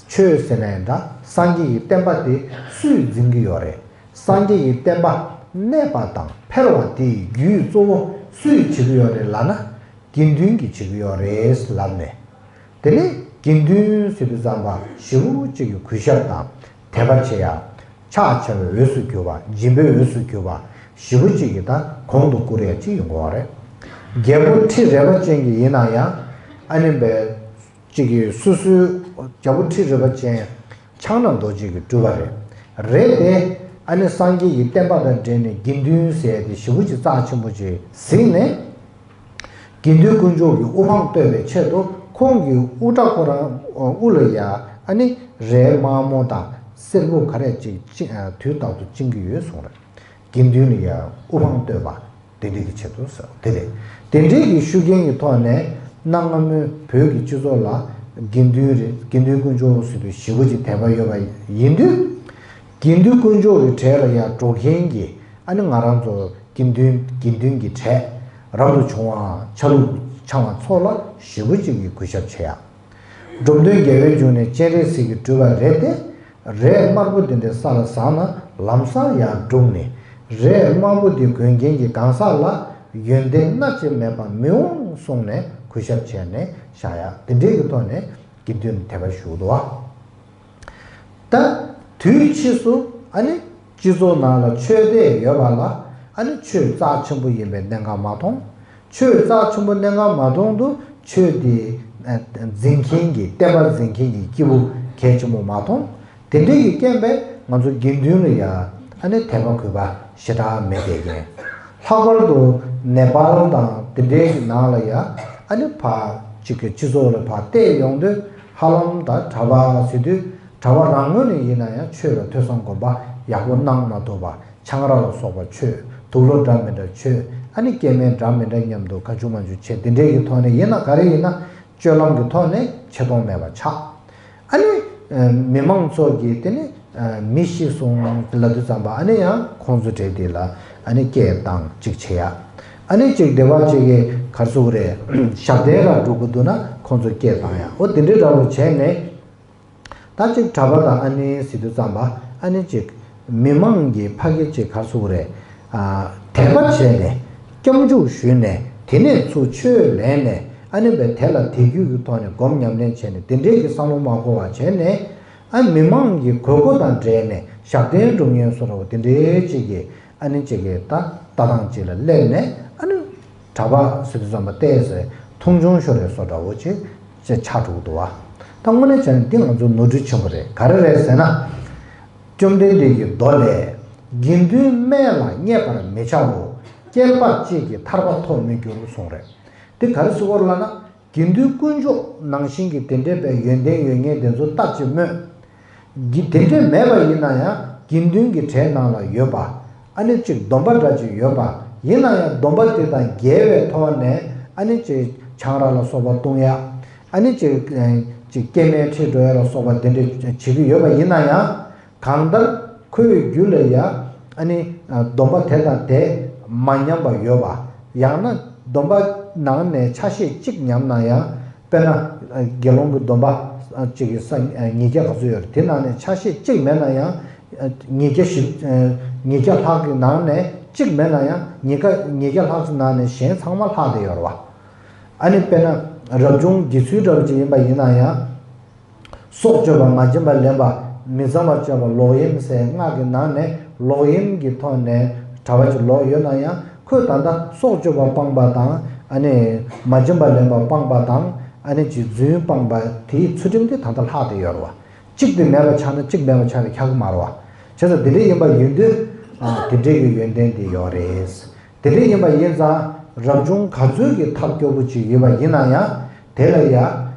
ཆོས་ཟེར་ནའི་འདྲ་སངས་རྒྱས་ཀྱི་བསྟན་པ་དེ་སུས་འཛིན་གྱི་ཡོད་རེད། སངས་རྒྱས་ཀྱི་བསྟན་པ་གནས་པ་དང་འཕེལ་བ་དེའི་རྒྱུའི་གཙོ་བོ་སུས་བྱེད་ཀྱི་ཡོད་རེད་ལབ་ན་དགེ་འདུན་གྱིས་བྱེད་ཀྱི་ཡོད་རེད་ལབ་ནས། དེ་ནས་དགེ་འདུན་ཟེར་དུས་ཙམ་པ་ཞེ་པོ་ཅིག་གི་གུས་ཞབས་དང་དད་པ་བྱེད་ཡ། ཕྱག་བྱ་བའི་འོས་སུ་གྱུར་པ་སྦྱིན་པའི་འོས་སུ་གྱུར་པ་ཞེ་པོ་ཅིག་གི་ད་གོང་དུ་བཀུར་ཡ་ཅིག་ཡོང་གི་ཡོད་རེད། རྒྱལ་པོ་ཁྲི་རལ་པ་ཅན་གྱི་ཡིན་ན་ཡང་ཨ་ནི་བས་ཅིག་གི་སོ་སོའི་རྒྱལ་པོ་ཁྲི་རལ་པ་ཅན་ཕྱག་ན་རྡོ་རྗེ་གི་སྤྲུལ་པ་རེད། རེད་དེ་ཨ་ནི་སངས་རྒྱས་ཀྱི་བསྟན་པ་དང་འབྲེལ་ནས་དགེ་འདུན་ཟེར་ཡ་དེ་ཞེ་པོ་ཅིག་རྩ་ཆེན་པོ་ཅིག་གཟིགས་ནས། དགེ་འདུན་དཀོན་མཆོག་གི་དབུ་འཕང་བསྟོད་པའི་ཆེད་དུ་ཁོང་གི་དབུ་སྐྲ་ཁོ་རང་དབུ་ལ་ཡ་ཨ་ནི་རས་དམར་མོ་དང་སེར་པོ་ག་རེ་ཅིག་ཅི་དུས་རྟག་ཏུ་བཅིངས་ཀྱི་ཡོད་གསུངས་རེད། དགེ་འདུན་ལ་ཡ་དབུ་འཕང་བསྟོད་པ་དེ་འདྲ་གི་ཆེད་དུ་ཟེར་དེ་རེད། དེ་འདྲའི་གི་ཤུགས་རྐྱེན་གྱི་ཐོག་ནས་གནའ་སྔ་མོའི་བོད་ཀྱི་སྤྱི་ཚོགས་ལ་དགེ་འདུན་རེད་དགེ་འདུན་དཀོན་མཆོག་ཟེར་དུས་ཞེ་པོ་ཅིག་དད་པ་ཡོད་པ་ཡིན་དུས། དགེ་འདུན་དཀོན་མཆོག་གི་གྲས་ལ་ཡ་འགྲོ་མཁན་གྱི་ཨ་ནི་ང་རང་ཚོ་དགེ་འདུན་དགེ་འདུན་གྱི་གྲས་རབ་ཏུ་བྱུང་བ་ཆ་ལུགས་འཆང་བ་ཚོ་ལ་ཞེ་པོ་ཅིག་གི་གུས་ཞབས་བྱེད་ཡ། འབྲོམ་སྟོན་རྒྱལ་བའི་འབྱུང་གནས་སྤྱན་རས་གཟིགས་ཀྱི་སྤྲུལ་པ་རེད་དེ། རས་དམར་པོ་དེ་འདྲའི་ས་ལ་ཟགས་ན་ལམ་སང་ཡར་བསྒྲུགས་ནས་རས་དམར་པོ་དེ་གོན་མཁན་གྱི་གང་ཟག་ལ་ཡོན་ཏན་སྣ་གཅིག་མེད་པ་མི་འོང་གསུངས་ནས་གུས་ཞབས་བྱས་ནས་བཞག་ཡ་དེ་འདྲའི་གི་ཐོག་ནས་དགེ་འདུན་དད་པ་ཞུ་འདུག་བ། ད་དུས་ཕྱིས་སུ་ཨ་ནི་སྤྱི་ཚོགས་ནང་ལ་ཆོས་དད་ཡོད་པ་ལ་ཨ་ནི་ཆོས་རྩ་ཆེན་པོ་ཡིན་པའི་གནད་འགག་མ་མཐོང་། ཆོས་རྩ་ཆེན་པོ་གནད་འགག་མ་མཐོང་དུས་ཆོས་དེ་འཛིན་མཁན་གྱི་བསྟན་པ་འཛིན་མཁན་གྱི་སྐྱེས་བུ་གལ་ཆེན་པོ་མ་མཐོང་། དེ་འདྲ་ཡི་རྐྱེན་པས་ང་ཚོ་དགེ་འདུན་ལ་ཡ་ཨ་ནི་དད་པ་གུས་པ་ཞེ་དྲག་མེད་བསྡད་མཁན། ལྷག་པར་དུ་ནེ་པཱལ་དང་དེ་འདྲའི་གི་ནང་ལ་ཡ་ཨ་ནི་ཕ་གཅིག་གི་སྤྱི་ཚོགས་ལ་ཕ་བལྟས་ཡོང་དུས་ཧ་ལམ་ད་གྲྭ་པ་ཟེར་དུས་གྲྭ་པ་རང་ངོས་ནས་ཡིན་ན་ཡང་ཆོས་ལ་ཐོས་བསམ་སྒོམ་པ་ཡག་པོ་གནང་མ་ཐུབ་པ་ཆང་རག་ལ་སོགས་པ་ཆོས་དུག་ལོག་འདྲ་མི་འདྲ་ཆོས་ཨ་ནི་སྐྱེ་དམན་འདྲ་མི་འདྲ་མཉམ་དུ་གང་བྱུང་མང་བྱུང་བྱས་དེ་འདྲའི་གི་ཐོག་ནས་ཡིན་ན་ག་རེ་ཡིན་ན་སྤྱོད་ལམ་གི་ཐོག་ནས་ཆེ་མཐོང་མེད་པ་ཆགས། ཨ་ནི་མི་མང་ཚོ་གིས་དེ་ནི་མི་ཤི་སོང་ལབ་དུས་ཙམ་པ་ཨ་ནི་ཡང་ཁོང་ཚོ་གྲས་དེ་ལ་ཨ་ནི་སྐད་བཏང་གཅིག་བྱེད་ཡ། ཨ་ནི་གཅིག་སྡེ་བ་གཅིག་གིས་གར་སོང་རེད་ཞབས་བརྟན་ར་འགྲོ་གི་འདུག་ན་ཁོང་ཚོ་སྐད་བཏང་ཡ་འོ་དེ་འདྲའི་འདྲ་བོ་བྱས་ནས། ད་གཅིག་གྲྭ་པ་དང་ཨ་ནི་ཟེར་དུས་ཙམ་པ་ཨ་ནི་གཅིག་མི་མང་གི་ཕ་གི་གཅིག་གར་སོང་རེད། དད་པ་བྱས་ནས་སྐྱབས་འཇུག་ཞུས་ནས་དེ་ནས་ཚུར་ཆོས་ལེན་ནས་ཨ་ནི་བས་དེ་ལ་དད་གུས་ཀྱི་ཐོག་ནས་སྒོམ་ཉམས་ལེན་བྱས་ནས་དེ་འདྲའི་གི་བསམ་བློ་མ་འཁོར་བ་བྱས་ནས་ཨ་མི་མང་གི་དགོས་མཁོ་དང་འབྲེལ་ནས་ཞབས་བརྟན་སྒྲུབ་མཁན་སོགས་ར་བ་དེ་འདྲའི་གཅིག་གི་ཨ་ནི་གཅིག་གི་ད་ལྟ་སྟངས་གཅིག་ལ་སླེབས་ནས་ཨ་ནི་གྲྭ་པ་ཟེར་དུས་ཙམ་པ་ཏོག་ཙམ་མཐོང་ཆུང་ཤོར་རེད་སོགས་འདྲ་བོ་ཅིག་ཅེས་ཆགས་འགྲོ་གི་འདུག་བ། ད་དངོས་གནས་བྱས་ན་འདི་ང་ཚོ་ནོར་འཁྲུལ་ཆེན་པོ་རེད་ག་རེ་རེད་ཟེར་ན། བཅོམ་ལྡན་འདས་ཀྱི་མདོ་ལས། དགེ་འདུན་སྨད་ལ་བསྙད་པར་མི་བྱའོ། སྐྱེ་འཕགས་གཅིག་གིས་ཐར་པ་ཐོབ་མི་འགྱུར་གསུངས་རེད། འདི་ག་རེ་ཟེར་བ་རེད་ལབ་ན། དགེ་འདུན་དཀོན་མཆོག་ནང་བཞིན་གྱི་དེ་འདྲའི་པའི་ཡོན་ཏན་ཡོད་མཁན་དེ་ཚོ་ལྟ་ཅི་སྨོས། དེ་འདྲའི་མེད་པ་ཡིན་ན་ཡང་དགེ་འདུན་གྱི་གྲས་ནང་ལ་ཡོད་པ། ཨ་ནི་གཅིག་སྡོམ་པ་འདྲ་ཅིག་ཡོད་པ། ཡིན་ན་ཡང་སྡོམ་པ་དེ་དང་འགལ་བའི་ཐོག་ནས་ཨ་ནི་ཅིག་ཆང་རག་ལ་སོགས་པ་བཏུང་ཡ། ཨ་ནི་ཅིག་ཅིག་སྐྱེ་དམན་ཁྲིད་འགྲོ་ཡ་ལ་སོགས་པ་དེ་འདྲ་བྱེད་ཀྱི་ཡོད་པ་ཡིན་ན་ཡང་། གང་ལྟར་ཁོའི་རྒྱུད་ལ་ཡ་ཨ་ནི་སྡོམ་པ་དེ་དང་དེ་མ་ཉམས་པ་ཡོད་པ། ཡང་ན་སྡོམ་པ་ནང་ནས་ཆ་ཤས་གཅིག་ཉམས་ན་ཡང་། དཔེར་ན། དགེ་སློང་གི་སྡོམ་པ་གཅིག་གི་ས་ཉིས་བརྒྱ་ག་ཚོད་ཡོད་རེད། དེ་ནང་ནས་ཆ་ཤས་གཅིག་མེད་ན་ཡང་། ཉིས་བརྒྱ་བཞི། ཉིས་བརྒྱ་ལྷག་གི་ནང་ནས་གཅིག་མེད་ན་ཡང་། ཉིས་བརྒྱ་ཉིས་བརྒྱ་ལྷག་ཙམ་ནང་ནས་གཞན་ཚང་མ་ལྷག་བསྡད་ཡོད་རེད་བ། ཨ་ནི་དཔེར་ན། རབ་བྱུང་དགེ་ཚུལ་འདྲ་བོ་ཅིག་ཡིན་པ་ཡིན་ན་ཡང་། སྲོག་གཅོད་པ་མ་བྱིན་པ་ལེན་པ། མི་གཙང་བ་སྤྱོད་པ། ལོག་གཡེམ་ཟེར་ལྔ་གི་ནང་ནས་ལོག་གཡེམ་གྱི་ཐོག་ནས་གྲྭ་པ་ཅིག་ལོག་ཡོད་ན་ཡང་། ཁོས་ད་ལྟ་སྲོག་གཅོད་པ་སྤངས་པ་དང་། ཨ་ནི་མ་བྱིན་པ་ལེན་པ་སྤངས་པ་དང་། ཨ་ནི་ཅིག་རྫུན་སྤངས་པ་དེའི་ཚུལ་ཁྲིམས་དེ་ད་ལྟ་ལྷག་བསྡད་ཡོད་རེད་བ། གཅིག་དེ་མེད་པ་ཆགས་ན་གཅིག་མེད་པ་ཆགས་པའི་ཁྱབ་ཀྱི་མ་རེད་བ། བྱས་ཙང་དེ་འདྲ་ཡིན་པ་ཡིན་དུས། ཨ། དེ་འདྲའི་གི་ཡོན་ཏན་དེ་ཡོད་རེད། དེ་འདྲ་ཡིན་པ་ཡིན་ཙང་རབ་བྱུང་ག་ཚོད་ཀྱི་ཐབས་སྐྱོ་པོ་ཅིག་ཡོད་པ་ཡིན་ན་ཡང་། དེ་ལ་ཡང་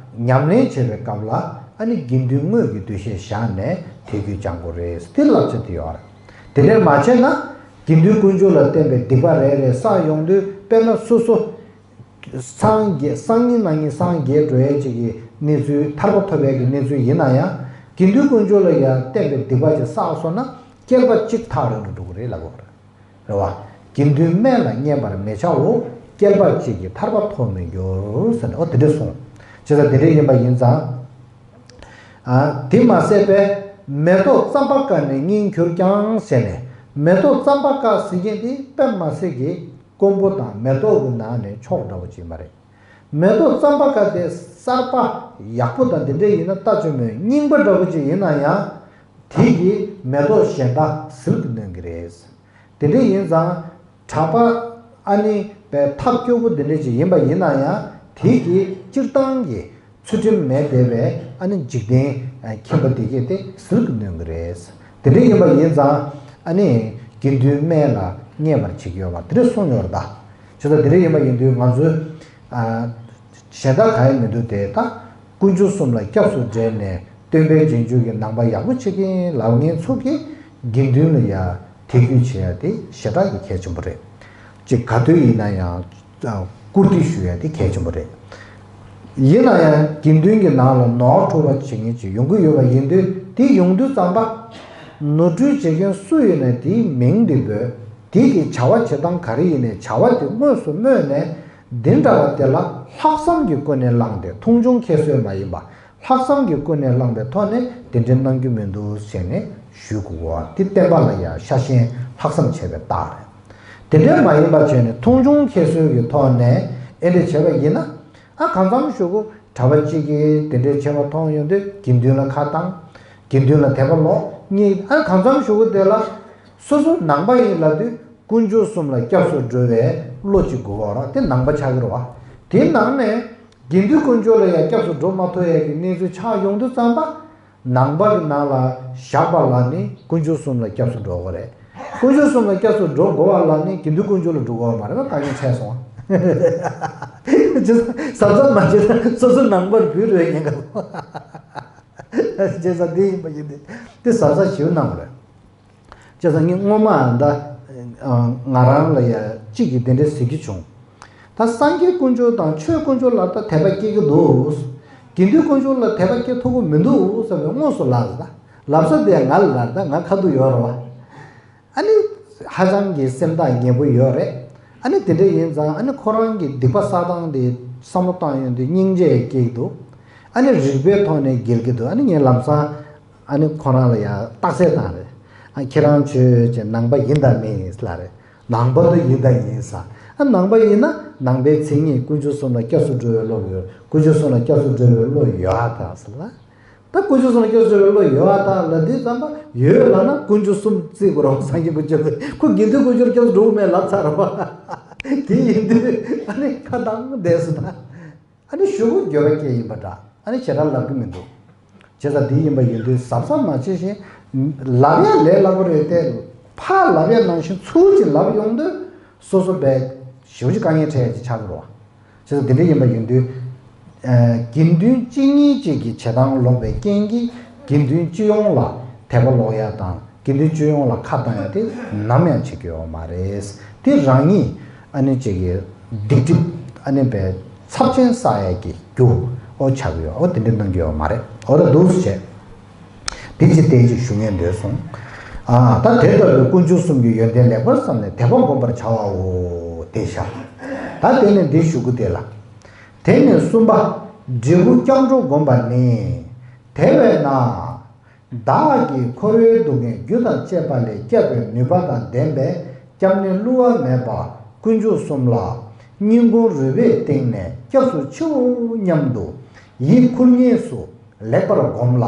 ཉམས་ལེན་བྱེད་པའི་སྐབས་ལ་ཨ་ནི་དགེ་འདུན་དངོས་ཀྱི་འདུ་ཤེས་བཞག་ནས་དད་གུས་སྦྱང་དགོས་རེད། དེ་བསླབ་བྱ་དེ་ཡོད་རེད། དེ་འདྲ་མ་བྱས་ན་དགེ་འདུན་དཀོན་མཆོག་ལ་བརྟེན་པའི་སྡིག་པ་རེ་རེ་བསགས་ཡོང་དུས། དཔེར་ན་སོ་སོ་སངས་རྒྱས། སང་ཉིན་གནངས་ཉིན་སངས་རྒྱས་འགྲོ་ཡས་ཅིག་གི་གནས་ཚུལ། ཐར་པ་ཐོབ་ཡས་ཀྱི་གནས་ཚུལ་ཡིན་ན་ཡང་། དགེ་འདུན་དཀོན་མཆོག་ལ་ཡང་བརྟེན་པའི་སྡིག་པ་ཅིག་བསགས་སོང་ན་བསྐལ་པ་གཅིག་ཐག་རིང་དུ་འགྲོ་གི་རེད་ལབ་དགོས་རེད། རེད་བ། དགེ་འདུན་དམན་ལ་བསྙེན་པར་མི་བྱའོ། བསྐལ་པ་གཅིག་གིས་ཐར་པ་ཐོབ་མི་འགྱུར་ཟེར་ནས། འོ་དེ་འདྲ་གསུངས། བྱས་ཙང་དེ་འདྲ་ཡིན་པ་ཡིན་ཙང་། ཨ། དེ་མ་ཟད་པའི་མེ་ཏོག་ཙམ་པ་ཀ་ནི་རྙིང་གྱུར་ཀྱང་ཟེར་ནས། མེ་ཏོག་ཙམ་པ་ཀ་ཟེར་མཁན་དེ་དཔེ་མ་སྲིད་ཀྱི་དཀོན་པོ་དང་མེ་ཏོག་གི་ནང་ནས་མཆོག་འདྲ་བོ་ཅིག་མ་རེད། མེ་ཏོག་ཙམ་པ་ཀ་དེ་གསར་པ་ཡག་པོ་དང་དེ་འདྲ་ཡིན་ན་ལྟ་ཆོག་མོད། རྙིང་པ་འདྲ་བོ་ཅིག་ཡིན་ན་ཡང་། དེ་གིས་མེ་ཏོག་གཞན་དག་ཟིལ་གྱིས་གནོན་གྱི་རེད། དེ་འདྲ་ཡིན་ཙང་གྲྭ་པ་ཨ་ནི་པའི་ཐབས་སྐྱོ་པོ་དེ་འདྲ་ཅིག་ཡིན་པ་ཡིན་ན་ཡང་། དེ་གིས་སྤྱིར་བཏང་གི་ཚུལ་ཁྲིམས་མེད་བསྡད་པའི་ཨ་ནི་འཇིག་རྟེན་ཁྱིམ་པ་དེ་གས་དེ་ཟིལ་གྱིས་གནོན་གྱི་རེད། དེ་འདྲ་ཡིན་པ་ཡིན་ཙང་ཨ་ནི་དགེ་འདུན་དམན་ལ་བསྙེན་པར་བྱེད་ཀྱི་ཡོད་པ་དེ་འདྲ་གསུངས་ཡོད་རེད་ད། བྱས་ཙང་དེ་འདྲ་ཡིན་པ་ཡིན་དུས་ང་ཚོས། ཨ། གཞན་དག་གང་ཡང་མི་འདུག་སྟེ། ད་དཀོན་མཆོག་གསུམ་ལ་སྐྱབས་སུ་འགྲོ་ནས་སྟོན་པའི་རྗེས་འཇུག་གི་ནང་པ་ཡག་པོ་བྱེད་ཀྱིན་ལབ་མཁན་ཚོ་གིས་དགེ་འདུན་ལ་ཡ་དད་གུས་བྱེད་ཡ་དེ་ཞེ་དྲག་གི་གལ་ཆེན་པོ་རེད། ཅིག་ག་དུས་ཡིན་ན་ཡང་བཀུར་སྟི་ཞུ་ཡ་དེ་གལ་ཆེན་པོ་རེད། ཡིན་ན་ཡང་དགེ་འདུན་གྱི་ནང་ལ་ནོར་འཁྲུལ་པ་བྱེད་མཁན་ཅིག་ཡོང་གི་ཡོད་པ་ཡིན་དུས། དེ་ཡོང་དུས་ཙམ་པ། ནོར་འཁྲུལ་བྱེད་མཁན་སུ་ཡིན་ནའི་དེའི་མིང་དེ་འབོད། དེ་གི་བྱ་བ་བྱེད་སྟངས་ག་རེ་ཡིན་ནའི་བྱ་བ་དེ་དངོས་སུ་སྨོས་ནས། འདི་འདྲ་བ་དེ་ལ་ལྷག་བསམ་གྱི་ཀུན་ནས་བསླངས་ཏེ། མཐོང་ཆུང་ཁྱད་གསོད་མ་ཡིན་པ། ལྷག་བསམ་གྱི་ཀུན་ནས་བསླངས་པའི་ཐོག་ནས་དེ་འདྲའི་གནང་རྒྱུ་མི་འདུག་ཟེར་ནས་ཞུ་དགོས་པ་དེ་བསྟན་པ་ལ་ཡང་ཤ་ཞེན་ལྷག་བསམ་བྱས་པའི་རྟགས་རེད། དེ་འདྲའི་མ་ཡིན་པ་བྱས་ནས་མཐོང་ཆུང་ཁྱད་གསོད་ཀྱི་ཐོག་ནས་ཨེ་འདྲ་བྱས་པ་ཡིན་ན། ཨ། གང་འཚམ་ཞུ་གོ། གྲྭ་པ་གཅིག་གིས་དེ་འདྲའི་བྱས་པ་མཐོང་ཡོང་དུས་དགེ་འདུན་ལ་ཁ་བཏང་། དགེ་འདུན་ལ་དད་པ་ལོག་གཉིས། ཨ། གང་འཚམ་ཞུ་གོ། དེ་ལ་སོ་སོ་ནང་པ་ཡིན་ལབ་དུས། དཀོན་མཆོག་གསུམ་ལ་སྐྱབས་སུ་འགྲོ་བའི་བློ་གཅིག་དགོས་པ་རེད། དེ་ནང་པ་ཆགས་ཀྱི་རེད་བ། དེའི་ནང་ནས་དགེ་འདུན་དཀོན་མཆོག་ལ་ཡང་སྐྱབས་སུ་འགྲོ་མ་ཐུབ་ཡས་ཀྱི་གནས་ཚུལ་ཆགས་ཡོང་དུས་ཙམ་པ། ནང་པ་གི་ནང་ལ་བཞག་པ་ལ་ནི་དཀོན་མཆོག་གསུམ་ལ་སྐྱབས་སུ་འགྲོ་དགོས་རེད། དཀོན་མཆོག་གསུམ་ལ་སྐྱབས་སུ་འགྲོ་དགོས་པ་ལ་ནི་དགེ་འདུན་དཀོན་མཆོག་ལ་འགྲོ་དགོས་པ་མ་རེད་པ། དཀའ་ངལ་འཕྲད་སོང་། བྱས་ཙང་གཟབ་གཟབ་མ་བྱས་ན་སོ་སོ་ནང་པར་བུད་འགྲོ་ཡས་ཉེན་ཁ། བྱས་ཙང་འདི་ཡིན་པ་ཡིན་ཏེ། འདི་གཟབ་གཟབ་ཞིབ་གནང་དགོས་རེད། བྱས་ཙང་ངས་སྔོན་མ་ད་ང་རང་ལ་ཡ་གཅིག་གིས་དེ་འདྲ་ཟེར་གྱི་བྱུང་། ད་སངས་རྒྱས་དཀོན་མཆོག་དང་ཆོས་དཀོན་མཆོག་ལ་ད་དད་པ་སྐྱེ་གི་འདུག། དགེ་འདུན་དཀོན་མཆོག་ལ་དད་པ་སྐྱེ་ཐུབ་ཀྱི་མི་འདུག་བསམ་པའི་དངོས་སུ་ལབ་ཟེར། ད་ལབ་ས་དེ་ང་ལ་ལབ། ད་ང་ཁ་ཐུག་ཡོད་རེད་བ། ཨ་ནི་ཧ་ཅང་གི་སེམས་ཐག་ཉེ་པོ་ཡོད་རེད། ཨ་ནི་དེ་འདྲ་ཡིན་ཙང་། ཨ་ནི་ཁོ་རང་གི་སྡིག་པ་བསགས་སྟངས་དེ་བསམ་བློ་བཏང་ཡོང་དུས་སྙིང་རྗེ་སྐྱེ་གི་འདུག། ཨ་ནི་རིགས་པའི་ཐོག་ནས་འགེལ་གྱི་འདུག། ཨ་ནི་ངས་ལམ་སང་ཨ་ནི་ཁོ་རང་ལ་ཡང་རྟགས་གསལ་བཏང་རེད། ཨ། ཁྱེད་རང་ཆོས་ཀྱི་ནང་པ་ཡིན་དང་མིན་ལབ་རེད། ནང་པ་དུ་ཡིན་དང་ཡིན་ས། ཨ། ནང་པ་ཡིན་ན་ནང་པའི་མཚན་ཉིད་དཀོན་མཆོག་གསུམ་ལ་སྐྱབས་སུ་འགྲོ་བའི་བློ་ཡོད། དཀོན་མཆོག་གསུམ་ལ་སྐྱབས་སུ་འགྲོ་བའི་བློ་ཡོད་ཨ་ད་ཟེར་ལ། ད་དཀོན་མཆོག་གསུམ་ལ་སྐྱབས་སུ་འགྲོ་བའི་བློ་ཡོད་ཨ་ད་ལབ་དུས་ཙམ་པ། ཡོད་ལབ་ན་དཀོན་མཆོག་གསུམ་བརྩི་དགོས་རེད་བ། སངས་རྒྱས་དཀོན་མཆོག་ཁོ་དགེ་འདུན་དཀོན་མཆོག་སྐྱབས་སུ་འགྲོ་གི་མེད་ལབ་ཚར་རེད་བ། དེ་ཡིན་དུས་ཨ་ནི་ཁ་བཏང་བསྡད་སོང་ད། ཨ་ནི་ཞུ་གུ་འགྱོད་པ་སྐྱེ་ཡིན་པ་འདྲ། ཨ་ནི་ཞེ་དྲག་ལབ་གི་མི་འདུག། བྱས་ཙང་དེ་ཡིན་པ་ཡིན་དུས་གཟབ་གཟབ་མ་བྱས་ཤིང་། ལབ་ཡ་ལས་སླ་པོ་རེད་དེ། ཕར་ལབ་ཡ་ནང་བཞིན་ཚུར་ཅིག་ལབ་ཡོང་དུས་སོ་སོ་བས་ཞེ་པོ་ཅིག་དཀའ་ངལ་འཕྲད་ཡ་ཅིག་ཆགས་ཀྱི་རེད་བ། བྱས་ཙང་དེ་འདྲ་ཡིན་པ་ཡིན་དུས། ཨ། དགེ་འདུན་གཅིག་གཉིས་ཅིག་གི་བྱེད་སྟངས་ལོག་པའི་རྐྱེན་གྱིས་དགེ་འདུན་སྤྱི་ཡོངས་ལ་དད་པ་ལོག་ཡ་དང་། དགེ་འདུན་སྤྱི་ཡོངས་ལ་ཁ་བཏང་ཡ་དེ་ནམ་ཡང་བྱེད་ཀྱི་ཡོད་མ་རེད། དེ་རང་ཉིད་ཨ་ནི་ཅིག་གི་སྡིག་སྒྲིབ་ཨ་ནི་པའི་ཚབས་ཆེན་བསགས་ཡ་གི་རྒྱུ་ཨོ་ཆགས་ཀྱི་ཡོད། ཨོ་དེ་འདྲ་གནང་གི་ཡོད་མ་རེད། ཨོ་ད་འདུག་སེ་བྱས། དེ་ཅི་བསྟན་ཅིག་ཞུ་ངེས་འདོད་སོང་། ཨ་ད་དེ་ལྟ་བུའི་དཀོན་མཆོག་གསུམ་གྱི་ཡོན་ཏན་ལེགས་པར་བསམས་ནས་དད་པ་བསྒོམ་པར་བྱའོ་དེ་བཞག། ད་དེ་ནས་འདི་ཞུ་རྒྱུ་དེ་ལ། དེ་ནས་གསུམ་པ། འབྲས་བུ་སྐྱབས་འགྲོ་བསྒོམ་པ་ནི། དེ་བས་ན། བདག་གིས་འཁོར་བའི་སྡུག་བསྔལ་རྒྱུ་དང་བཅས་པ་ལས་སྐྱབས་པའི་ནུས་པ་དང་ལྡན་པས་སྐྱབས་གནས་བསླུ་བ་མེད་པ་དཀོན་མཆོག་གསུམ་ལ་སྙིང་ཁུང་རུས་པའི་གཏིང་ནས་སྐྱབས་སུ་མཆིའོ་སྙམ་དུ་ཡིད་ཁུར་ངེས་སུ་ལེགས་པར་བསྒོམ་ལ།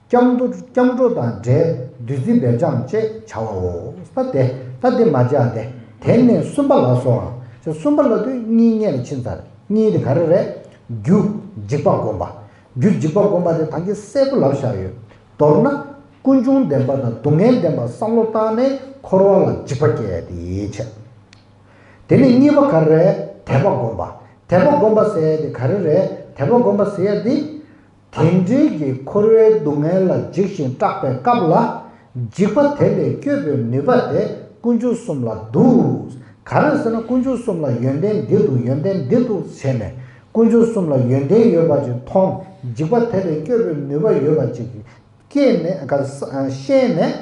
སྐྱབས་འགྲོ་སྐྱབས་འགྲོ་དང་འབྲེལ་བདུད་རྩི་འབེབས་སྦྱང་བཅས་བྱའོ། ད་དེ་ད་དེ་མ་བྱས་ཏེ་དེ་ནས་གསུམ་པ་ལ་སོགས་ཨང་། གསུམ་པ་ལ་དུས་གཉིས་སྔོན་ལ་ཕྱིན་ཚར། གཉིས་དེ་ག་རེ་རེད། རྒྱུ་འཇིགས་པ་བསྒོམ་པ། རྒྱུ་འཇིགས་པ་བསྒོམ་པ་དེ་ད་གིན་གསལ་པོ་ལབ་བཞག་ཡོད། མདོར་ན། ཀུན་འབྱུང་བདེན་པ་དང་སྡུག་བསྔལ་བདེན་པ་བསམ་བློ་བཏང་ནས་འཁོར་བ་ལ་འཇིགས་པ་སྐྱེ་ཡ་དེ་ཡིད་ཆེས། དེ་ནས་གཉིས་པ་ག་རེ་རེད། དད་པ་བསྒོམ་པ། དད་པ་བསྒོམ་པ་ཟེར་ཡ་དེ་ག་རེ་རེད། དད་པ་བསྒོམ་པ་ཟེར་ཡ་དེ། དེ་འདྲའི་གི་འཁོར་བའི་སྡུག་བསྔལ་ལ་འཇིགས་ཤིང་སྐྲག་པའི་སྐབས་ལ། འཇིགས་པ་དེ་ལས་སྐྱོབ་པའི་ནུས་པ་དེ་དཀོན་མཆོག་གསུམ་ལ་འདུག། ག་རེ་ཟེར་ན་དཀོན་མཆོག་གསུམ་ལ་ཡོན་ཏན་འདི་འདུག་ཡོན་ཏན་འདི་འདུག་བྱས་ནས་དཀོན་མཆོག་གསུམ་ལ་ཡོན་ཏན་ཡོད་པ་ཅིག་མཐོང་། འཇིགས་པ་དེ་ལས་སྐྱོབ་པའི་ནུས་པ་ཡོད་པ་ཅིག་སྐྱེས་ནས་ག་ཤེས་ནས།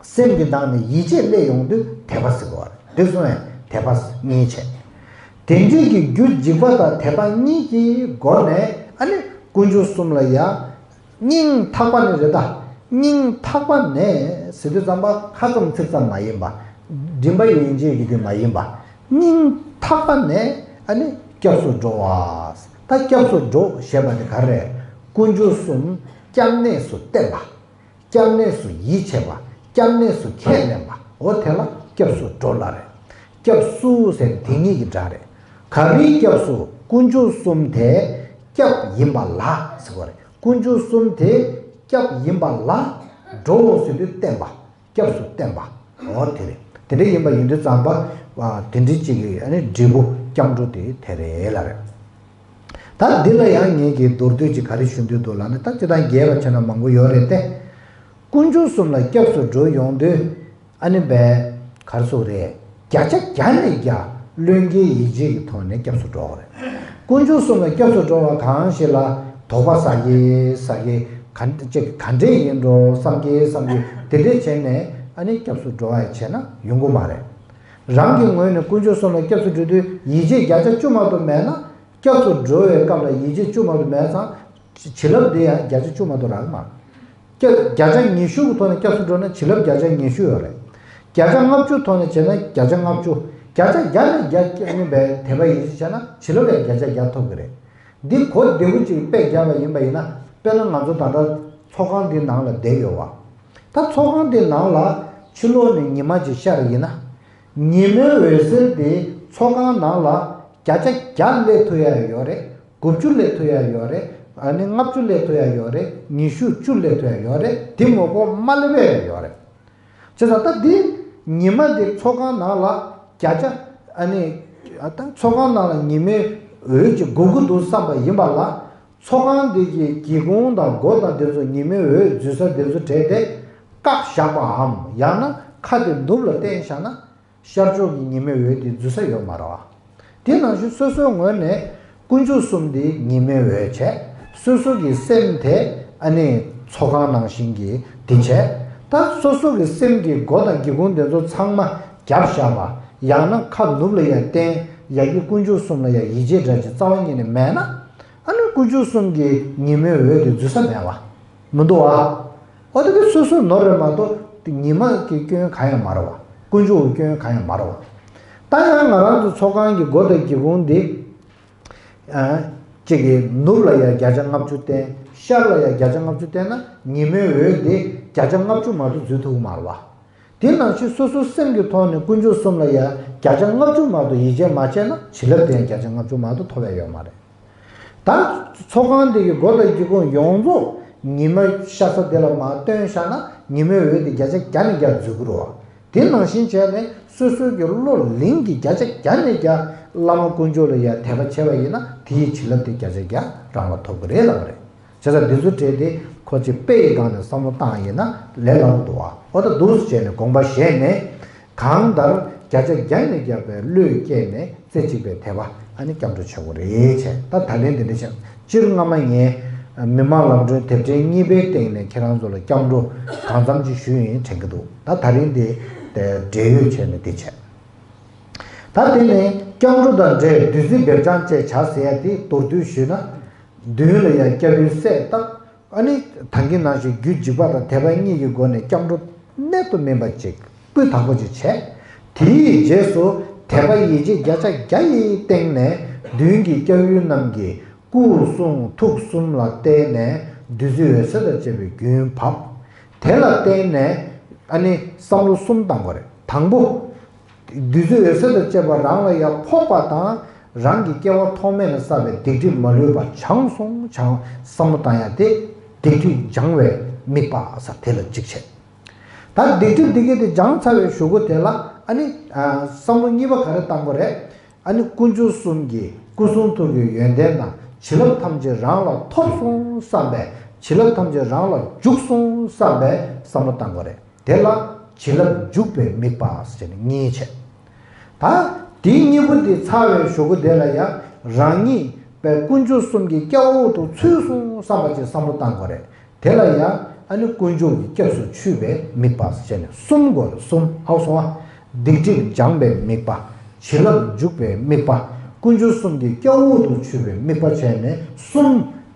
སེམས་ཀྱི་ནང་ནས་ཡིད་ཆེས་སླེབས་ཡོང་དུས་དད་པ་ཟེར་བ་རེད། དེ་སོང་ཡང་དད་པ་གཉིས་བྱས། དེ་འདྲའི་གི་རྒྱུ་འཇིགས་པ་དང་དད་པ་གཉིས་ཀྱི་སྒོ་ནས་ཨ་ནི་དཀོན་མཆོག་གསུམ་ལ་ཡང་སྙིང་ཐག་པ་ནས་རེད་ད། སྙིང་ཐག་པ་ནས་ཟེར་དུས་ཙམ་པ་ཁ་ཙམ་ཚིག་ཙམ་མ་ཡིན་པ། མགྲིན་པ་ཡིན་གཅིག་གི་དེ་མ་ཡིན་པ། སྙིང་ཐག་པ་ནས་ཨ་ནི་སྐྱབས་སུ་འགྲོ་བ། ད་སྐྱབས་སུ་འགྲོ་ཞེས་པ་དེ་ག་རེ་རེད། དཀོན་མཆོག་གསུམ་སྐྱབས་གནས་སུ་བསྟེན་པ། སྐྱབས་གནས་སུ་ཡིད་ཆེས་པ། སྐྱབས་གནས་སུ་ཁས་ལེན་པ། འོ་དེ་ལ་སྐྱབས་སུ་འགྲོ་ལ་རེད། སྐྱབས་སུ་ཟེར་དེ་ཉིད་ཀྱི་སྒྲ་རེད། ག་རེའི་སྐྱབས་སུ། དཀོན་མཆོག་གསུམ་དེ་སྐྱབས་ཡིན་པ་ལ་ཟེར་བ་རེད། དཀོན་མཆོག་གསུམ་དེ་སྐྱབས་ཡིན་པ་ལ་འགྲོ་ཟེར་དུས་བསྟེན་པ། སྐྱབས་སུ་བསྟེན་པ། འོ་དེ་རེད། དེ་འདྲ་ཡིན་པ་ཡིན་དུས་ཙམ་པ། དེ་འདྲའི་གཅིག་གི་ཨ་ནི་འབྲས་བུ་སྐྱབས་འགྲོ་དེ་དེ་རེད་ལ་རེད། ད་འདི་ལ་ཡང་ངེད་ཀྱིས་མདོར་བསྡུས་ཀྱིས་ག་རེ་ཞུ་འདོད་འདུག་ལབ་ན། ད་སྤྱིར་བཏང་རྒྱས་པ་བྱས་ན་མང་པོ་ཡོད་རེད་དེ། དཀོན་མཆོག་གསུམ་ལ་སྐྱབས་སུ་འགྲོ་ཡོང་དུས་ཨ་ནི་བས་ག་རེ་ཟེར་དགོས་རེད། བརྒྱ་ཆ་བརྒྱ་ནས་བརྒྱ་བློས་འགེལ་ཡིད་ཆེས་ཀྱི་ཐོག་ནས་སྐྱབས་སུ་འགྲོ་བ་རེད། དཀོན་མཆོག་གསུམ་ལ་སྐྱབས་སུ་འགྲོ་བ་གང་ཞིག་ལ་དོགས་པ་ཟ་གི་ཟ་གི་ག་ཅིག་ག་འདྲས་ཡིན་འགྲོ་བསམ་གི་བསམ་གི་དེ་འདྲས་བྱས་ནས་ཨ་ནི་སྐྱབས་སུ་འགྲོ་བ་བྱས་ན་ཡོང་གི་མ་རེད། རང་གི་ངོས་ནས་དཀོན་མཆོག་གསུམ་ལ་སྐྱབས་སུ་འགྲོ་དུས་ཡིད་ཆེས་བརྒྱ་ཆ་བཅུ་མ་གཏོགས་མེད་ན། སྐྱབས་སུ་འགྲོ་བའི་སྐབས་ལ་ཡིད་ཆེས་བཅུ་མ་གཏོགས་མེད་ཙང་། བྱིན་རླབས་འདི་ཡང་བརྒྱ་ཆ་བཅུ་མ་གཏོགས་རག་གི་མ་རེད། སྐྱབས་བརྒྱ་ཆ་ཉི་ཤུ་གི་ཐོག་ནས་སྐྱབས་སུ་འགྲོ་ན་བྱིན་རླབས་བརྒྱ་ཆ་ཉི་ཤུ་ཡོད་རེད། བརྒྱ་ཆ་ལྔ་བཅུ་ཐོག་ནས་བྱས་ན་བརྒྱ་ཆ་ལྔ་བཅུ། བརྒྱ་ཆ་བརྒྱ་ནས་བརྒྱ་སྐྱབས་གནས་པའི་དད་པ་ཡིད་ཆེས་བྱས་ན་བྱིན་རླབས་ཡང་བརྒྱ་ཆ་བརྒྱ་ཐོབ་ཀྱི་རེད། འདི་གོ་བདེ་པོ་ཅིག་དཔེ་བརྒྱབ་པ་ཡིན་པ་ཡིན་ན། དཔེར་ན་ང་ཚོ་ད་ལྟ་ཚོགས་ཁང་འདི་ནང་ལ་བསྡད་ཡོད་བ། ད་ཚོགས་ཁང་འདི་ནང་ལ་ཕྱི་ལོགས་ནས་ཉི་མ་ཅིག་ཤར་ཡིན་ན། ཉི་མའི་འོད་ཟེར་དེ་ཚོགས་ཁང་ནང་ལ་བརྒྱ་ཆ་བརྒྱ་སླེབས་ཐུབ་ཡ་ཡོད་རེད། དགུ་བཅུ་སླེབས་ཐུབ་ཡ་ཡོད་རེད། ཨ་ནི་ལྔ་བཅུ་སླེབས་ཐུབ་ཡ་ཡོད་རེད། ཉི་ཤུ་བཅུ་སླེབས་ཐུབ་ཡ་ཡོད་རེད། དེ་མ་གཏོགས་མ་སླེབས་ཡ་ཡོད་རེད། བྱས་ཙང་ད་འདི་ཉི་མ་འདི་ཚོགས་ཁང་ནང་ལ་བརྒྱ་ཆ་ཨ་ནི་ད་ཚོགས་ཁང་ནང་ལ་ཉི་མའི་འོད་ཀྱིས་སྒུག་གི་འདུག་བསམ་པ་ཡིན་པ་ལ། ཚོགས་ཁང་འདི་གི་སྒེའུ་ཁུང་དང་སྒོ་དང་འདི་ཚོ་ཉི་མའི་འོད་འཛུལ་ས་འདི་ཚོ་བྲལ་ཏེ་བཀག་བཞག་པའམ། ཡང་ན་ཁ་དེ་ནུབ་ལ་བསྟན་བཞག་ན། ཤར་ཕྱོགས་ཀྱི་ཉི་མའི་འོད་དེ་འཛུལ་ས་ཡོད་མ་རེད་བ། དེ་ནང་བཞིན་སོ་སོའི་ངོས་ནས་དཀོན་མཆོག་གསུམ་དེ་ཉི་མའི་འོད་བྱས། སོ་སོ་གི་སེམས་དེ་ཨ་ནི་ཚོགས་ཁང་ནང་བཞིན་གྱི་དེ་བྱས། ད་སོ་སོ་གི་སེམས་ཀྱི་སྒོ་དང་སྒེའུ་ཁུང་དེ་ཚོ་ཚང་མ་བརྒྱབ་བཞག་པ། ཡང་ན་ཁ་ནུབ་ལ་ཡར་བསྟན། ཡ་གི་དཀོན་མཆོག་གསུམ་ལ་ཡང་ཡིད་ཆེས་འདྲ་ཅིག་རྩ་བ་ཉིད་ནས་མེད་ན། ཨ་ནི་དཀོན་མཆོག་གསུམ་གྱི་ཉི་མའི་འོད་དེ་འཛུལ་ས་མེད་བ། མི་འདུག་བ། འོ་དེ་གི་སོ་སོའི་ནོར་རེད་མ་གཏོགས་དེ་ཉི་མ་གི་སྐྱོན་གང་ཡང་མ་རེད་བ། དཀོན་མཆོག་གི་སྐྱོན་གང་ཡང་མ་རེད་བ། ད་ཡང་ང་རང་ཚོ་ཚོགས་ཁང་གི་སྒོ་དང་སྒེའུ་ཁུང་འདི། ཨ། གཅིག་གི་ནུབ་ལ་ཡང་བརྒྱ་ཆ་ལྔ་བཅུ་བསྟན། ཤར་ལ་ཡང་བརྒྱ་ཆ་ལྔ་བཅུ་བསྟན་ན་ཉི་མའི་འོད་དེ་བརྒྱ་ཆ་ལྔ་བཅུ་མ་གཏོགས་འཛུལ་ཐུབ་ཀྱི་མ་རེད་བ། དེ་ནང་བཞིན་སོ་སོའི་སེམས་ཀྱི་ཐོག་ནས་དཀོན་མཆོག་གསུམ་ལ་ཡང་བརྒྱ་ཆ་ལྔ་བཅུ་མ་གཏོགས་ཡིད་ཆེས་མ་བྱས་ན་བྱིན་རླབས་དེ་ཡང་བརྒྱ་ཆ་ལྔ་བཅུ་མ་གཏོགས་ཐོབ་ཡ་ཡོད་མ་རེད། ད་ཚོགས་ཁང་འདི་གི་སྒོ་དང་སྒེའུ་ཁུང་ཡོངས་རྫོགས་ཉི་མ་ཤར་ས་དེ་ལ་མར་བཏོན་བཞག་ན་ཉི་མའི་འོད་དེ་བརྒྱ་ཆ་བརྒྱ་ནས་བརྒྱ་འཛུལ་གྱི་རེད་བ། དེ་ནང་བཞིན་བྱས་ནས་སོ་སོའི་གི་བློ་ལིང་གི་བརྒྱ་ཆ་བརྒྱ་ནས་བརྒྱ་བླ་མ་དཀོན་མཆོག་ལ་ཡང་དད་པ་བྱས་པ་ཡིན་ན་དེའི་བྱིན་རླབས་དེ་བརྒྱ་ཆ་བརྒྱ་རང་ལ་ཐོབ་ཀྱི་རེད་ལབ་པ་རེད། བྱས་ཙང་འདི་ཚོ་བྲིས་ཏེ་ཁོ་ཅིག་དཔེ་ཡི་སྒང་ནས་བསམ་བློ་བཏང་ཡིན་ན་ལས་སླ་པོ་འདུག་བ། འོ་ད་འདུག་སེ་བྱས་ནས་དགོངས་པ་བཞེས་ནས། གང་ལྟར་བརྒྱ་ཆ་བརྒྱ་ནས་བརྒྱ་བའི་བློས་བཀལ་ནས་རྩེ་གཅིག་པའི་དད་པ་ཨ་ནི་སྐྱབས་འགྲོ་བྱེད་དགོས་རེད་བྱས། ད་ད་ལན་འདི་འདྲ་བྱས། སྤྱིར་སྔ་མ་ངས་མི་མང་ལམ་སྒྲོན་དེབ་ཕྲེང་གཉིས་པའི་སྟེང་ནས་ཁྱེད་རང་ཚོ་ལ་སྐྱབས་འགྲོ་གང་འཚམ་ཅིག་ཞུས་ཡིན་དྲན་གྱི་འདུག་ད་ད་རིང་འདི་འབྲེལ་ཡོད་བྱས་ནས་འདི་བྱས། ད་དེ་ནས་སྐྱབས་འགྲོ་དང་འབྲེལ་བདུད་རྩི་སྦེལ་ལྕང་བཅས་བྱ་ཟེར་ཡ་དེ་མདོར་བསྡུས་ཞུས་ན། མདུན་ལ་ཡང་སྐྱབས་ཡུལ་གསལ་བཏབ། ཨ་ནི་ད་གིན་ནང་བཞིན་རྒྱུད་འཇིགས་པ་དང་དད་པ་གཉིས་ཀྱི་སྒོ་ནས་སྐྱབས་འགྲོ་གནད་དུ་སྨིན་པ་ཅིག་སྤུས་དག་པོ་ཅིག་བྱས། དེའི་རྗེས་སུ་དད་པ་ཡིད་ཆེས་བརྒྱ་ཆ་བརྒྱ་ཡི་སྟེང་ནས་མདུན་གྱི་སྐྱབས་ཡུལ་རྣམས་ཀྱི་སྐུ་གསུང་ཐུགས་གསུམ་ལ་བརྟེན་ནས་བདུད་རྩི་འོད་ཟེར་དང་བཅས་པའི་རྒྱུན་བབས། དེ་ལ་བརྟེན་ནས་ཨ་ནི་བསམ་བློ་གསུམ་བཏང་དགོས་རེད། དང་པོ། བདུད་རྩི་འོད་ཟེར་དང་བཅས་པ་རང་ལ་ཡར་ཕོག་པ་དང་། རང་གི་སྐྱེ་བ་ཐོག་མེད་ནས་བསགས་པའི་སྡིག་སྒྲིབ་མ་ལུས་པ་བྱང་སོང་བྱང་བསམ་བློ་བཏང་ཡ་དེ། སྡིག་སྒྲིབ་སྦྱང་བའི་དམིགས་པ་ཟེར་དེ་ལ་གཅིག་བྱས། ད་སྡིག་སྒྲིབ་འདི་གས་དེ་སྦྱངས་ཚར་བའི་གཞུག་གུ་དེ་ལ་ཨ་ནི་ཨ་བསམ་བློ་གཉིས་པ་ག་རེ་བཏང་དགོས་རེད། ཨ་ནི་དཀོན་མཆོག་གསུམ་གྱི་སྐུ་གསུང་ཐུགས་ཀྱི་ཡོན་ཏན་དང་བྱིན་རླབས་ཐམས་ཅད་རང་ལ་ཐོབ་སོང་བསམ་པའི། བྱིན་རླབས་ཐམས་ཅད་རང་ལ་འཇུག་སོང་བསམ་པའི་བསམ་བློ་བཏང་དགོས་རེད། དེ་ལ་བྱིན་རླབས་འཇུག་པའི་དམིགས་པ་ཟེར་ནས་གཉིས་བྱས། ད་དེའི་གཉིས་པོ་འདི་ཚར་བའི་གཞུག་གུ་དེ་ལ་ཡང་རང་ཉིད་པའི་དཀོན་མཆོག་གསུམ་གྱི་སྐྱབས་འོག་ཏུ་ཚུད་སོང་བསམ་པ་ཅིག་བསམ་བློ་བཏང་དགོས་རེད། དེ་ལ་ཡང་ཨ་ནི་དཀོན་མཆོག་གི་སྐྱབས་སུ་ཆུད་པའི་དམིགས་པ་ཟེར་ནས་གསུམ་དགོས་རེད། གསུམ་ཧ་གོ་སོང་ང་། སྡིག་སྒྲིབ་སྦྱང་བའི་དམིགས་པ། བྱིན་རླབས་འཇུག་པའི་དམིགས་པ། དཀོན་མཆོག་གསུམ་གྱི་སྐྱབས་འོག་ཏུ་ཆུད་པའི་དམིགས་པ་བྱས་ནས་གསུམ་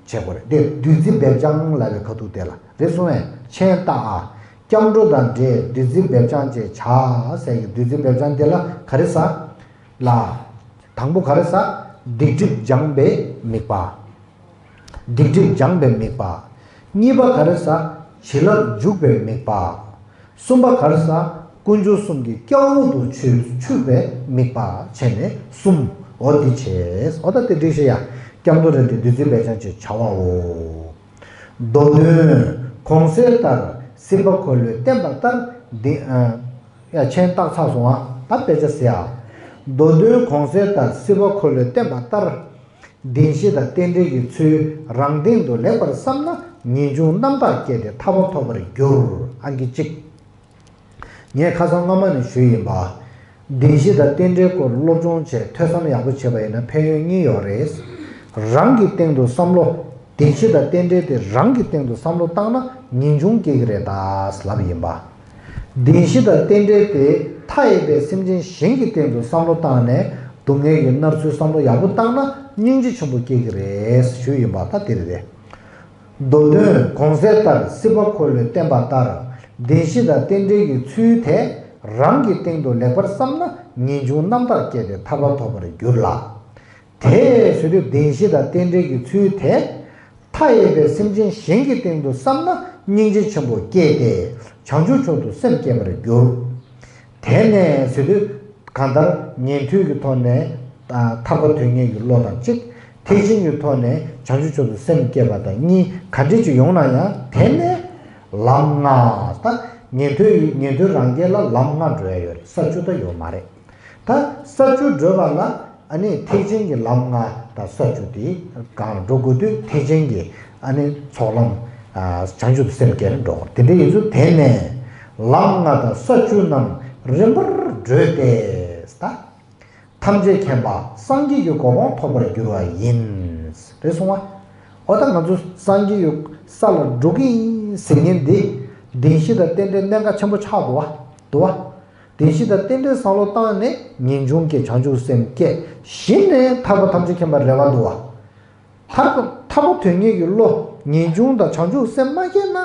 བྱེད་དགོས་རེད། དེ་བདུད་རྩི་སྦེལ་ལྕང་ལབ་པའི་ཁ་ཐུག་དེ་ལ་རེད་སོང་ངས། མཆན་བཏགས་ཨ། སྐྱབས་འགྲོ་དང་འབྲེལ་བདུད་རྩི་སྦེལ་ལྕང་བཅས་བྱ་ཟེར་གྱི་བདུད་རྩི་སྦེལ་ལྕང་དེ་ལ་ག་རེ་ཟ། ལ། དང་པོ་ག་རེ་ཟ། སྡིག་སྒྲིབ་སྦྱང་བའི་དམིགས་པ། སྡིག་སྒྲིབ་སྦྱང་བའི་དམིགས་པ། གཉིས་པ་ག་རེ་ཟ། བྱིན་རླབས་འཇུག་པའི་དམིགས་པ། གསུམ་པ་ག་རེ་ཟ། དཀོན་མཆོག་གསུམ་གྱི་སྐྱབས་འོག་ཏུ་ཆུད་ཆུད་པའི་དམིགས་པ་བྱས་ནས་གསུམ། འོ་འདི་བྱས། འོ་ད་དེ་འགྲིག་ཤག་ཡ། སྐྱབས་འགྲོ་དང་འབྲེལ་བདུད་རྩི་སྦེལ་ལྕང་བཅས་བྱ་བའོ། མདོ་དོན་གོང་གསལ་ལྟར་སྲིད་པ་འཁོར་ལོས་བསྟན་པ་ལྟར་འདི། ཨ། ཡ་མཆན་བཏགས་ཚར་སོང་ཨ། ད་དཔེ་ཆ་ཟེར་ཨ། མདོ་དོན་གོང་གསལ་ལྟར་སྲིད་པ་འཁོར་ལོས་བསྟན་པ་ལྟར། བདེན་བཞི་དང་རྟེན་འབྲེལ་གྱི་ཚུལ་རང་སྟེང་དུ་ལེགས་པར་བསམ་ན་ངེས་འབྱུང་རྣམ་དག་སྐྱེས་ཏེ་ཐར་པ་ཐོབ་པར་འགྱུར། ཨང་ཀི་གཅིག་ངས་ཁ་སང་སྔ་མ་ནས་ཞུས་ཡིན་པ། བདེན་བཞི་དང་རྟེན་འབྲེལ་སྐོར་སློབ་སྦྱོང་བྱས་ཐོས་བསམ་ཡག་པོ་བྱས་པ་ཡིན་ན་ཕན་ཡོན་གཉིས་ཡོད་རེད། རང་གི་སྟེང་དུ་བསམ་བློ། བདེན་བཞི་དང་རྟེན་འབྲེལ་དེ་རང་གི་སྟེང་དུ་བསམ་བློ་བཏང་ན་ངེས་འབྱུང་སྐྱེ་གི་རེད་ད་ལབ་ཡིན་པ། བདེན་བཞི་དང་རྟེན་འབྲེལ་དེ་མཐའ་ཡས་པའི་སེམས་ཅན་གཞན་གྱི་སྟེང་དུ་བསམ་བློ་བཏང་ནས་སྡུག་བསྔལ་གྱི་མནར་ཚུལ་བསམ་བློ་ཡག་པོ་བཏང་ན་སྙིང་རྗེ་ཆེན་པོ་སྐྱེ་གི་རེད་ཞུས་ཡིན་པ། ད་དེ་རེད། མདོ་དོན་གོང་གསལ་ལྟར་སྲིད་པ་འཁོར་ལོས་བསྟན་པ་ལྟར། བདེན་བཞི་དང་རྟེན་འབྲེལ་གྱི་ཚུལ་དེ་རང་གི་སྟེང་དུ་ལེགས་པར་བསམ་ན་ངེས་འབྱུང་རྣམ་དག་སྐྱེས་ཏེ་ཐར་པ་ཐོབ་པར་འགྱུར་ལ། དེ་ཟེར་དུས་བདེན་བཞི་དང་རྟེན་འབྲེལ་གྱི་ཚུལ་དེ། མཐའ་ཡས་པའི་སེམས་ཅན་གཞན་གྱི་སྟེང་དུ་བསམ་ན་སྙིང་རྗེ་ཆེན་པོ་སྐྱེས་ཏེ་བྱང་ཆུབ་མཆོག་ཏུ་སེམས་བསྐྱེད་པར་འགྱུར། དེ་ནས་ཟེར་དུས་གང་ལྟར་ཉན་ཐོས་ཀྱི་ཐོག་ནས་ཐར་པ་དོན་གཉེར་གྱི་བློ་དང་གཅིག་ཐེག་ཆེན་གྱི་ཐོག་ནས་བྱང་ཆུབ་མཆོག་ཏུ་སེམས་བསྐྱེད་པ་དང་གཉིས་ག་འདྲ་ཅིག་ཡོང་ན་ཡང་དེ་ནས་ལམ་ལྔ། ད་ཉན་ཐོས་ཉན་ཐོས་རང་རྒྱལ་ལ་ལམ་ལྔ་འགྲོ་ཡ་ཡོད་རེད། ས་བཅུ་ད་ཡོད་མ་རེད། ད་ས་བཅུ་བགྲོད་པ་ལ་ཨ་ནི་ཐེག་ཆེན་གྱི་ལམ་ལྔ་དང་ས་བཅུ་དེ་སྒང་ལ་འགྲོ་དགོས་དུས་ཐེག་ཆེན་གྱི་ཨ་ནི་ཚོགས་ལམ་བྱང་ཆུབ་སེམས་བསྐྱེད་ལ་འགྲོ་དགོས། དེ་འདྲ་ཡིན་ཚུལ་དེ་ནས་ལམ་ལྔ་དང་ས་བཅུ་རྣམས་རིམ་པར་བགྲོད་དེ། ད་ཐམས་ཅད་མཁྱེན་པ་སངས་རྒྱས་ཀྱི་གོ་འཕང་ཐོབ་པར་འགྱུར་བ་ཡིན། རེད་སོང་བ། འོ་ད་ང་ཚོ་སངས་རྒྱས་ཀྱི་ས་ལ་འགྲོ་གི་ཡིན་ཟེར་མཁན་འདི་བདེན་བཞི་དང་རྟེན་འབྲེལ་གནད་འགག་ཆེན་པོ་ཆགས་འདུག་བ། འདུག་བ། བདེན་བཞི་དང་རྟེན་འབྲེལ་བསམ་བློ་བཏང་ནས་ངེས་འབྱུང་སྐྱེ། བྱང་ཆུབ་སེམས་སྐྱེ། གཞི་ནས་ཐར་པ་ཐམས་ཅད་མཁྱེན་པར་རེ་བ་འདུག་བ། ཐར་པ་ཐར་པ་དོན་གཉེར་གྱི་བློ་ངེས་འབྱུང་དང་བྱང་ཆུབ་སེམས་མ་སྐྱེས་ན།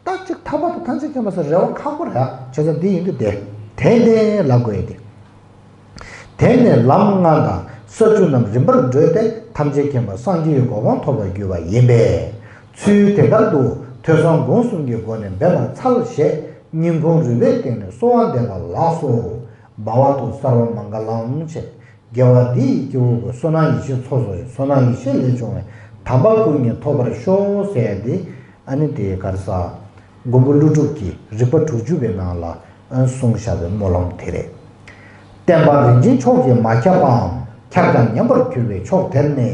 ད་ཅིག་ཐར་པ་དང་ཐམས་ཅད་མཁྱེན་པ་ཟེར་རེ་བ་ཁག་པོ་རེད། བྱས་ཙང་འདི་ཡིན་དུས་དེ་དེ་དེ་ལབ་དགོས་ཡིན་ཏེ། དེ་ནས་ལམ་ལྔ་དང་ས་བཅུ་རྣམས་རིམ་པར་བགྲོད་དེ་ཐམས་ཅད་མཁྱེན་པ་སངས་རྒྱས་ཀྱི་གོ་འཕང་ཐོབ་པར་འགྱུར་བ་ཡིན་པས། ཚུལ་དེ་ལྟར་དུ་ཐོས་བསམ་སྒོམ་གསུམ་གྱི་སྒོ་ནས་འབད་པར་འཚལ་ཞེས་སྙིང་ཁུང་རུས་པའི་གཏིང་ནས་གསོལ་བ་འདེབས་པ་ལགས་སོ། བྷ་བ་ཏུ་སརྦ་མངྒ་ལཾ་ཞེས། དགེ་བ་འདི་ཡིས་སྐྱེ་བོ་ཀུན། བསོད་ནམས་ཡེ་ཤེས་ཚོགས་རྫོགས་ཤིང་། བསོད་ནམས་ཡེ་ཤེས་ལས་བྱུང་བའི། དམ་པ་སྐུ་གཉིས་ཐོབ་པར་ཤོག་ཟེར་ཡ་འདི་ཨ་ནི་དེ་ག་རེ་ཟ། མགོན་པོ་ཀླུ་སྒྲུབ་ཀྱི་རིགས་པ་དྲུག་ཅུ་པའི་ནང་ལ་གསུངས་བཞག་པའི་སྨོན་ལམ་དེ་རེད། བསྟན་པ་རིན་ཆེན་མཆོག་གིས་མ་ཁྱབ་པའམ། ཁྱབ་ཀྱང་ཉམས་པར་གྱུར་པའི་ཕྱོགས་དེར་ནི།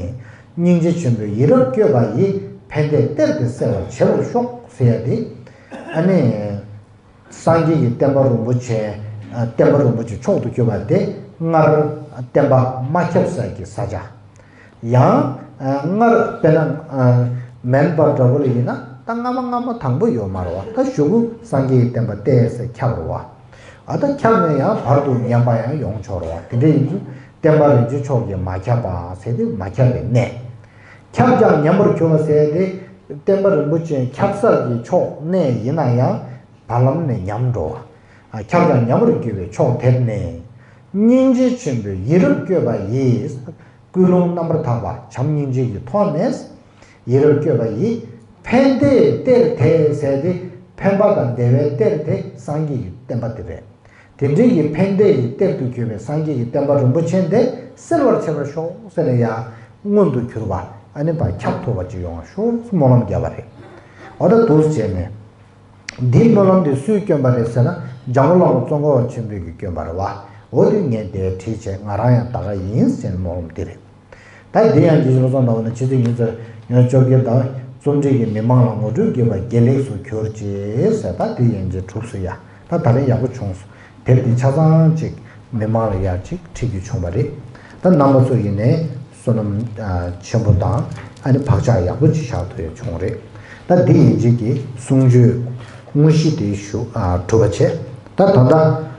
སྙིང་རྗེ་ཆེན་པོས་ཡིད་རབ་བསྐྱོད་པ་ཡིས། ཕན་བདེ་གཏེར་དེ་གསལ་བར་བྱེད་པར་ཤོག་ཟེར་ཡ་དེ། ཨ་ནི། སངས་རྒྱས་ཀྱི་བསྟན་པ་རིན་པོ་ཆེ། བསྟན་པ་རིན་པོ་ཆེ་མཆོག་ཏུ་གྱུར་པ་དེ་སྔར་བསྟན་པ་མ་ཁྱབ་ས་ཀྱི་ས་ཆ། ཡང་སྔར་དཔེར་ན་མན་པ་འདྲ་བོ་ལ་ཡིན་ན་ད་སྔ་མ་སྔ་མ་དང་པོ་ཡོད་མ་རེད་བ། ད་གཞུག་གུ་སངས་རྒྱས་ཀྱི་བསྟན་པ་ཏོག་ཙམ་ཁྱབ་རེད་བ། ཨ་ད་ཁྱབ་ནས་ཡང་བར་དུ་ཉམས་པ་ཡང་ཡོང་ཆོག་རེད་བ། དེ་འདྲ་ཡིན་དུས་བསྟན་པ་རིན་ཆེན་མཆོག་གིས་མ་ཁྱབ་པ་ཟེར་དུས་མ་ཁྱབ་པའི་གནས། ཁྱབ་ཀྱང་ཉམས་པར་གྱུར་པ་ཟེར་ཏེ། བསྟན་པ་རིན་པོ་ཆེ་ཁྱབ་ས་ཀྱི་ཕྱོགས་གནས་ཡིན་ན་ཡང་བར་ལམ་ནས་ཉམས་འགྲོ་བ། ཁྱབ་ཀྱང་ཉམས་པར་གྱུར་པའི་ཕྱོགས་དེར་གནས། སྙིང་རྗེ་ཆེན་པོས་ཡིད་རབ་བསྐྱོད་པ་ཡིས། ཀུན་སློང་རྣམ་པར་དག་པ་བྱམས་སྙིང་རྗེ་ཡི་ཐོག་ནས། ཡིད་རབ་བསྐྱོད་པ་ཡིས། ཕན་བདེའི་གཏེར་དེ་ཟེར་ཏེ། ཕན་པ་དང་བདེ་བའི་གཏེར་དེ་སངས་རྒྱས་ཀྱི་བསྟན་པ་དེ་རེད། དེ་འདྲའི་གི་ཕན་བདེ་ཡི་གཏེར་དུ་གྱུར་པའི་སངས་རྒྱས་ཀྱི་བསྟན་པ་རིན་པོ་ཆེ་འདི་གསལ་བར་བྱེད་པར་ཤོག་ཟེར་ནས་ཡང་མངོན་དུ་གྱུར་པ། ཨ་ནི་ཕར་ཁྱབ་ཐུབ་པ་ཅིག་ཡོང་བར་ཤོག་སྨོན་ལམ་བརྒྱབ་པ་རེད། འོ་ད་འདུག་སེ་བྱས་ནས། འདིའི་སྨོན་ལམ་འདི་སུས་བསྐྱོན་པ་རེད་ཟེར་ན། འཇམ་མགོན་བླ་མ་ཙོང་ཁ་པ་ཆེན་པོས་ཀྱིས་བསྐྱོན་པ་རེད་བ། འོ་དེ་ངས་དེ་བྲིས་བྱས་ང་རང་ཡང་ད་ག་ཡིན་ཟེར་ནས་སྨོན་ལམ་འདི་རེད། ད་འདི་ཡང་རྗེ་བཙུན་པ་ཚོ་འདྲ་བོ་ནི་ཕྱི་ཚེས་ཉི་ཤུ་རྩ་བརྒྱད་དང་རྩོམ་སྒྲིག་གི་མི་མང་ལ་ངོ་སྤྲོད་དགེ་བ་དགེ་ལེགས་སུ་གྱུར་ཅིག་ཟེར། ད་འདི་ཡན་ཆད་གྲུབ་སོང་ཡ། ད་ད་རིང་ཡག་པོ་བྱུང་སོང་། དེབ་འདི་ཆ་ཚང་ཅིག་མི་མང་ལ་ཡར་ཅིག་ཁྲིད་རྒྱུ་བྱུང་བ་རེད། ད་རྣམ་པ་ཚོ་ཡིན་ནའི་བསོད་ནམས་ཆེན་པོ་དང་ཨ་ནི་བག་ཆགས་ཡག་པོ་ཅིག་བཞག་ཐུབ་ཡ་བྱུང་རེད། ད་འདི་ཡན་ཆད་ཀྱི་གསུང་ཆོས་དངོས་གཞི་དེ་ཞུ་གྲུབ་པ་བྱས། ད་ད་ལྟ།